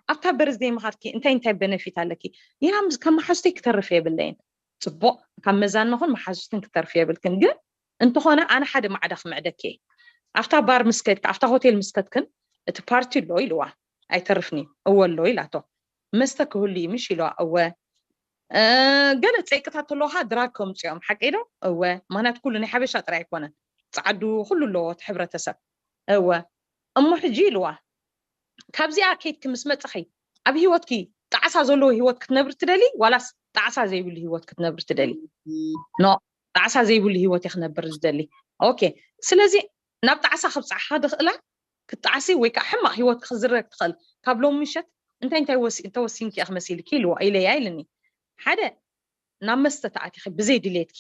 ኣብታ በርዝደይ ምኻድኪ እንታይ እንታይ በነፊት ኣለኪ ኢላ ምስ ከም መሓዙተይ ክተርፍ የብለይን። ፅቡቕ ካብ መዛንኹን መሓዙትን ክተርፍ የብልክን ግን እንተኾነ ኣነ ሓደ ማዕዳ ክምዕደኪ እየ። ኣብታ ባር ምስ ከድኪ ኣብታ ሆቴል ምስ ከድክን እቲ ፓርቲ ኣሎ ኢልዋ። ኣይተርፍኒ እወ ኣሎ ኢላቶ። መስተ ክህሉ እዩ ምሽ ኢልዋ እወ እ፣ ገለ ፀይቅታት ተለዎ ከዓ ድራግ ከምፅኦም ሓቀይ ዶ እወ ምክንያቱ ኩሉ ናይ ሓበሻ ጥራይ ኣይኮነን ፃዓዱ ኩሉ ኣለዎ እቲ ሕብረተሰብ እወ እሞ ሕጂ ኢልዋ ካብዚኣ ከይድኪ ምስ መፅኺ ኣብ ሂወትኪ ጣዕሳ ዘለዎ ሂወት ክትነብሪ ትደሊ ዋላስ ጣዕሳ ዘይብሉ ሂወት ክትነብሪ ትደሊ ኖ ጣዕሳ ዘይብሉ ሂወት እየ ክነብር ዝደሊ ኦኬ ስለዚ ናብ ጣዕሳ ክብፃሕካ ድኽእላ ክትጣዕሲ ወይ ከዓ ሕማቕ ሂወት ክዝረግ ትኽእል ካብ ሎም ምሸት እንታይ እንታይ ወሲ- እንተወሲንኪ ኢኺ መሲልኪ ኢልዎ ኢለያ ኢልኒ ሓደ ናብ መስተ ተኣቲኺ ብዘይ ድሌትኪ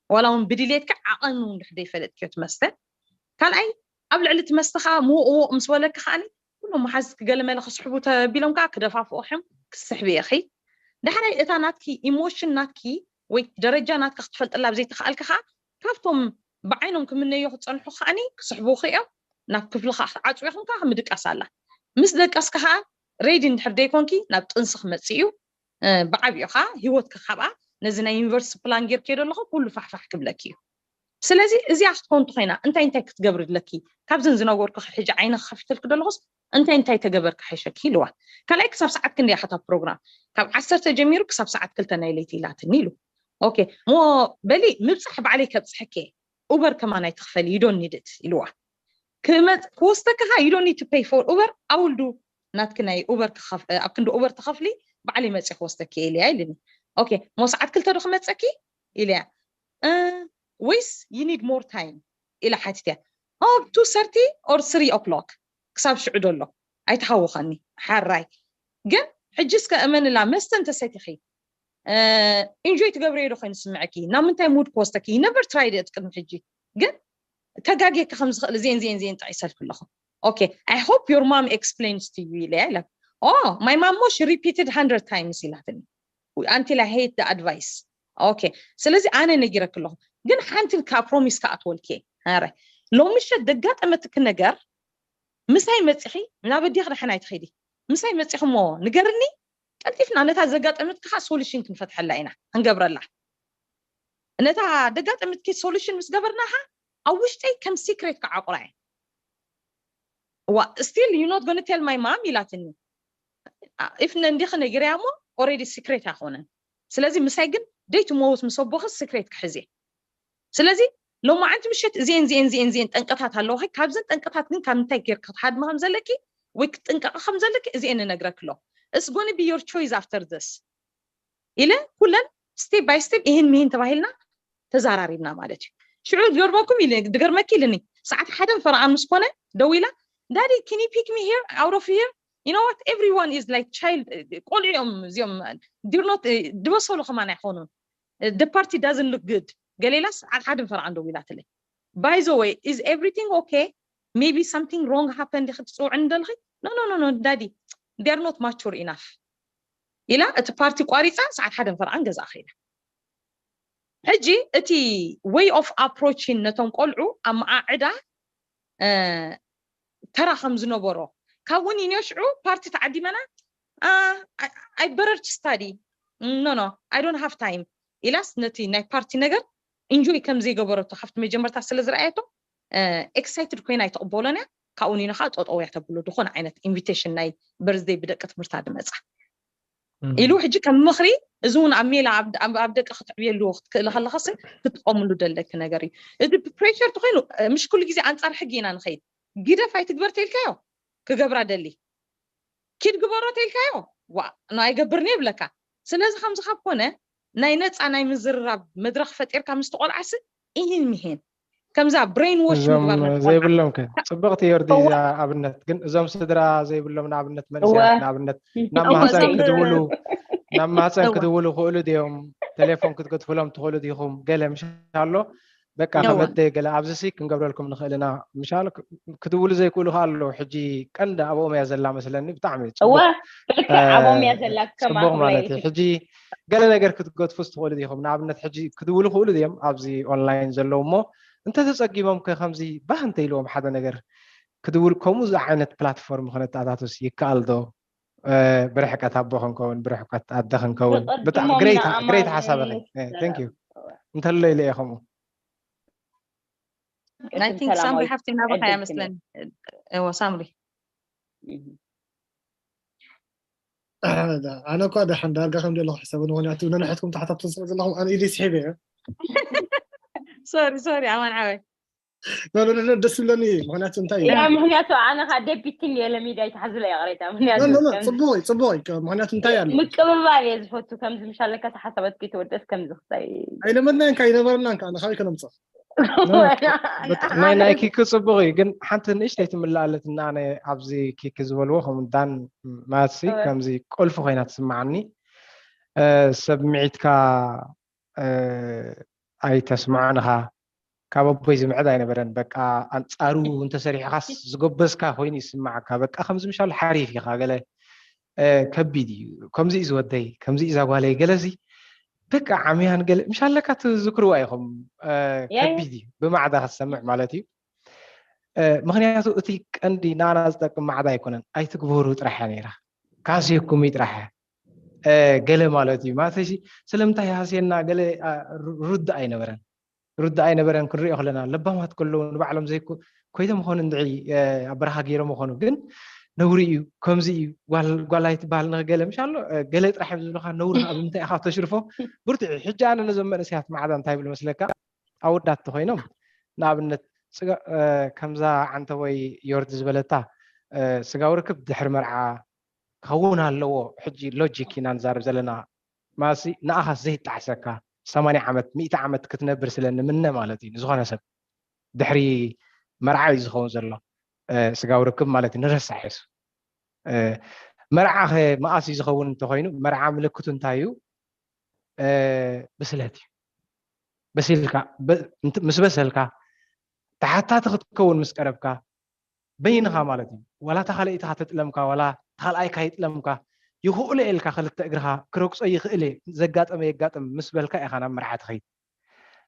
ዋላ እውን ብድሌትኪ ዓቐኑ እንድሕር ዘይፈለጥክዮ እቲ መስተ ካልኣይ ኣብ ልዕሊ እቲ መስተ ከዓ ምውቕ ምውቕ ምስ በለኪ ከዓኒ ኩሎም መሓዝትኪ ገለመለ ክስሕቡ ተቢሎም ከዓ ክደፋፍኦሕም ክስሕቢ ኢኺ ዳሕራይ እታ ናትኪ ኢሞሽን ናትኪ ወይ ደረጃ ናትካ ክትፈልጥላ ብዘይተኽኣልኪ ከዓ ካብቶም ብዓይኖም ክምነዮ ክፀንሑ ከዓኒ ክስሕቡኺ እዮም ናብ ክፍሊ ከዓ ክትዓፅው ኢኹም ከዓ ምድቃስ ኣላ ምስ ደቀስኪ ከዓ ሬዲ እንድሕር ዘይኮንኪ ናብ ጥንሲ ክመፅእ እዩ ብዓብዩ ከዓ ሂወትኪ ካብኣ ነዚ ናይ ዩኒቨርሲቲ ፕላን ጌርክዮ ዘለኹ ኩሉ ፋሕፋሕ ክብለኪ እዩ ስለዚ እዚኣ ክትኮን እንተኮይና እንታይ እንታይ ክትገብሪ ኣለኪ ካብዘን ዝነገርኩ ሕጂ ዓይነ ክከፍተልኪ ዘለኹስ እንታይ እንታይ ተገበርኪ ሓይሸኪ ኢልዋ ካልኣይ ክሳብ ሰዓት ክንደይ ኢኻ እታ ፕሮግራም ካብ ዓሰርተ ጀሚሩ ክሳብ ሰዓት ክልተ ናይ ለይቲ ኢላትኒ ኢሉ ኦኬ ሞ በሊ ምብፃሕ ባዕለይ ከብፅሐኪ ኡበር ከማን ኣይትኽፈሊ you don't need it ኢልዋ ክመፅ ክወስደኪ ከዓ you don't need to pay for Uber ኣውልዱ ናትኪ ናይ ኡበር ኣብ ክንዲ ኡበር ተኸፍሊ ባዕለይ መፅእ ክወስደኪ ኢልያ ኢልኒ ኦኬ ሞ ሰዓት ክልተ ዶ ክመፀኪ ኢልያ ወይስ you need more time ኢላ ሓቲትያ ኦብ two thirty or three o'clock ክሳብ ሽዑ ዶ ኣሎ ኣይትሃውኸኒ ሓራይ ግን ሕጂ እስከ እመንላ መስተ እንተሰቲኺ ኢንጆይ ትገብርዮ ዶ ኮይኑ ስምዐኪ ናብ ምንታይ ሙድ ክወስደኪ you never tried it ቅድሚ ሕጂ ግን ከጋግየኪ ከም ዝኽእል እዚኤን ዚኤን ዚኤን ጠቂሰልኪ ኣለኹ okay I hope your mom explains to you ኢለያ ኢላ oh my mom ሞ she repeated hundred times ኢላትኒ until I hate the advice okay ስለዚ ኣነ ነጊረኪ ኣለኹ ግን ሓንቲ ከዓ ፕሮሚስ ክኣትወልኪ ኣረ ሎሚ ምሸት ደጋጠመትኪ ነገር ምሳይ መፂኺ ናብ ኣዴኺ ደሓን ኣይትኸይዲ ምሳይ መፂኺ ሞ ንገርኒ ቀልጢፍና ነታ ዘጋጠመትኪ ከዓ ሶሉሽን ክንፈትሐላ ኢና ክንገብረላ ነታ ደጋጠመትኪ ሶሉሽን ምስ ገበርናኻ ኣብ ውሽጠይ ከም ሲክሬት ክዓቁራ እየ ዋ still you not gonna tell my mom ኢላትኒ if እንዲኺ ነጊረያ ሞ ኦሬዲ ሲክሬት ኣይኮነን ስለዚ ምሳይ ግን ደይ ትመውት ምስ ኣቦኺ ሲክሬት ክሕዝ እየ ስለዚ ሎማዓንቲ ምሸት እዚኤን ዚኤን ዚኤን ዚኤን ጠንቅታት ኣለዋኺ ካብዘን ጠንቅታት ግን ካብ ምንታይ ጌርኪ ክትሃድሚ ከም ዘለኪ ወይ ክትጥንቀቂ ከም ዘለኪ እዚኤን ንነግረኪ ኣሎ it's gonna be your choice after this ኢለ ኩለን step by step ይህን ምሂን ተባሂልና ተዛራሪብና ማለት እዩ ሽዑ ዝገርመኩም ኢለ ድገርመኪ ኢልኒ። ሰዓት ሓደን ፈረቓን ምስ ኮነ ደዊላ፣ daddy, can you pick me here, out of here? You know what? Everyone is like child. ቆልዑ እዮም እዚኦም። They're not, ድበሰሉ ከማን ኣይኮኑን። The party doesn't look good. ገሌላ ሰዓት ሓደን ፈረቓን ደዊላትለይ። By the way, is everything okay? Maybe something wrong happened. ክትፅውዕኒ ደለኺ? No, no, no, no, daddy, they're not mature enough ኢላ እቲ ፓርቲ ቋሪፃ ሰዓት ሓደን ፈረቓን ገዛ ከይዳ። ሕጂ እቲ way of approachን ነቶም ቆልዑ ኣመዓዕዳ ተራ ከም ዝነበሮ ካብውን ኢንዮ ሽዑ ፓርቲ ተዓዲመና። I better to study. No, no, I don't have time ኢላስ ነቲ ናይ ፓርቲ ነገር ኢንጆይ ከም ዘይገበረቶ ካብቲ መጀመርታ ስለ ዝረኣየቶ ኤክሳይትድ ኮይና ኣይተቕበሎን እያ። ካብኡ ኒኖ ከዓ ጠጠው እያ ተብሎ ዝኾነ ዓይነት ኢንቪቴሽን ናይ በርዝደይ ብደቂ ትምህርታ ድመፃ ኢሉ ሕጂ ከም ምኽሪ እዚ እውን ኣብ ሜላ ኣብ ደቂ ክትዕብየሉ ክትክእሊ ከለኻስ ክትጥቀምሉ ደለኪ ነገር እዩ። እዚ ፕሬሸር ተኮይኑ ምሽ ኩሉ ግዜ ኣንፃር ሕጊ ኢና ንኸይድ። ግደፍ ኣይትግበር ተልካዮ ክገብራ ደሊ ኪድ ግበሮ ተልካዮ ዋ ኣይገብርን የብለካ። ስለዚ ከምዚ ካብ ኮነ ናይ ነፃ ናይ ምዝርራብ መድረክ ፈጢርካ ምስ ተቆልዓሲ ኢሂን ሚሄን ከምዛ ብሬን ዎሽ ምግባር ዘይብሎም ከ ፅብቕቲ ዮርዲ እዚኣ ኣብነት ግን እዞም ስድራ ዘይብሎም ንኣብነት መንእሰያት ንኣብነት ናብ ማህፀን ክድውሉ ናብ ማህፀን ክድውሉ ክእሉ ድዮም? ቴሌፎን ክትገድፍሎም ትኽእሉ ዲኹም? ገለ ምሽ ኣሎ በቃ ከመደ ገለ ኣብዚ ሲ ክንገብረልኩም ንኽእል ኢና ምሻል ክድውሉ ዘይክእሉ ከ ኣለዉ። ሕጂ ቀንዲ ኣብኦም እያ ዘላ መስለኒ። ብጣዕሚ እወ ልክዕ ኣብኦም እያ ዘላ። ከም ፅቡቅ ማለት እዩ። ሕጂ ገለ ነገር ክትገድፉ ትኽእሉ ዲኹም? ንኣብነት ሕጂ ክድውሉ ክእሉ ድዮም ኣብዚ ኦንላይን ዘለዉ እሞ እንተተፀጊሞም ከ ከምዚ ባህ እንተኢልዎም ሓደ ነገር ክድውል ከምኡ ዓይነት ፕላትፎርም ክነተኣታቱስ ይከኣል ዶ? ብርሕቀት ኣቦ ክንከውን ብርሕቀት ኣደ ክንከውን ብጣዕሚ ግሬት ሓሳብ። Thank you እንተሎ ኢለ እየ ከምኡ I think ሳምሪ ሓፍተይ ናባኻ እያ መስለኒ። እወ ሳምሪ ኣነ እኳ ደሓን ዳርጋ ከም ዘለኹ ሕሰብ ምክንያቱ ነንሕትኩም ተሓታቱ ስለ ዘለኹም ኣነ ኢደይ ስሒበ እየ። ሶሪ ሶሪ ኣማን ዓበይ ደስ ዝብለኒ ምክንያቱ እንታይ እዩ ምክንያቱ ኣነ ከዓ ደቢትኒ እየ ለሚዳ ይትሓዝለ እየ ቅሬታ ምክንያቱ ጽቡቅ እዩ ጽቡቅ እዩ ምክንያቱ እንታይ ኣሎ ምቅብባል እየ ዝፈቱ ከምዚ ምሻለካ ተሓሳበት ከይተወደስ ከምዚ ክሳይ ኣይለመድናዮን ከ ኣይነበረናን ከ ኣነ ካበይ ከነምፅእ ናይ ናይ ኪኪ ፅቡቅ እዩ ግን ሓንቲ ንእሽተይ ትምልኣለት እና ኣነ ኣብዚ ኪኪ ዝበልዎ ከም ዳን ማሲ ከምዚ ቁልፊ ኮይና ትስምዓኒ ሰብ ምዒትካ ኣይተስምዖን ኢኻ ካብ ኣቦይ ዝምዕድ ኣይነበረን በቃ ኣንፃሩ እንተሰሪሕኻስ ዝጎበዝካ ኮይኑ ይስምዓካ በቃ ከምዚ ምሻሉ ሓሪፍ ኢኻ ገለ ከቢድ እዩ ከምዚ እዩ ዝወደይ ከምዚ እዩ ዛጓለይ ገለዚ በቃ ዓምያን ገለ ምሻለካ ትዝክርዋ ኢኹም ከቢድ እዩ ብማዕዳ ክትሰምዕ ማለት እዩ ምክንያቱ እቲ ቀንዲ ንኣና ዝጠቅም ማዕዳ ኣይኮነን ኣይትግበሩ ጥራሕ እያ ነይራ ካስየኩም እዩ ጥራሕ ገለ ማለት እዩ ማለት ስለምንታይ ሃስየና ገለ ርዳእ ኣይነበረን ርዳእ ኣይነበረን ክንሪኦ ከለና ለባማት ከለዉ ንባዕሎም ዘይኮ ኮይቶም ኾኑ እንድዒ ኣብ በረኻ ገይሮም ኾኑ ግን ነውሪ እዩ ከምዚ እዩ ጓል ኣይትበሃል ንገለ ምሽ ኣሎ ገለ ጥራሕ እዮም ዝብልካ ነውሪ ኣብ ምንታይ ኢኻ ተሽርፎ ብርትዕ ሕጂ ኣነ ነዞም መንእሰያት ማዕዳ እንታይ ይብል መስለካ ኣወዳት ተኮይኖም ንኣብነት ከምዛ ዓንተ ወይ ዮርዲ ዝበለታ ስጋዊ ርክብ ድሕሪ መርዓ ክኸውን ኣለዎ ሕጂ ሎጂክ ኢና ንዛረብ ዘለና ማሲ ንኣኻስ ዘይጣዕሰካ ሰማንያ ዓመት ሚእቲ ዓመት ክትነብር ስለ ንምነ ማለት እዩ ንዝኾነ ሰብ ድሕሪ መርዓ እዩ ዝኸውን ዘሎ ስጋዊ ርክብ ማለት እዩ ንረሳሕ የሱ መርዓ ከ መኣስ እዩ ዝኸውን እንተኮይኑ መርዓ ምልክቱ እንታይ እዩ ብስለት እዩ በሲልካ ምስ በሰልካ ተሓታቲ ክትከውን ምስ ቀረብካ በይንኻ ማለት እዩ ዋላ ተኻልኢትኻ ተጥለምካ ዋላ ተኻልኣይካ ይጥለምካ ይኽእሎ ኢልካ ክልተ እግርኻ ክረግጾ ይኽእል እየ ዘጋጠመ የጋጥም ምስ በልካ ኢኻ ናብ መርዓ ትኸይድ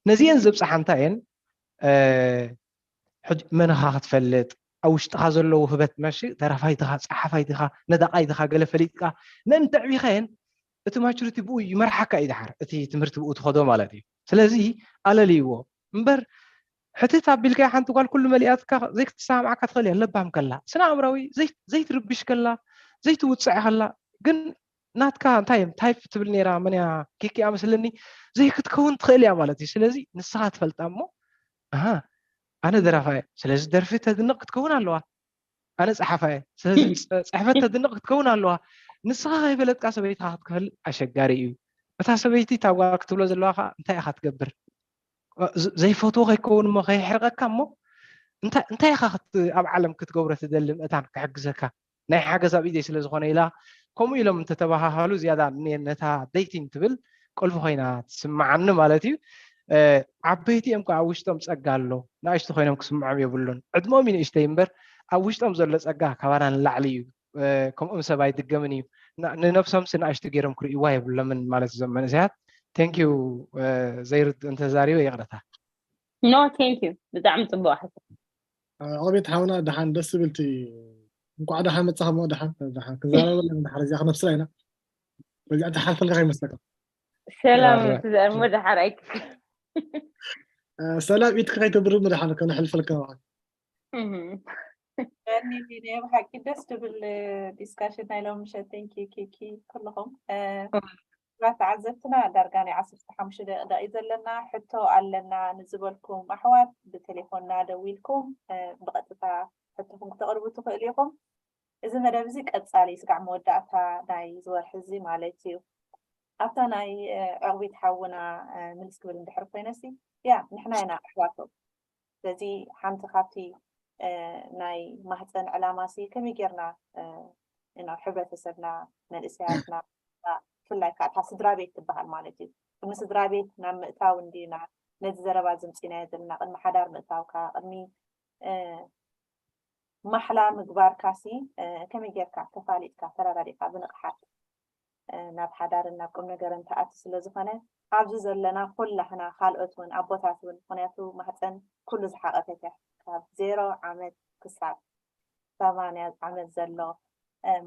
ነዚአን ዘብፅሓ እንታይ እየን ሕጂ መን ኢኻ ክትፈልጥ ኣብ ውሽጥኻ ዘለዉ ህበት መሺ ተራፋይትኻ ፀሓፋይትኻ ነዳቃይትኻ ገለ ፈሊጥካ ነን ተዕቢኻየን እቲ ማቹሪቲ ብኡ ይመርሓካ እዩ ድሓር እቲ ትምህርቲ ብኡ ትኸዶ ማለት እዩ ስለዚ ኣለልይዎ እምበር ሕትት ኣቢልካ ሓንቲ ጓል ኩሉ መሊኣትካ ዘይክትሰማምዓካ ትኽእል እያ ለባም ከላ ስነ ኣእምራዊ ዘይትርብሽ ከላ ዘይትውፅዕ ከላ ግን ናትካ እንታይ እዮም ታይፕ ትብል ነራ መን እያ ኪኪ ኣመስለኒ ዘይክትከውን ትኽእል እያ ማለት እዩ ስለዚ ንስኻ ትፈልጣ እሞ ኣነ ደራፋ እየ ስለዚ ደርፊ ተድንቕ ክትከውን ኣለዋ ኣነ ፀሓፋ እየ ስለዚ ፅሕፈት ተድንቕ ክትከውን ኣለዋ ንስኻ ከይፈለጥካ ሰበይትኻ ክትክፈል ኣሸጋሪ እዩ እታ ሰበይቲ ታጓ ክትብሎ ዘለዋ ከዓ እንታይ ኢኻ ትገብር ዘይፈትዎ ከይከውን እሞ ከይሕርቀካ እሞ እንታይ እንታይ ኢኻ ኣብ ዓለም ክትገብሮ ትደሊ ምእታን ክሕግዘካ ናይ ሓገዝ ኣብ ኢደይ ስለ ዝኾነ ኢላ ከምኡ ኢሎም እንተተባሃሃሉ ዝያዳ ነታ ዴቲንግ ትብል ቁልፊ ኮይና ትስምዓኒ ማለት እዩ። ዓበይቲ እዮም ከዓ ኣብ ውሽጦም ፀጋ ኣሎ። ንእሽቶ ኮይኖም ክስምዖም የብሉን። ዕድመኦም እዩ ንእሽተይ እምበር ኣብ ውሽጦም ዘሎ ፀጋ ካባና ንላዕሊ እዩ። ከምኦም ሰብ ኣይድገምን እዩ። ንነብሶምሲ ንእሽቶ ገይሮም ክርእይዋ የብሎምን ማለት እዞም መንእሰያት። ቴንኪዩ ዘይርድ እንተዛሪበ ይቕረታ። ኖ ቴንኪዩ ብጣዕሚ ፅቡቅ ሓሳብ። ኣቤት ሓውና ደሓን ደስ ዝብልቲ እንኳዕ ደሓን መጻኸ ሞ ደሓን ደሓን ክዛረበ ኣለና ደሓን እዚኣ ክነብስላ ኢና በዚኣ ትሓልፈልካ ከይመስለካ ሰላም ትዘር ሞ ደሓር ኣይክ ሰላም ኢትካ ከይተብር ሞ ደሓን ከነሕልፈልካ ማለት ኒኒ ናይ ብሓቂ ደስ ትብል ዲስካሽን ናይ ሎም ምሸት ቴንኪ ኪኪ ኩልኹም ተዓዘብትና ዳርጋ ናይ ዓሰርተ ሓሙሽተ ደቂቃ እዩ ዘለና። ሕቶ ኣለና ንዝበልኩም ኣሕዋት ብቴሌፎንና ደዊልኩም ብቐጥታ ሕቶኹም ክተቕርቡ ትኽእሉ ኢኹም። እዚ መደብ እዚ ቀጻሊ ስጋዕ መወዳእታ ናይ ዝወርሒ እዚ ማለት እዩ። ኣብታ ናይ ዕቕቢት ሓውና ምልስ ክብል እንድሕር ኮይነሲ ያ ንሕና ኢና ኣሕዋቶም። ስለዚ ሓንቲ ካብቲ ናይ ማህፀን ዕላማ ሲ ከመይ ጌርና ናብ ሕብረተሰብና መንእሰያትና ብፍላይ ከዓ እታ ስድራ ቤት ትበሃል ማለት እዩ ቅድሚ ስድራ ቤት ናብ ምእታው እንዲና ነዚ ዘረባ ዝምፂናዮ ዘለና ቅድሚ ሓዳር ምእታውካ ቅድሚ ማሕላ ምግባርካ ሲ ከመይ ጌርካ ተፋሊጥካ ተረዳዲእካ ብንቕሓት ናብ ሓዳርን ናብ ቁም ነገርን ትኣቱ ስለ ዝኾነ ኣብዚ ዘለና ኩላህና ካልኦት እውን ኣቦታት እውን ምክንያቱ ማህፀን ኩሉ ዝሓቐፈት እያ ካብ ዜሮ ዓመት ክሳብ ሰማንያ ዓመት ዘሎ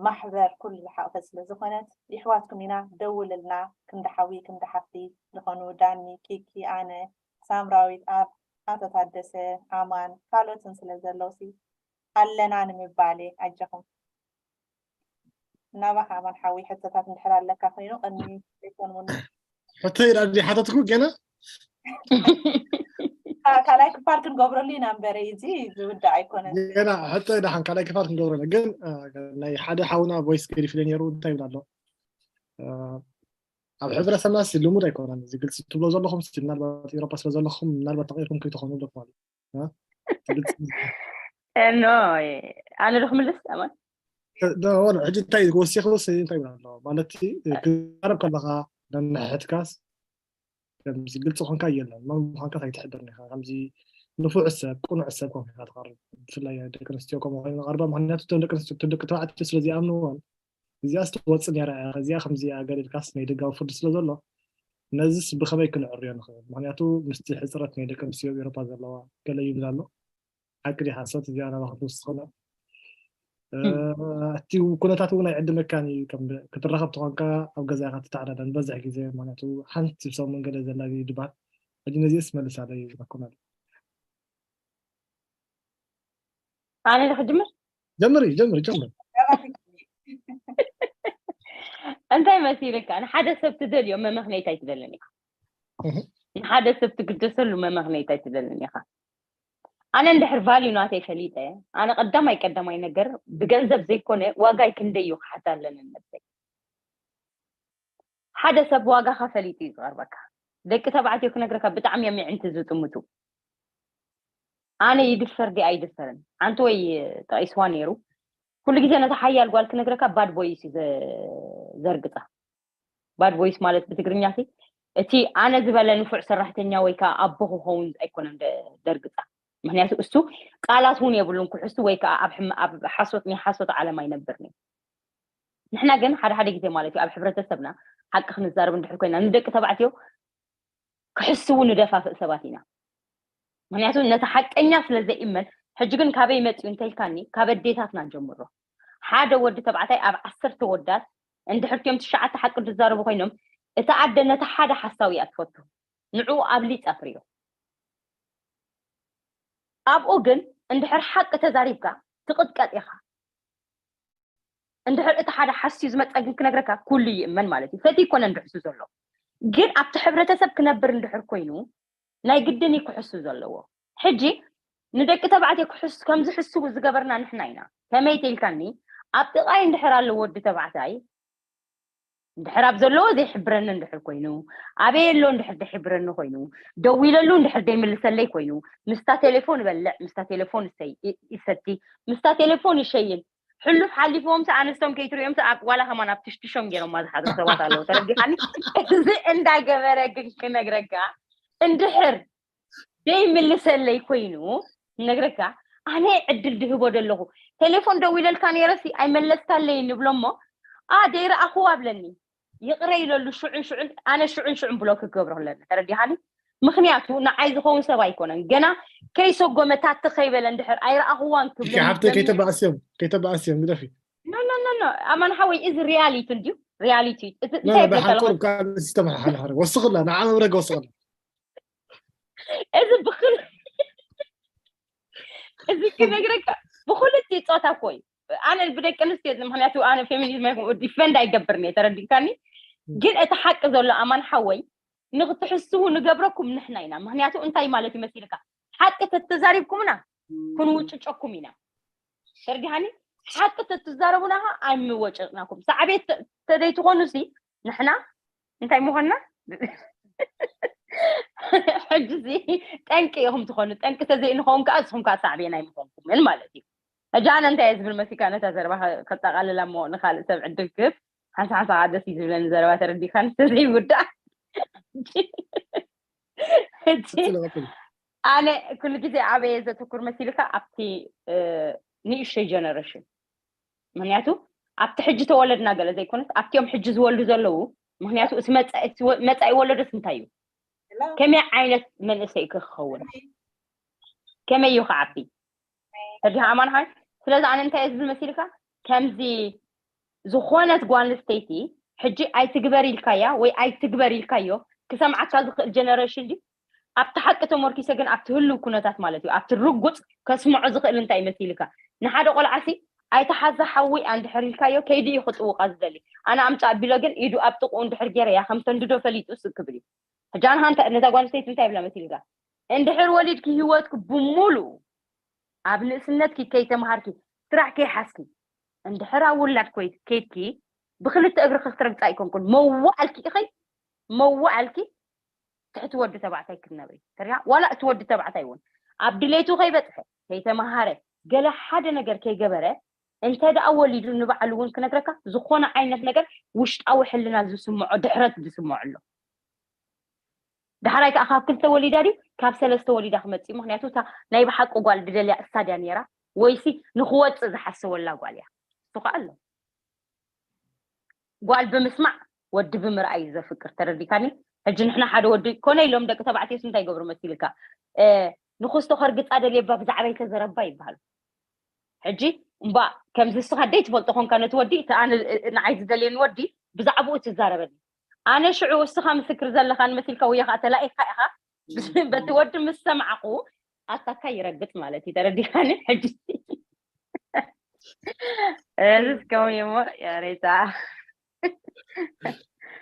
ማሕበር ኩሉ ዝሓቐፈት ስለ ዝኾነት ይሕዋትኩም ኢና ደውልልና ክንዲ ሓዊ ክንዲ ሓፍቲ ዝኾኑ ዳኒ ኪኪ ኣነ ሳምራዊት ኣብ ኣቶ ታደሰ ኣማን ካልኦትን ስለ ዘለውሲ ኣለና ንምባል እየ ኣጀኹም ናባኻ ኣማን ሓወይ ሕቶታት እንድሕር ኣለካ ኮይኑ ቅድሚ ዘይኮን እውን ሕቶ ኢላ ድሓተትኩ ገና ካልኣይ ክፋል ክንገብረሉ ኢና እምበረ እዚ ዝውዳእ ኣይኮነን ገና ሕቶ ድሓን ካልኣይ ክፋል ክንገብረሉ ግን ናይ ሓደ ሓውና ቮይስ ገዲፍለ ነይሩ እንታይ ይብል ኣሎ ኣብ ሕብረተሰብና ሲ ልሙድ ኣይኮነን እዚ ግልፂ ትብሎ ዘለኹም ሲ ምናልባት ኤሮፓ ስለ ዘለኹም ምናልባት ተቐይርኩም ከይትኾኑ ዶ ትባሉ ኖ ኣነ ዶ ክምልስ ኣማን ሕጂ እንታይ ወሲኹ እንታይ ይብል ኣሎ ማለት ክዛረብ ከለካ ነንሕድካስ ከምዚ ግልፂ ኮንካ የለን መን ምኳንካ ኣይትሕብርን ኢካ ከምዚ ንፉዕ ሰብ ቁኑዕ ሰብ ኮንካ ኢካ ትቀርብ ብፍላይ ደቂ ኣንስትዮ ከምኡ ኮይኑ ቀርባ ምክንያቱ እቶም ደቂ ኣንስትዮ እቶም ደቂ ተባዕትዮ ስለ ዘይኣምንዎን እዚኣስ ትወፅእ ነይራ እያ እዚኣ ከምዚ እያ ገለ ኢልካስ ናይ ደጋዊ ፍርዲ ስለ ዘሎ ነዚስ ብከመይ ክነዕርዮ ንኽእል ምክንያቱ ምስቲ ሕፅረት ናይ ደቂ ኣንስትዮ ኣብ ኤሮፓ ዘለዋ ገለ ይብል ኣሎ ሓቂ ድዩ ሓሶት እዚኣ ናባኹም ትውስኸና እቲ ኩነታት እውን ኣይዕድመካን እዩ ክትራኸብ ተኾንካ ኣብ ገዛ ኢኻ ትተዓዳዳ ንበዝሕ ግዜ ምክንያቱ ሓንቲ ሰብ መንገደ ዘላ ድባል ሕጂ ነዚስ መልስ ኣለ እዩ ዝበኩናል ኣነ ክጅምር ጀምሪ ጀምሪ ጀምሪ እንታይ መሲልካ ንሓደ ሰብ ትደልዮ መመክነይታ ኣይትደልን ኢኻ ንሓደ ሰብ ትግደሰሉ መመክነይታ ኣይትደልን ኢኻ ኣነ እንድሕር ቫልዩ ናተይ ፈሊጠ ኣነ ቀዳማይ ቀዳማይ ነገር ብገንዘብ ዘይኮነ ዋጋይ ክንደይ እዩ ክሓት ኣለኒ ነብሰይ ሓደ ሰብ ዋጋኻ ፈሊጡ እዩ ዝቐርበካ ደቂ ተባዕትዮ ክነግረካ ብጣዕሚ እዮም ይዕንቲ ዝጥምቱ ኣነ ይድፈር ዲ ኣይድፈርን ሓንቲ ወይ ጠቂስዋ ነይሩ ኩሉ ግዜ ነታ ሓያል ጓል ክነግረካ ባድ ቦይስ እዩ ዘርግፃ ባድ ቦይስ ማለት ብትግርኛ እቲ ኣነ ዝበለ ንፉዕ ሰራሕተኛ ወይ ከዓ ኣቦ ክኸውን ኣይኮነን ደርግፃ ምክንያቱ እሱ ቃላት እውን የብሉን ክሕሱ ወይ ከዓ ኣብ ሓሶት ናይ ሓሶት ዓለም ኣይነብርን እዩ ንሕና ግን ሓደ ሓደ ግዜ ማለት እዩ ኣብ ሕብረተሰብና ሓቂ ክንዛረብ እንድሕር ኮይና ንደቂ ተባዕትዮ ክሕስቡ ንደፋፍእ ሰባት ኢና ምክንያቱ ነቲ ሓቀኛ ስለ ዘይእመን ሕጂ ግን ካበይ መፅኡ እንተልካኒ ካብ ኣዴታትና ንጀምሮ ሓደ ወዲ ተባዕታይ ኣብ ዓሰርተ ወዳት እንድሕር ቲኦም ትሽዓተ ሓቂ ዝዛረቡ ኮይኖም እቲ ኣደ ነቲ ሓደ ሓሳዊ እያ ትፈቱ ንዕኡ ኣብሊፃ ትሪኦ ኣብኡ ግን እንድሕር ሓቂ ተዛሪብካ ትቕጥቀጥ ኢኻ እንድሕር እቲ ሓደ ሓስዩ ዝመፀ ግን ክነግረካ ኩሉ ይእመን ማለት እዩ ፈቲ ይኮነ እንድሕሱ ዘሎ ግን ኣብቲ ሕብረተሰብ ክነብር እንድሕር ኮይኑ ናይ ግድን እዩ ክሕሱ ዘለዎ ሕጂ ንደቂ ተባዕትዮ ክሕሱ ከም ዝሕስቡ ዝገበርና ንሕና ኢና ከመይ ተኢልካኒ ኣብ ጥቓይ እንድሕር ኣሎ ወዲ ተባዕታይ እንድሕር ኣብ ዘለዎ ዘይሕብረኒ እንድሕር ኮይኑ፣ ኣበይ ኣሎ እንድሕር ዘይሕብረኒ ኮይኑ፣ ደዊለሉ እንድሕር ዘይምልሰለይ ኮይኑ፣ ምስታ ቴሌፎን ይበልዕ፣ ምስታ ቴሌፎን ይሰቲ፣ ምስታ ቴሌፎን ይሸይን። ሕሉፍ ሓሊፍዎም ኣነስቶም ከይትሪኦም ኣብ ዋላ ከማን ኣብ ትሽትሾም ገይሮማ ዝሓድሩ ሰባት ኣለዉ። ተረዲኻኒ? እዚ እንዳገበረ ግን ክነግረካ እንድሕር ዘይምልሰለይ ኮይኑ ክነግረካ ኣነ ዕድል ድህቦ ደለኹ። ቴሌፎን ደዊለልካ ነይረሲ ኣይመለስካለይ ንብሎ እሞ፣ ኣ ደይረኣኽዎ ኣብለኒ። ይቕረ ኢለሉ ሽዑን ሽዑን፣ ኣነ ሽዑን ሽዑን ብሎክ ክገብሮ ኣለኒ። ተረዲኻኒ? ምኽንያቱ ንዓይ ዝኸውን ሰብ ኣይኮነን። ገና ከይሰጎመ ታቲ ከይበለ እንድሕር ኣይረኣኽዋን ክብለኒ ሓብተ ከይተባእስዮም ከይተባእስዮም ግደፊ። ኖ ኖ ኖ ኖ ኣማን ሓወይ፣ እዚ ሪያሊቲ እንድዩ። ሪያሊቲ እቲ እንታይ ብለካ ኣለኹ? ብሓቁር ካብ ዝተመሓሓለ ወስኽላ ንዓ መብረግ ወስኽላ። እዚ ብክል እዚ ክነግረካ ብኩልቲ ፆታ እኮ እዩ። ኣነ ብደቂ ኣንስትዮ፣ ምክንያቱ ኣነ ፌሚኒዝም ዲፈንድ ኣይገብርን እየ፣ ተረዲካኒ። ግን እቲ ሓቂ ዘሎ ኣማን ሓወይ፣ ንክትሕስቡ ንገብረኩም ንሕና ኢና። ምክንያቱ እንታይ ማለት ይመስልካ? ሓቂ ተተዛሪብኩምና ክንውጭጨኩም ኢና። ተረዲሃኒ? ሓቂ ተትዛረቡና ከዓ ኣይምወጨጭናኩም። ሳዕቤት ተዘይትኾኑ ሲ ንሕና እንታይ ምኾንና? ሕጂ ሲ ጠንቂ ኢኹም ትኾኑ። ጠንቂ ተዘይንኸውን ከዓ እስኹም ከዓ ሳዕቤን ኣይምኾንኩምን ማለት እዩ። ሕጂ ኣነ እንታይ እየ ዝብል መሲካ ነታ ዘረባ ከጠቓልላ እሞ ንካልእ ሰብ ዕድል ክህብ ሓንሳ ሓንሳ ደስ እዩ ዝብለኒ ዘረባ ተረዲኻን ተዘይውዳእ። ሕጂ ኣነ ኩሉ ግዜ ኣበየ ዘተኩር መሲልካ ኣብቲ ንእሽተይ ጀነሬሽን። ምክንያቱ ኣብቲ ሕጂ ተወለድና ገለ ዘይኮነስ ኣብቲኦም ሕጂ ዝወልዱ ዘለዉ። ምክንያቱ እቲ መፃኢ ወለዶስ እንታይ እዩ? ከመይ ዓይነት መንእሰይ ክኸውን? ከመይ እዩ ክዓቢ? ሕጂ ኣማን ሓይ ስለዚ ኣነ እንታይ እየ ዝብል መሲልካ ከምዚ ዝኾነት ጓል ኣንስተይቲ ሕጂ ኣይትግበር ኢልካያ ወይ ኣይትግበር ኢልካዮ ክሰምዓካ ዝኽእል ጀነሬሽን ድዩ? ኣብቲ ሓቂ ተመርኪሰ ግን ኣብቲ ህልው ኩነታት ማለት እዩ ኣብቲ ርጉፅ ከስምዖ ዝኽእል እንታይ ይመስልካ? ንሓደ ቆልዓሲ ኣይተሓዛ ሓዊ እንድሕር ኢልካዮ ከይዲ እዩ ክጥውቃ ዝደሊ። ኣነ ኣምፃ ኣቢሎ ግን ኢዱ ኣብ ጥቕኡ እንድሕር ገይረያ ከም ተንድዶ ፈሊጡ ስቅ ክብል እዩ። ሕጂ ኣነ ነታ ጓል ኣንስተይቲ እንታይ ይብላ መሲልካ? እንድሕር ወሊድኪ ህይወትኪ ብሙሉኡ ኣብ ንእስነትኪ ከይተምሃርኪ ስራሕ ከይሓዝኪ እንድሕር ኣብ ውላድ ኮይት ከይድኪ ብክልተ እግርኪ ክትረግፃ ኣይኮንኩን መዋእልኪ ኢኺ መዋእልኪ ትሕቲ ወዲ ተባዕታይ ክትነብሪ ተሪያ ዋላ እቲ ወዲ ተባዕታይ እውን ኣብ ድሌቱ ከይበፅሐ ከይተምሃረ ገለ ሓደ ነገር ከይገበረ እንተ ደኣ ወሊዱ ንባዕሉ እውን ክነግረካ ዝኾነ ዓይነት ነገር ውሽጣዊ ሕልና ዝስምዖ ድሕረት ዝስምዖ ኣሎ። ዳሕራይ ከዓ ካብ ክልተ ወሊዳ ድዩ ካብ ሰለስተ ወሊዳ ክመፅእ ምክንያቱ እታ ናይ ብሓቂ ጓል ድደልያ እሳ ድያ ነይራ ወይሲ ንክወፅእ ዝሓሰበላ ጓል እያ እሱ ከዓ ኣሎ። ጓል ብምስማዕ ወዲ ብምርኣይ እዩ ዘፍቅር ተረዲካኒ። ሕጂ ንሕና ሓደ ወዲ ኮነ ኢሎም ደቂ ተባዕትዮስ እንታይ ይገብሩ መሲልካ ንክስቶ ከርግፃ ደልየባ ብዛዕባይ ተዘረባ ይበሃሉ። ሕጂ እምባ ከምዚ እስኻ ደይ ትፈልጦ ኮንካ ነቲ ወዲ እቲ ኣነ ንዓይ ዝደልየኒ ወዲ ብዛዕባኡ ትዛረበኒ ኣነ ሽዑ እስኻ ምስክር ዘለኻ ንመሲልካ ወይ ከዓ ተላኢካ ኢኻ በቲ ወዲ ምስ ሰማዕኹ ኣታካ ይረግጥ ማለት እዩ ተረዲኻኒ። ሕጂ እዚስ ከምኡ እሞ ያሬታ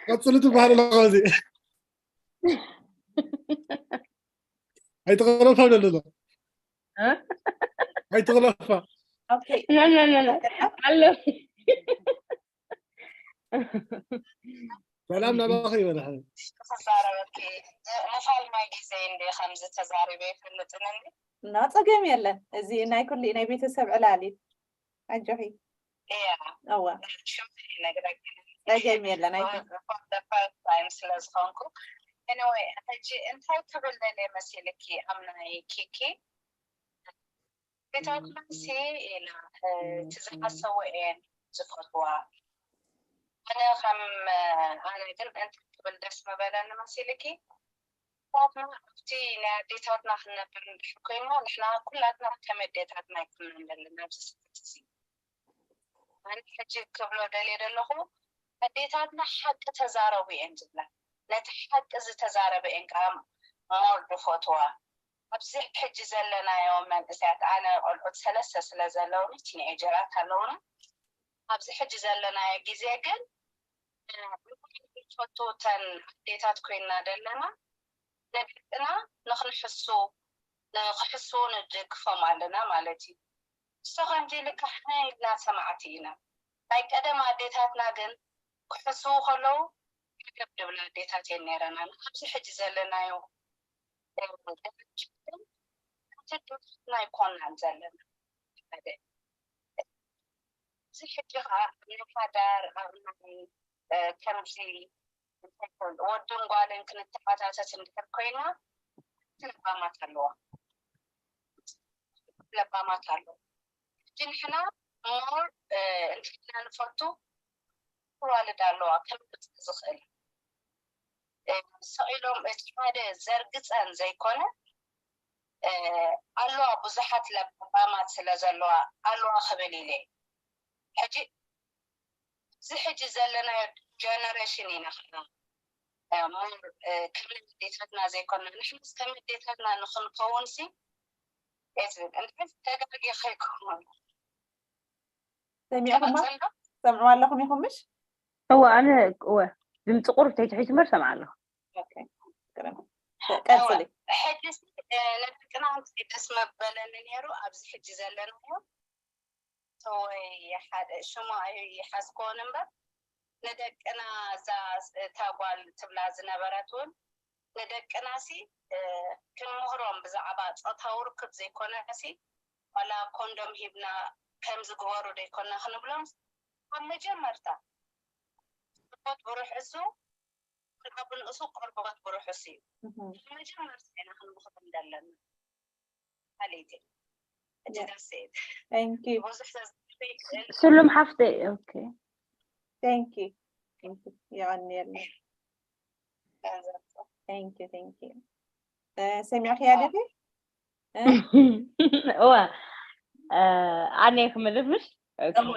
ቀፅሉ ትበሃል ኣለኻ እዚ ኣይትቕለፋ ደለሎ ኣይትቕለፋ ኣሎ ሰላም ናባኺ ይበላሕ ክዛረበኪ ንፋል ማይ ግዜ እንደ ከምዚ ተዛሪበ ይፈልጥን እንዲ እና ፀገም የለን። እዚ ናይ ኩሉ ናይ ቤተሰብ ዕላል እዩ። ኣጆኺ እያ እዋ ሽም ይነግረኪ ፀገም የለን። ኣይ for the first time ስለ ዝኾንኩ anyway ሕጂ እንታይ ክብል ደልየ መሲልኪ ኣብ ናይ ኪኪ ቤታውትና ሲ ኢላ እቲ ዝሓሰቦ እየን ዝፈትዋ ኣነ ከም ኣነ ግን እንታይ ክብል ደስ ምበለኒ መሲልኪ ናትና ኣብቲ ናይ ኣዴታትና ክንነብር እንድሕር ኮይንና ንሕና ኩላትና ከም ኣዴታትና ኣይኮናን ዘለና ኣብዚ ሰዓት እዚ ኣነ ሕጂ ክብሎ ደልየ ዘለኹ ኣዴታትና ሓቂ ተዛረቡ እየን ዝብላ ነቲ ሓቂ ዝተዛረበ እየን ከዓ more ዝፈትዋ ኣብዚ ሕጂ ዘለናዮ መንእሰያት ኣነ ቆልዑት ሰለስተ ስለ ዘለውኒ ቲንኤጀራት ኣለውና ኣብዚ ሕጂ ዘለናዮ ግዜ ግን ንፈቱ ተን ኣዴታት ኮይንና ዘለና ንደቅና ንክንሕሱ ንክሕሱ ንድግፎም ኣለና ማለት እዩ። እሱ ከምዚ ኢልካ ሕነ ኢልና ሰማዕቲ ኢና። ናይ ቀደም ኣዴታትና ግን ክሕስዉ ከለዉ፣ ገደብ ድብላ ኣዴታት እየን ነይረና። ኣብዚ ሕጂ ዘለናዮ፣ እ፣ ደረጃ ግን፣ ከምቲ ኣዴታትና ኣይኮናን ዘለና። ሓደ። እዚ ሕጂ ኸዓ ኣብ ናይ ሓዳር፣ ኣብ ናይ፣ እ፣ ከምዚ፣ እንታይ ይኮን፣ ወድን ጓልን ክንተሓታተት እንድሕር ኮይና፣ ለባማት ኣለዋ። ለባማት ኣለዋ። ሕጂ ንሕና ሞር፣ እ፣ እንታይ ኢና ንፈቱ? ክዋልድ ኣለዋ፣ ከመይ ክመጽእ ዝኽእል? እ፣ ስቕ ኢሎም እቲ ሓደ ዘርግጸን ዘይኮነ፣ እ፣ ኣለዋ፣ ብዙሓት ለባማት ስለ ዘለዋ ኣለዋ ክብል ኢለ። ሕጂ፣ እዚ ሕጂ ዘለናዮ ጀነሬሽን ኢና ኸዓ፣ እ፣ ሞር፣ እ፣ ከም ኣዴታትና ዘይኮና፣ ንሕናስ ከም ኣዴታትና ንኽንከውንሲ እየ ዝብል። እንታይ ተጋግየ ከይከውን። ሰሚዕኹማ? ተቐጽሎ? ሰምዕዋ ኣለኹም ኢኹም ምሽ? እወ፣ ኣነ፣ እወ፣ ድምፂ ቁሩብ ተይትሒቱ እምበር ሰምዓ ኣለኹ። ኦኬ። ግርም። ቀጽሊ። ሕጂ ሲ፣ እ፣ ንደቅና እንታይ ደስ መበለኒ ነይሩ፣ ኣብዚ ሕጂ ዘለናዮ፣ ወይ ሓደ ሽሙ ኣይሓዝኮን እምበር፣ ንደቅና እዛ፣ እታ ጓል ትብላ ዝነበረት እውን፣ ንደቅና ሲ፣ እ፣ ክንምህሮም ብዛዕባ ጾታዊ ርክብ ዘይኮነ ሲ፣ ዋላ ኮንዶም ሂብና ከምዚ ግበሩ ዘይኮና ክንብሎም፣ ኣብ መጀመርታ ቆርበት ብርሑሱ፣ ኣብ ንእሱ ቆርበት ብርሑስ እዩ። እህም። ኣብ መጀመርታ ኢና ክንምኽሮም ዘለና። ማለተይ፣ ሕጂ ያ። that's it። Thank you. ብዙሕ ዘዝክር ይኽእል ስሉም ሓፍተይ፣ ኦኬ። Thank you. Thank you. የቐንየልና። ገንዘብ Thank you. Thank you. እ፣ ሰሚዕኽያ ዲኺ? እ? እወ፣ እ፣ ኣነ ክምልስ ምሽ? ኦኬ። እወ።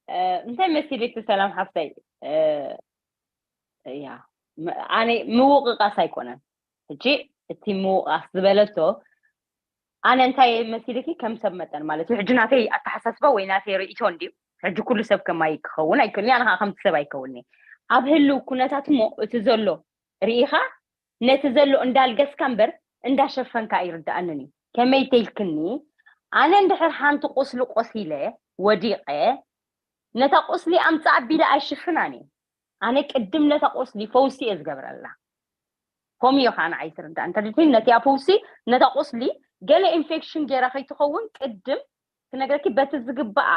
እ፣ እንታይ መሲልኪ ሰላም ሓፍተይ? እ፣ ያ፣ ም-፣ ኣነ ምውቕቓስ ኣይኮነን። ሕጂ እቲ ምውቓስ ዝበለቶ፣ ኣነ እንታይ መሲልኪ ከም ሰብ መጠን ማለት እዩ። ሕጂ ናተይ ኣተሓሳስባ ወይ ናተይ ርእይቶ እንድዩ። ሕጂ ኩሉ ሰብ ከማይ ክኸውን ኣይክእልን፣ ኣነ ከዓ ከምቲ ሰብ ኣይከውንን እየ። ኣብ ህልው ኩነታት እሞ እቲ ዘሎ ርኢኻ ነቲ ዘሎ እንዳልገስካ እምበር እንዳሸፈንካ ኣይርድኣንን እዩ። ከመይ ተይልክኒ፣ ኣነ እንድሕር ሓንቲ ቁስሊ ቆሲለ ወዲቐ፣ ነታ ቁስሊ ኣምጻ ኣቢለ ኣይሽፍናን እየ። ኣነ ቅድም ነታ ቁስሊ ፈውሲ እየ ዝገብረላ። ከምኡ እዩ ከዓ ንዓይ ዝርዳእ። እንተ ድልኩኝ ነቲኣ ፈውሲ፣ ነታ ቁስሊ ገለ ኢንፌክሽን ገይራ ከይትኸውን ቅድም ክነግረኪ በቲ ዝግባኣ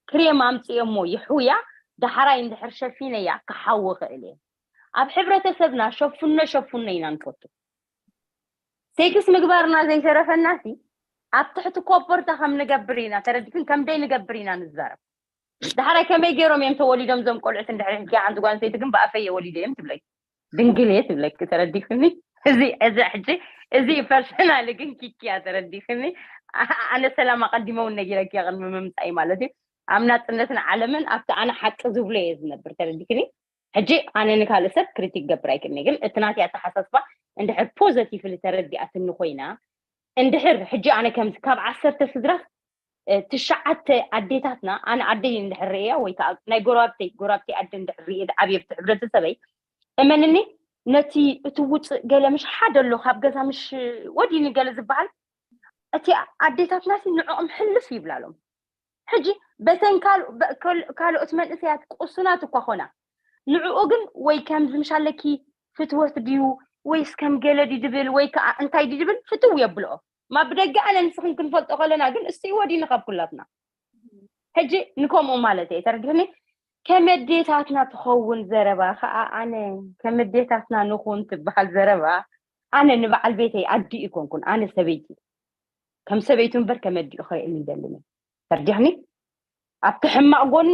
ክሬም ኣምፅኤ እሞ ይሕውያ፣ ዳሕራይ እንድሕር ሸፊነያ ክሓዊ ክእል እየ። ኣብ ሕብረተሰብና ሸፉኖ ሸፉኖ ኢና ንፈቱ። ሴክስ ምግባርና ዘይተረፈና ሲ ኣብ ትሕቲ ኮቦርታ ከም ንገብር ኢና ተረዲክን ከም ደይ ንገብር ኢና ንዛረብ። ዳሕራይ ከመይ ገይሮም እዮም ተወሊዶም እዞም ቆልዑት እንድሕር ሕጂ ሓንቲ ጓል ኣንስተይቲ ግን ብኣፈይ እየ ወሊደ እዮም ትብለይ። ድንግል እየ ትብለኪ ተረዲክኒ። እዚ እዚ ሕጂ እዚ ፐርሰናል ግን ኪኪያ ተረዲክኒ። ኣነ ሰላም ኣቐዲመ እውን ነጊረኪ ቅድሚ ምምፃይ ማለት እዩ። ኣብ ናፅነትን ዓለምን ኣብቲ ኣነ ሓቂ ዝብሎ እየ ዝነብር ተረዲክኒ። ሕጂ ኣነ ንካልእ ሰብ ክሪቲክ ገብር ኣይክእልኒ፣ ግን እቲ ናተይ ኣተሓሳስባ እንድሕር ፖዘቲቭሊ ተረዲኣትኒ ኮይና እንድሕር ሕጂ ኣነ ከምዚ ካብ ዓሰርተ ስድራ እ፣ ትሽዓተ ኣዴታትና ኣነ ኣደይ እንድሕር ርእያ ወይ ከዓ ናይ ጎረባብተይ ጎረባብተይ ኣደ እንድሕር ርእየ ዓብየ ኣብቲ ሕብረተሰበይ እመንኒ ነቲ እቲ ውፅእ ገለ ምሽ ሓደ ኣሎ ካብ ገዛ ምሽ ወዲኒ ገለ ዝበሃል እቲ ኣዴታትና ሲ ንዕኦም ሕልፍ ይብላሎም። ሕጂ በተን ካልኦት መንእሰያት ቁሱናት እኳ ኮና ንዕኡ ግን ወይ ከምዚ ምሽ ኣለኪ ፍትወት ድዩ ወይስ ከም ገለ ድዩ ድብል ወይ ከዓ እንታይ ድዩ ድብል ፍትው የብልኦ ማ ብደገ ኣነ ንስኽን ክንፈልጦ ከለና ግን እስቲ ወዲኒ ካብ ኩላትና ሕጂ ንከምኡ ማለት እየ ተረዲኽኒ ከመዴታትና ትኸውን ዘረባ ከዓ ኣነ ከመዴታትና ንኹን ትበሃል ዘረባ ኣነ ንበዓል ቤተይ ኣዲ ይኮንኩን ኣነ ሰበይቲ ከም ሰበይቱ እምበር ከመዲኡ ከይእል ይደልን ተርዲኽኒ ኣብቲ ሕማቕ ጎኑ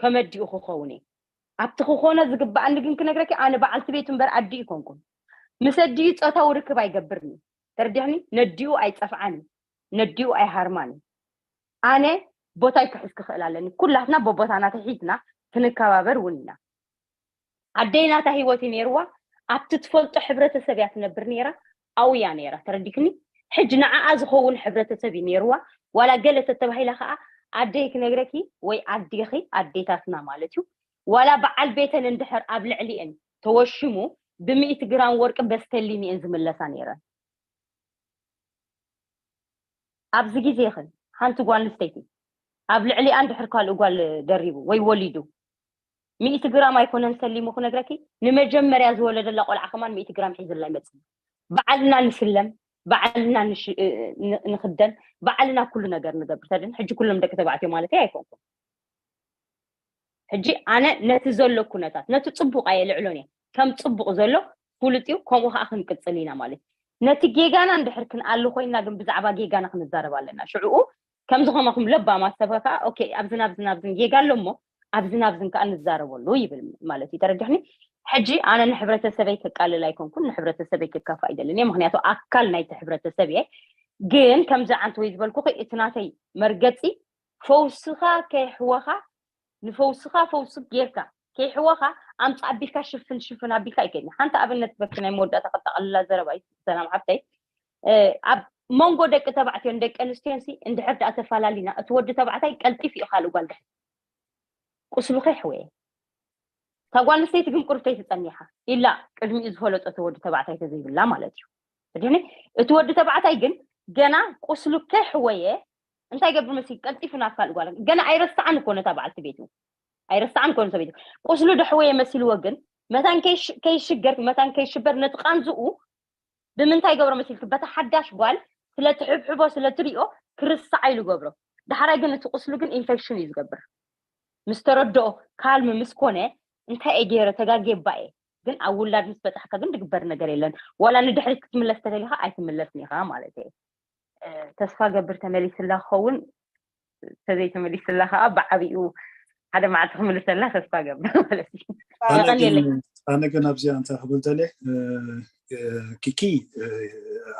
ከመዲኡ ክኸውን እየ ኣብቲ ክኾነ ዝግባኣኒ ግን ክነግረኪ ኣነ በዓልቲ ቤቱ እምበር ኣዲ ይኮንኩን ምስ ኣዲኡ ፆታዊ ርክብ ኣይገብርን እዩ ተርዲኽኒ ነዲኡ ኣይፀፍዓን እዩ ነዲኡ ኣይሃርማን እዩ ኣነ ቦታይ ክሕዝ ክኽእል ኣለኒ ኩላትና ቦቦታና ተሒዝና ክንከባበር እውን ኢና ኣደይ ናታ ሂወት እዩ ነይርዋ ኣብቲ ትፈልጦ ሕብረተሰብ እያ ትነብር ነይራ ኣብኡ እያ ነይራ ተረዲክኒ ሕጂ ንዓኣ ዝኸውን ሕብረተሰብ እዩ ነይርዋ ዋላ ገለ ተተባሂላ ከዓ ኣደይ ክነግረኪ ወይ ኣዴኺ ኣዴታትና ማለት እዩ ዋላ በዓል ቤተን እንድሕር ኣብ ልዕሊኤን ተወሽሙ ብሚእቲ ግራም ወርቂ በስተሊን እየን ዝምለሳ ነይረን ኣብዚ ግዜ ኸ ሓንቲ ጓል ኣንስተይቲ ኣብ ልዕሊኣ እንድሕር ካልእ ጓል ደሪቡ ወይ ወሊዱ፣ ሚእቲ ግራም ኣይኮነን ሰሊሙ ክነግረኪ፣ ንመጀመርያ ዝወለደላ ቆልዓ ከማን ሚእቲ ግራም ሒዝላ ይመጽእ። ባዕልና ንስለም፣ ባዕልና ንሽ- እ- ን- ንኽደን፣ ባዕልና ኩሉ ነገር ንገብር። ተድን ሕጂ ኩሎም ደቂ ተባዕትዮ ማለት ኣይኮንኩም። ሕጂ ኣነ ነቲ ዘሎ ኩነታት፣ ነቲ ጽቡቕ ኣየልዕሎን እየ። ከም ጽቡቕ ዘሎ ፍሉጥ እዩ። ከምኡ ከዓ ክንቅጽል ኢና ማለት እዩ። ነቲ ጌጋና እንድሕር ክንኣሉ ኮይንና ግን ብዛዕባ ጌጋና ክንዛረብ ኣለና። ሽዕኡ ከምዚ ከማኹም ለባማት ሰብ ከዓ ኦኬ፣ ኣብዝን ኣብዝን ኣብዝን ጌጋ ኣሎ እሞ ኣብዝን ኣብዝን ከዓ ንዛረበሉ ይብል ማለት እዩ። ተረዲሕኒ? ሕጂ ኣነ ንሕብረተሰበይ ከቃልል ኣይኮንኩን፣ ንሕብረተሰበይ ክካፋእ ይደልን እየ። ምክንያቱ ኣካል ናይቲ ሕብረተሰብ እየ። ግን ከምዚ ዓንተ ወይ ዝበልኩ እቲ ናተይ መርገፂ ፈውስኻ ከይሕወኻ ንፈውስኻ ፈውሱ ጌርካ ከይሕወኻ ኣምፃ ኣቢልካ ሽፍን ሽፍን ኣቢልካ ይከድኒ። ሓንቲ ኣብነት በኪ ናይ መወዳእታ ከጠቓልላ ዘረባ እዩ። ሰላም ሓብተይ፣ ኣብ መንጎ ደቂ ተባዕትዮን ደቂ ኣንስትዮን ሲ እንድሕር ደኣ ተፋላሊና እቲ ወዲ ተባዕታይ ቀልጢፍ እዩ ካልእ ጓል ድሕሪ ቁስሉ ከይሕወየ። እታ ጓል ኣንስተይቲ ግን ቁርብ ተይትፀኒሓ ኢላ ቅድሚኡ ዝፈለጦ እቲ ወዲ ተባዕታይ ተዘይብላ ማለት እዩ። ድሕኒ እቲ ወዲ ተባዕታይ ግን ገና ቁስሉ ከይሕወየ እንታይ ገብር መሲ ቀልጢፉ ናብ ካልእ ጓል ገና ኣይረስዓን እኮ ነታ በዓልቲ ቤቱ ኣይረስዓን እኮ ነታ ቤቱ ቁስሉ ደሕወየ መሲልዎ ግን መታን ከይሽገር መታን ከይሽበር ነቲ ቃንዝኡ ብምንታይ ገብሮ መሲልኪ በታ ሓዳሽ ጓል ስለ ትሕብሕቦ ስለ ትሪኦ ክርስዓ ኢሉ ገብሮ። ዳሕራይ ግን እቲ ቁስሉ ግን ኢንፌክሽን እዩ ዝገብር። ምስ ተረድኦ ካልም ምስ ኮነ እንታይ እየ ገይረ ተጋጌባ እየ ግን ኣብ ውላድ ምስ በፃሕካ ግን ዝግበር ነገር የለን። ዋላ ንድሕሪት ክትምለስ ተደሊካ ኣይትምለስን ኢካ ማለት እየ። ተስፋ ገብር ተመሊስላ ክኸውን ተዘይተመሊስላ ከዓ ብዓብኡ ሓደ መዓልቲ ክምልሰላ ተስፋ ገብር ማለት እዩ። ኣነ ግን ኣብዚኣ እንታይ ክብል ደልየ ኪኪ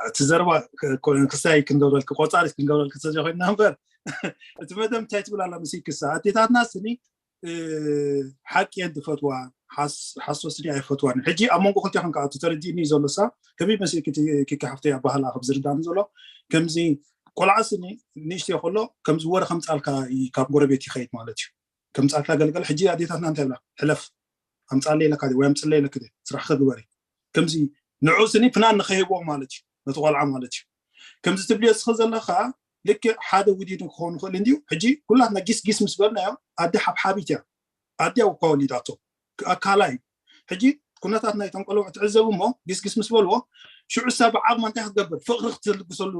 እቲ ዘረባ ክሳይ ክንገብረልኪ ቆፃሪት ክንገብረልኪ ተዘይኮይና እምበር እቲ መደብ እንታይ ትብል ኣላ ምስ ክሳ ኣዴታትና ስኒ ሓቂ እየን ዝፈትዋ ሓሶት ስኒ ኣይፈትዋን። ሕጂ ኣብ መንጎ ክልቲኹም ከዓ ተረዲእኒ ዘሎ ሳ ከመይ መሲልኪ ኪኪ ሓፍተይ ኣባህላ ከም ዝርዳኒ ዘሎ ከምዚ ቆልዓ ስኒ ንእሽተይ ከሎ ከምዚ ወረ ከምፃልካ ካብ ጎረቤት ይኸይድ ማለት እዩ። ከምፃልካ ገልገል ሕጂ ኣዴታትና እንታይ ብላ ሕለፍ ኣምፃለይ ኢለካ ወይ ኣምፅለይ ኢለክ ስራሕካ ግበሪ ከምዚ ንዑ ስኒ ፍናን ንኸይህቦ ማለት እዩ ነቲ ቆልዓ ማለት እዩ። ከምዚ ትብልዮ እስኸ ዘለካ ልክዕ ሓደ ውዲድ ክኸውን ይኽእል እንድዩ። ሕጂ ኩላትና ጊስ ጊስ ምስ በልናዮ ኣደ ሓብሓቢት እያ። ኣደ እኳ ወሊዳቶ ኣካላ እዩ። ሕጂ ኩነታት ናይቶም ቆልዑ ትዕዘቡ እሞ ጊስ ጊስ ምስ በልዎ ሽዑ እሳ ብዓቕማ እንታይ ክትገብር ፍቕሪ ክትልግሰሉ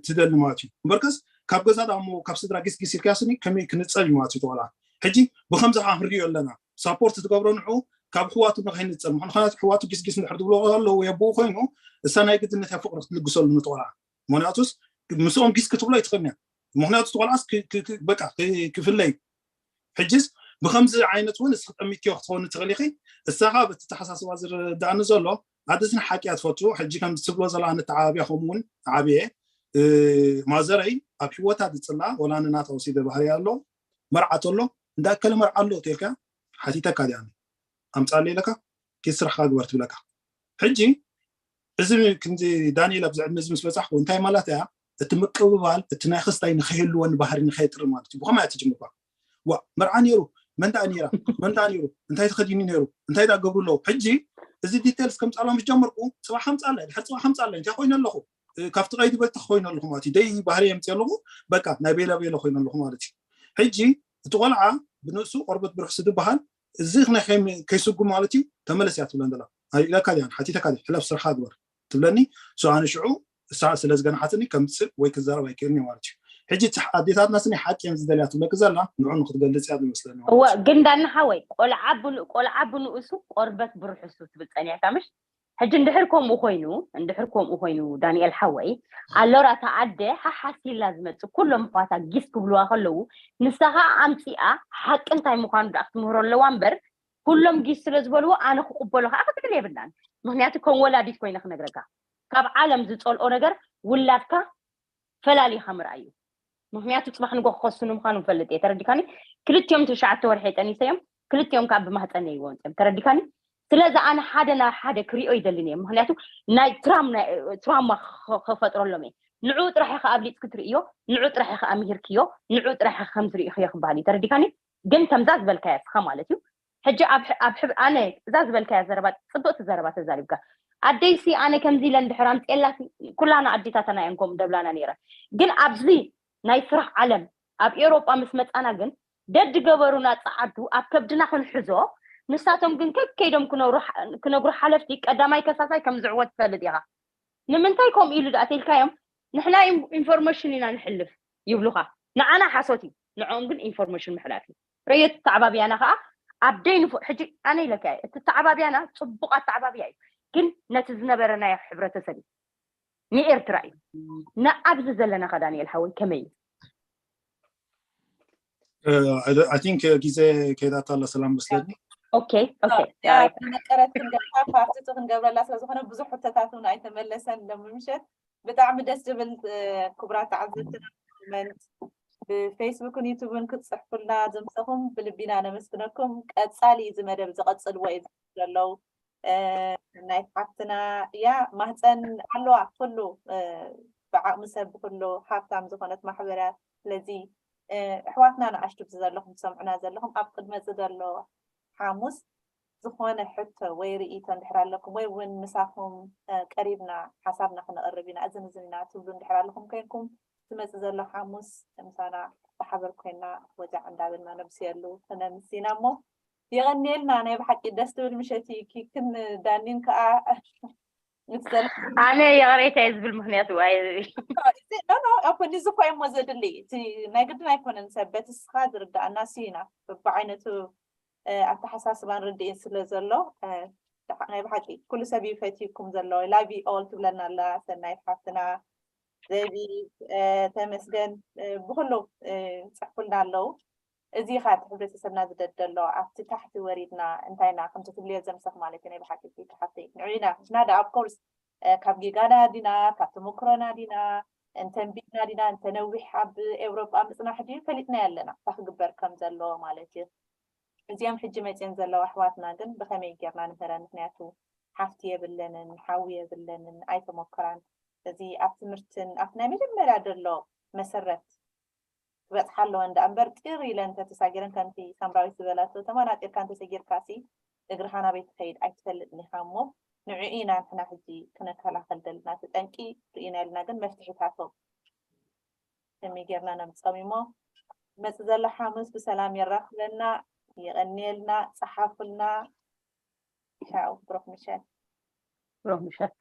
ትደሊ ማለት እዩ። እምበርከስ ካብ ገዛ ዳሞ ካብ ስድራ ጊስ ጊስ ኢልካ ስኒ ከመይ ክንፀብ እዩ ማለት እዩ። ተቆልዓ ሕጂ ብከምዚ ከዓ ክንሪኦ ኣለና ሳፖርት ትገብሮ ንዑ ካብ ሕዋቱ ንኸይንፀብ ምክንያቱ ሕዋቱ ጊስ ጊስ እንድሕር ትብሎ ኣለዉ የብኡ ኮይኑ እሳ ናይ ግድነት እያ ፍቕሪ ክትልግሰሉ ንተቆልዓ ምክንያቱስ ምስኦም ጊስ ክትብሎ ኣይትኽእልን እያ። ምክንያቱ ተቆልዓስ በቃ ክፍለይ ሕጅስ ብከምዚ ዓይነት እውን እስኪ ጠሚትዮ ክትኸውን ትኽእል ኢኺ። እሳ ከዓ በቲ ተሓሳስባ ዝረዳእኒ ዘሎ ኣደስኒ ሓቂ እያ ትፈቱ። ሕጂ ከም ትብሎ ዘላ ንተዓባብያ ከምኡ እውን ዓብየ ማዘረይ ኣብ ሂወታ ዝፅላ ወላ ንናታ ወሲደ ባህርያ ኣሎ መርዓ ተሎ እንዳ እከለ መርዓ ኣሎ ተልካ ሓቲተካ ዲኣኒ ኣምፃለ ኢለካ ኬድ ስራሕካ ግበር ትብለካ። ሕጂ እዚ ክንዚ ዳንኤል ኣብዚ ዕድመ እዚ ምስ በፃሕኩ እንታይ ማለት እያ እቲ ምቅብባል እቲ ናይ ክስታይ ንኸይህልወኒ ባህሪ ንኸየጥሪ ማለት እዩ። ብኸመይ እያ ትጅምር ዋ መርዓ ነይሩ መን ደኣ ነይራ መን ደኣ ነይሩ እንታይ ተኸዲኑ ነይሩ እንታይ ደኣ ገብሩ ኣለዉ። ሕጂ እዚ ዲቴልስ ከምፃላ ምስ ጀመርኩ ፅባሕ ከምፃላ ድሕር ፅባሕ ከምፃላ እንታይ ኮይኑ ኣለኹ ካብቲ ቀይዲ በቲ ኮይኑ ኣለኹ ማለት እዩ። ደይ ባህሪ የምፅእ ኣለኹ በቃ ናይ ቤላ ቤሎ ኮይኑ ኣለኹ ማለት እዩ። ሕጂ እቲ ቆልዓ ብንእሱ ቆርበት ብርሕሱ ዝበሃል እዚ ከይስጉ ማለት እዩ። ተመለስ እያ ትብለን ዘላ ኢለካ ዲያን ሓቲተካ ሕለፍ ስርሓ ግበር ትብለኒ። ኣነ ሽዑ እሳ ስለ ዝገናሓትኒ ከምፅእ ወይ ክዛረብ ኣይክእልን ማለት እዩ። ሕጂ ኣዴታትና ስኒ ሓቂ እየን ዝደልያ ትብለክ ዘላ ንዑ ንክትገልፅ እያ ዝመስለኒ። እወ ግን ዳኒ ሓወይ ቆልዓ ቆልዓ ብንኡሱ ቆርበት ብርሕሱ ትብል ፀኒዕካ ምሽ? ሕጂ እንድሕር ከምኡ ኮይኑ እንድሕር ከምኡ ኮይኑ ዳንኤል ሓወይ ኣሎራ እታ ኣደ ሓሓሲላ ዝመፅእ ኩሎም ኣሕዋታ ጊስ ክብልዋ ከለዉ ንሳ ከዓ ኣምፂኣ ሓቂ እንታይ ምዃኑ ደኣ ክትምህሮ ኣለዋ እምበር ኩሎም ጊስ ስለ ዝበልዎ ኣነ ክቕበሎ ከዓ ክትብል የብላን። ምክንያቱ ከም ወላዲት ኮይነ ክነግረካ ካብ ዓለም ዝፀልኦ ነገር ውላድካ ፈላሊኻ ምርኣይ እዩ። ምክንያቱ ፅባሕ ንጎ ክኸስኑ ምዃኑ ንፈልጥ እየ ተረዲካኒ። ክልቲኦም ትሽዓተ ወርሒ የጠኒሰዮም ክልቲኦም ከዓ ብማህፀን ነይዎም ፅም ተረዲካኒ። ስለዚ ኣነ ሓደ ናብ ሓደ ክሪኦ ይደልን እየ ምክንያቱ ናይ ትራማ ከፈጥረሎም እየ። ንዑ ጥራሕ ኢኻ ኣብሊፅኪ ትርእዮ ንዑ ጥራሕ ኢኻ ኣምሂርክዮ ንዑ ጥራሕ ኢኻ ከምትርእኽዮ ክበሃል እዩ ተረዲካኒ። ግን ከምዛ ዝበልካያ እስኻ ማለት እዩ ሕጂ ኣብ ኣነ እዛ ዝበልካያ ዘረባ ፅብቕቲ ዘረባ ተዛሪብካ ኣደይሲ ኣነ ከምዚ ኢለ እንድሕር ኣምፅኤላሲ ኩላና ኣዴታተና እየን ከምኡ ደብላና ነይረን። ግን ኣብዚ ናይ ስራሕ ዓለም ኣብ ኤውሮጳ ምስ መጻና ግን ደድ ገበሩና ጸዓዱ ኣብ ከብድና ክንሕዞ፣ ንሳቶም ግን ከከይዶም ክነግሩ ሓ- ክነግሩ ሓለፍቲ ቀዳማይ ከሳሳይ ከም ዝዕወት ትፈልጥ ኢኻ። ንምንታይ ከምኡ ኢሉ ደኣ ተልካዮም? ንሕና ኢን- ኢንፎርሜሽን ኢና ንሕልፍ ይብሉኻ። ንዓና ሓሶት እዩ፣ ንዕኦም ግን ኢንፎርሜሽን ምሕላፍ እዩ። ረየት ተዓባብያና ከዓ ኣብ ደይንፎ ሕጂ ኣነ ኢለካ እየ፣ እቲ ተዓባብያና ጽቡቕ ኣተዓባብያ እዩ፣ ግን ነቲ ዝነበረናዮ ሕብረተሰብ እዩ፣ ንኤርትራ እዩ። ንኣብዚ ዘለና ከ ዳንኤል ሓወይ ከመይ እዩ? I think ግዜ ከይዳታ ኣላ ሰላም መስለኒ። ኦኬ ኦኬ መቀረት ክንገብራ ፓርቲቱ ክንገብረላ ስለዝኾነ ብዙሕ ሕቶታት እውን ኣይተመለሰን ሎሚ ምሸት። ብጣዕሚ ደስ ዝብል ክቡራት ተዓዘብትና ኮመንት ብፌስቡክን ዩቱብን ክትፅሕፉልና ዘምሰኹም ብልቢና ነመስግነኩም። ቀፃሊ እዚ መደብ ዝቐፅልዎ እዩ ዘለዉ ናይ ሓፍትና እያ ማህፀን ኣለዋ ኩሉ ብዓቕሚ ሰብ ብኩሉ ሃብታም ዝኾነት ማሕበርያ። ስለዚ ኣሕዋትና ንኣሽቱ ዘለኹም ትሰምዑና ዘለኹም ኣብ ቅድመ እዚ ዘሎ ሓሙስ ዝኾነ ሕቶ ወይ ርእይቶ እንድሕር ኣለኩም ወይ እውን ምሳኹም ቀሪብና ሓሳብና ክነቕርብ ኢና እዝን እዝን ኢና ትብሉ እንድሕር ኣለኹም ኮይንኩም ትመፅእ ዘሎ ሓሙስ ምሳና ብሓበር ኮይንና ወጃዕ እንዳበልና ነብስየሉ ክነምስና እሞ የቐንየልና። ናይ ብሓቂ ደስ ትብል ምሸት እዩ። ኪክን ዳኒን ከዓ ኣነ የቕሬታ እየ ዝብል ምክንያቱ ኖ ኖ ኣኮ ንዚ እኮ እሞ ዘድሊ እቲ ናይ ግድን ኣይኮነን ሰብ በቲ ስኻ ዝርዳእና ስዩና በብዓይነቱ ኣተሓሳስባን ርድኢን ስለ ዘሎ ናይ ብሓቂ ኩሉ ሰብ እዩ ፈትዩኩም ዘሎ። ላቪ ኦል ትብለና ኣላ ሰናይት ሓፍትና ዘቢ ተመስገን ብኩሉ ፅሕፉልና ኣለዉ። እዚ ካ እቲ ሕብረተሰብና ዝደደሎ ኣብቲ ታሕቲ ወሪድና እንታይና ከምቲ ትብልዮ ዘምሰኽ ማለት እዩ ናይ ብሓቂ ሓፍተይ ንዕና ንሕና ዳ ኣብ ኮርስ ካብ ጌጋና ዲና ካብ ተመክሮና ዲና እንተንቢብና ዲና እንተነዊሕ ኣብ ኤውሮጳ ምፅናሕ ድዩ ፈሊጥና ኣለና እንታይ ክግበር ከም ዘለዎ ማለት እዩ። እዚኦም ሕጂ መፅኦም ዘለዉ ኣሕዋትና ግን ብኸመይ ጌርና ንምህረን ምክንያቱ ሓፍቲ የብለንን ሓዊ የብለንን ኣይተሞከራን። እዚ ኣብ ትምህርትን ኣብ ናይ መጀመርያ ዘሎ መሰረት ክበፅሓ ኣለወን ደኣ እምበር ጢር ኢለን እንተተሳጊረን ከምቲ ሳምራዊት ዝበላቶ ተመናጢርካ እንተሰጊርካ ሲ እግርኻ ናበይ ትኸይድ ኣይትፈልጥን ኢኻ እሞ ንዕኡ ኢና ንሕና ሕጂ ክነከላኸል ዘለና እቲ ጠንቂ ርኢና ኢልና ግን መፍትሒታቶም ከመይ ጌርና ነምፀም እሞ መፅ ዘሎ ሓሙስ ብሰላም የራኽበና። የቐንየልና። ፀሓፉልና። ቻው ብሩኽ ምሸት። ብሩኽ ምሸት።